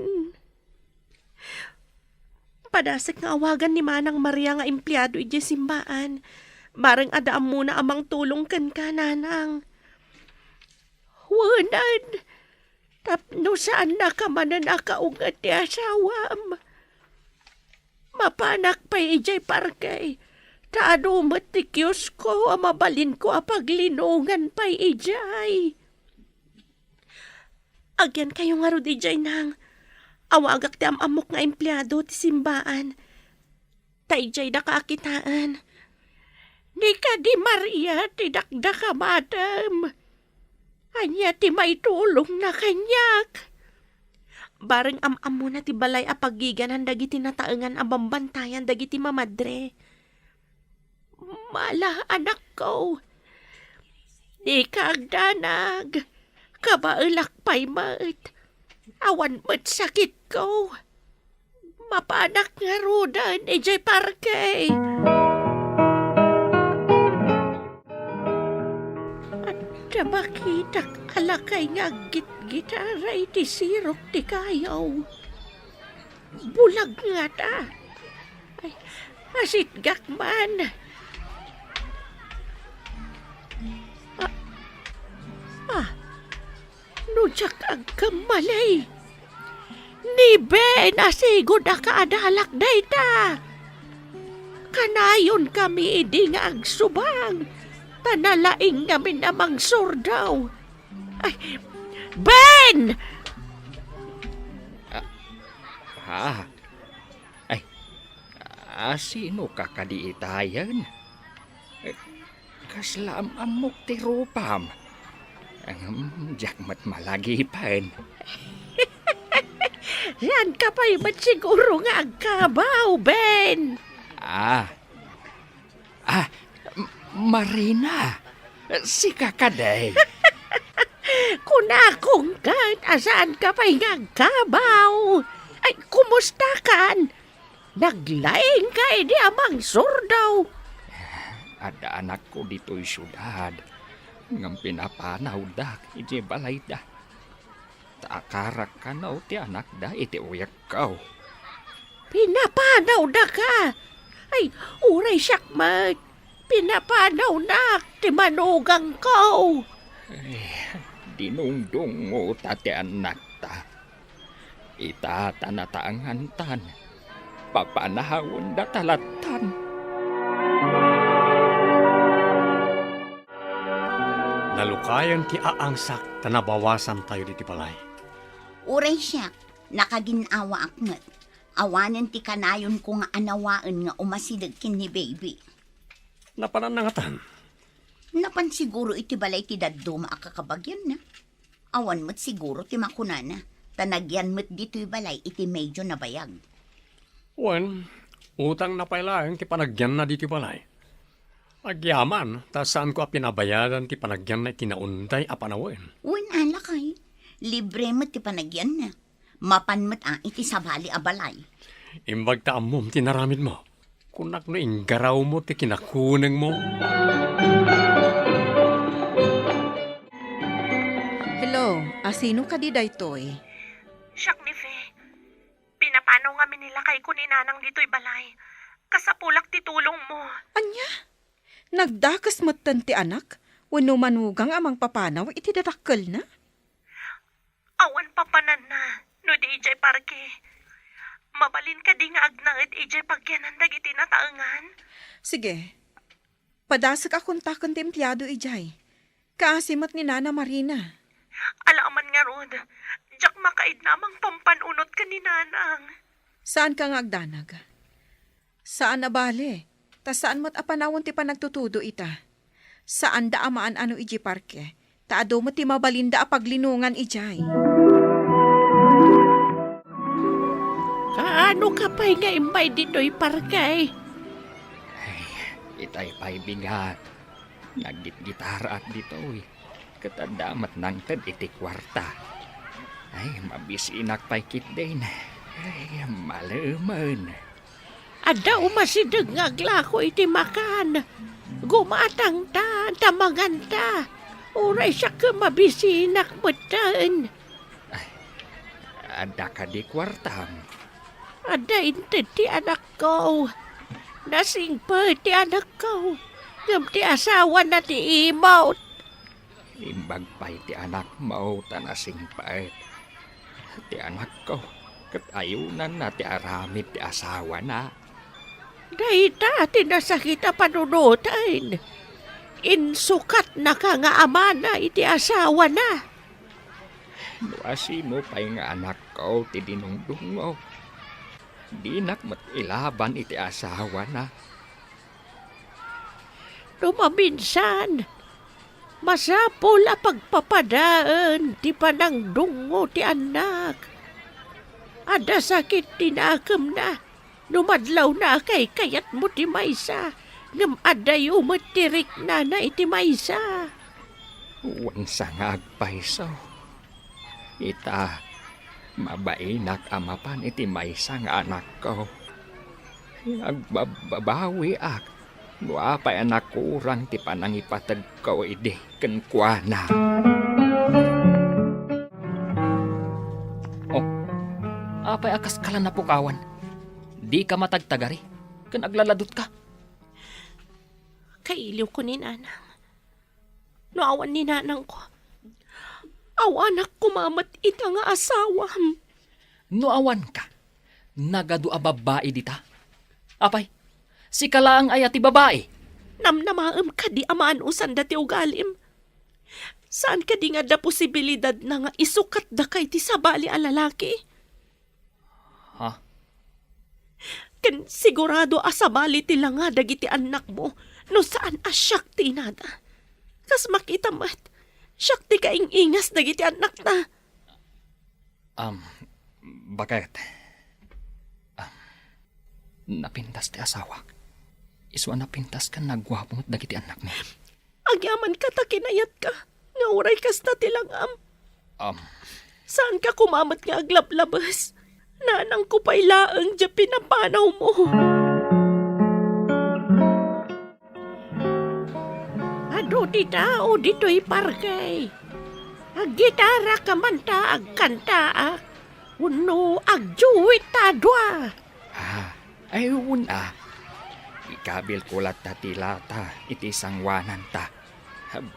Padasek nga awagan ni Manang Maria nga empleado idiay simbaan. Bareng adda ammona a mangtulong kenka, nanang. Wen, tapno saannaka manen a kaunget ti asawam. Mapanak pay idiay parke, ta adu met ti kiosko a mabalinko a paglinongan pay idiay. Agyankayo ngarud idiay, nang. Awagak ti am-ammok nga empleado ti simbaan. ta idiay daka a kitaen. Ni kadi Maria ti dakdakamatem. Ania ti maitulongna kaniak? Bareng am-ammona ti balay a pagiganan dagiti nataengan a bambantayan dagiti mamadre. Mala, anakko. Dika agdanag. Kabaelak pay met. Awan met sakitko. Mapanak ngaruden idiay parke. Adda makitak a lakay nga aggitgitara iti sirok ti kayo. Bulag ngata. Ay, asitgak man. Ah, ah, no diak agkamali, ni Ben a sigud a kaadalak dayta. Kanayon kami idi nga agsubang, ta nalaing ngamin a mangsurdaw. Ay, Ben! Ah, ha? Ay, a, sino ka kadi itayen? Eh, kasla am-ammok ti rupam. Ngem, diak met malagipen. Saan ka pay met siguro nga agkabaw, Ben? Ah, Ah, M-, Marina, sika kadi? Kunakon ket a saan ka pay nga agkabaw. Ay, kumusta kan? Naglaing ka idi a mangsurdaw. Adda anakko ditoy siudad, ngem pinapanawdak iti balayda. Ta akarak kano ti anakda iti uyekko. Pinapanawda ka? Ay, uray siak met. Pinapanawnak ti manugangko. Ay, dinungdungngo ta ti annakta. Ita ta nataengantan. Papanawenda ta lattan. Nalukayen ti aangsak ta nabawasantayo diti balay. Uray siak, nakagin-awaak met. Awanen ti kanayonko nga anawaen nga umasideg ken ni Baby. Napananna ngatan? Napan siguro iti balay ti dadduma a kakabagianna. Awan met siguro ti makunana, ta nagyan met ditoy balay iti medyo nabayag. Wen, utangna pay laeng ti panagyanna ditoy balay. Agyaman, ta saanko a pinabayadan ti panagyanna iti naunday a panawen. Wen, a lakay, libre met ti panagyanna. Mapan met a iti sabali a balay. Imbag ta ammom ti naramidmo. Kunak no inggarawmo ti kinakunengmo. Hello, a sino kadi daytoy? Siak ni Fe. Pinapanaw ngamin ni lakayko ni Nanang ditoy balay. Kasapulak ti tulongmo. Ania? Nagdakes metten ti anak? Wenno manugang a mangpapanaw iti dadakkelna? Awan papananna no di idiay parke. Mabalin kadi nga agnaed idiay pagyanan dagiti nataengan? Sige. Padasek a kontaken ti empleyado idiay. Kaasi met ni Nana Marina. Alaman ngarud, diak makaidna a mangpampan-unot ken ni Nanang. Saanka nga agdanag? Saan a bale, ta saan met a panawen ti panagtutudo ita. Saanda a maan-ano idiay parke, ta adu met ti mabalinda a paglinongan idiay. Kaano ka pay nga immay ditoy parke? Ay, itay pay bigat. Naggitgitaraak ditoy, ket adda met nangted iti kuarta. Ay, mabisinak pay ketdin. Ay, malemen. Adda umasideg nga aglako iti makan. Gumatangta, ta manganta. Uray siak ket mabisinak metten. Ay, adda kadi kuartam? Adda inted ti anakko. Nasingpet ti anakko. Ngem ti asawana ti imot. Imbag pay ti anakmo ta nasingpet. Ti anakko, ket ayunanna ti aramid ti asawana. Dayta ti nasakit a panunoten. Insukatnaka nga amana iti asawana. No asino pay nga anakko ti dinungdungngo, Dinak met ilaban iti asawana. No maminsan, masapul a pagpapadaen ti panangdungngo ti annak. Adda sakit ti nakemna. No madlawna a kaykayatmo ti maysa, ngem addayo met ti riknana iti maysa. Wen sa nga agpayso. Ita, mabainak a mapan iti maysa nga anakko. Agbabbabawiak no apay a nakurang ti panangipategko idi kenkuana. Oh, apay a kaskala napukawan? Dika matagtagari ken aglaladutka? Kailiwko ni nanang. No awan ni nanangko, awanak koma met ita nga asawam. No awanka, nagadu a babbai dita. Apay, sika laeng aya ti babai? Namnamaem kadi a maan-usan dati ugalim? Saan kadi nga adda posibilidadna nga isukat dakay ti sabali a lalaki? Ha? Ken sigurado a sabali ti langa dagiti annakmo no saan a siak ti inada. Kas makita met, siak ti kaing-ingas dagiti annakta. Um, bakit? Um, napintas ti asawak. Isu a napintas ken naguapo met dagiti annakmi. Agyamankata kinayatka nga uray kasta ti langam. Um. Saanka koma met nga aglablabes? Nanangko pay laeng diay pinapanawmo. Adu ti tao ditoy parke. Aggitara ka man ta agkantaak. Wenno agduet ta a dua. Ah, ay, wen a. Ikabilko latta ti lata iti sangoananta.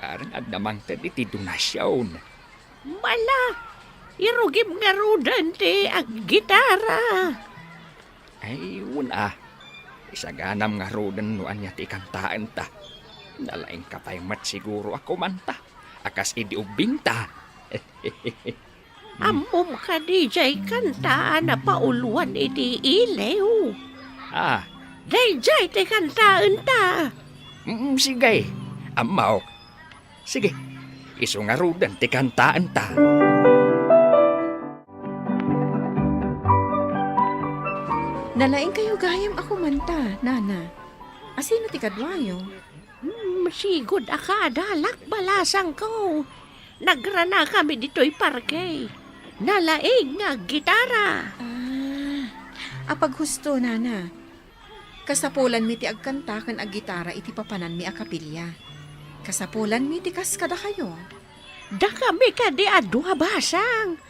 Bareng adda mangted iti donasion. Bala, irugim ngaruden ti aggitara. Ay, wen a. Isaganam ngaruden no ania ti ikantaenta. Nalaingka pay met siguro a kumanta a kas idi ubbingta. Ammom kadi diay kanta a napauluan iti iliw? Ah. Daydiay ti kantaenta. Mm, sige. Ammok. Sige. Isu ngaruden ti kantaenta. Nalaingkayo gayam a kumanta, Nana. Asino ti kaduayo? Hmm, sigud a kaadalak, balasangko. Nagranakami ditoy parke. Nalaing nga aggitara. Ah, apaghusto, Nana. Kasapulanmi ti agkanta ken aggitara iti papananmi a kapilya. Kasapulanmi ti kas kadakayo. Dakami kadi a dua, basang.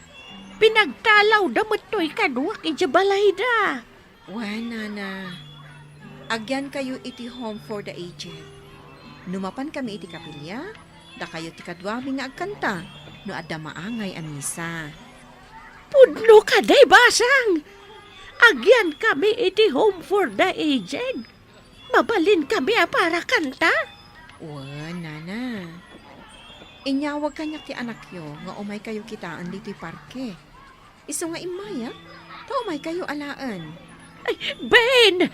Pinagtalawda met toy kaduak idiay balayda. Wen, Nana, agyankayo iti Home for the Aged. No mapankami iti kapilya, dakayo ti kaduami nga agkanta no adda maangay a misa. Pudno kadi, basang! Agyankami iti Home for the Aged. Mabalinkami a para kanta? Wen, Nana. Inyawag kaniak ti anakyo nga umaykayo kitaen ditoy parke. Isu nga immayak, ta umaykayo alaen. Ay, Ben!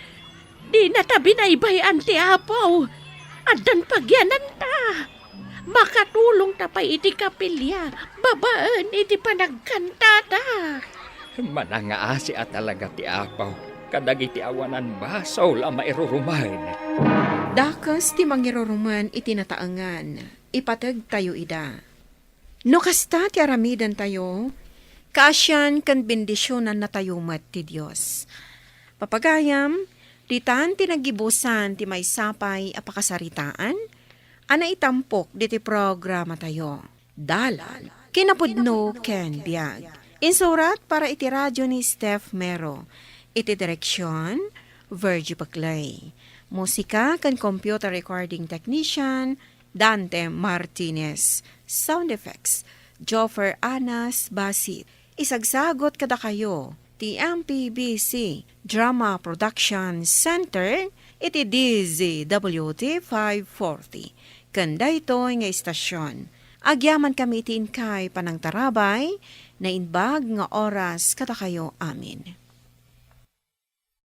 Dinata binaybay-an ti Apo. Addan pagyananta. Makatulongta pay iti kapilya babaen iti panagkantata. Manangaasi a talaga ti Apo kadagiti awanan basol a mairurumen. Dakes ti mangirurumen iti nataengan. Ipategtayo ida. No kasta ti aramidentayo, kaasian ken bendisionannatayo met ti Dios. Papagayam, ditan ti naggibusan ti maysa pay a pakasaritaan a naitampok ditoy programatayo. Dalan, kinapudno ken biag. Insurat para iti radio ni Steph Mero. Iti direksion, Virgie Paclay. Musika ken computer recording technician, Dante Martinez. Sound effects, Joffer Anas Basit. Isagsagot kadakayo ti M P B C Drama Production Center iti D Z W T five forty. Ken daytoy nga istasyon, agyamankami iti inkay panangtarabay, naimbag nga oras kadakayo amin.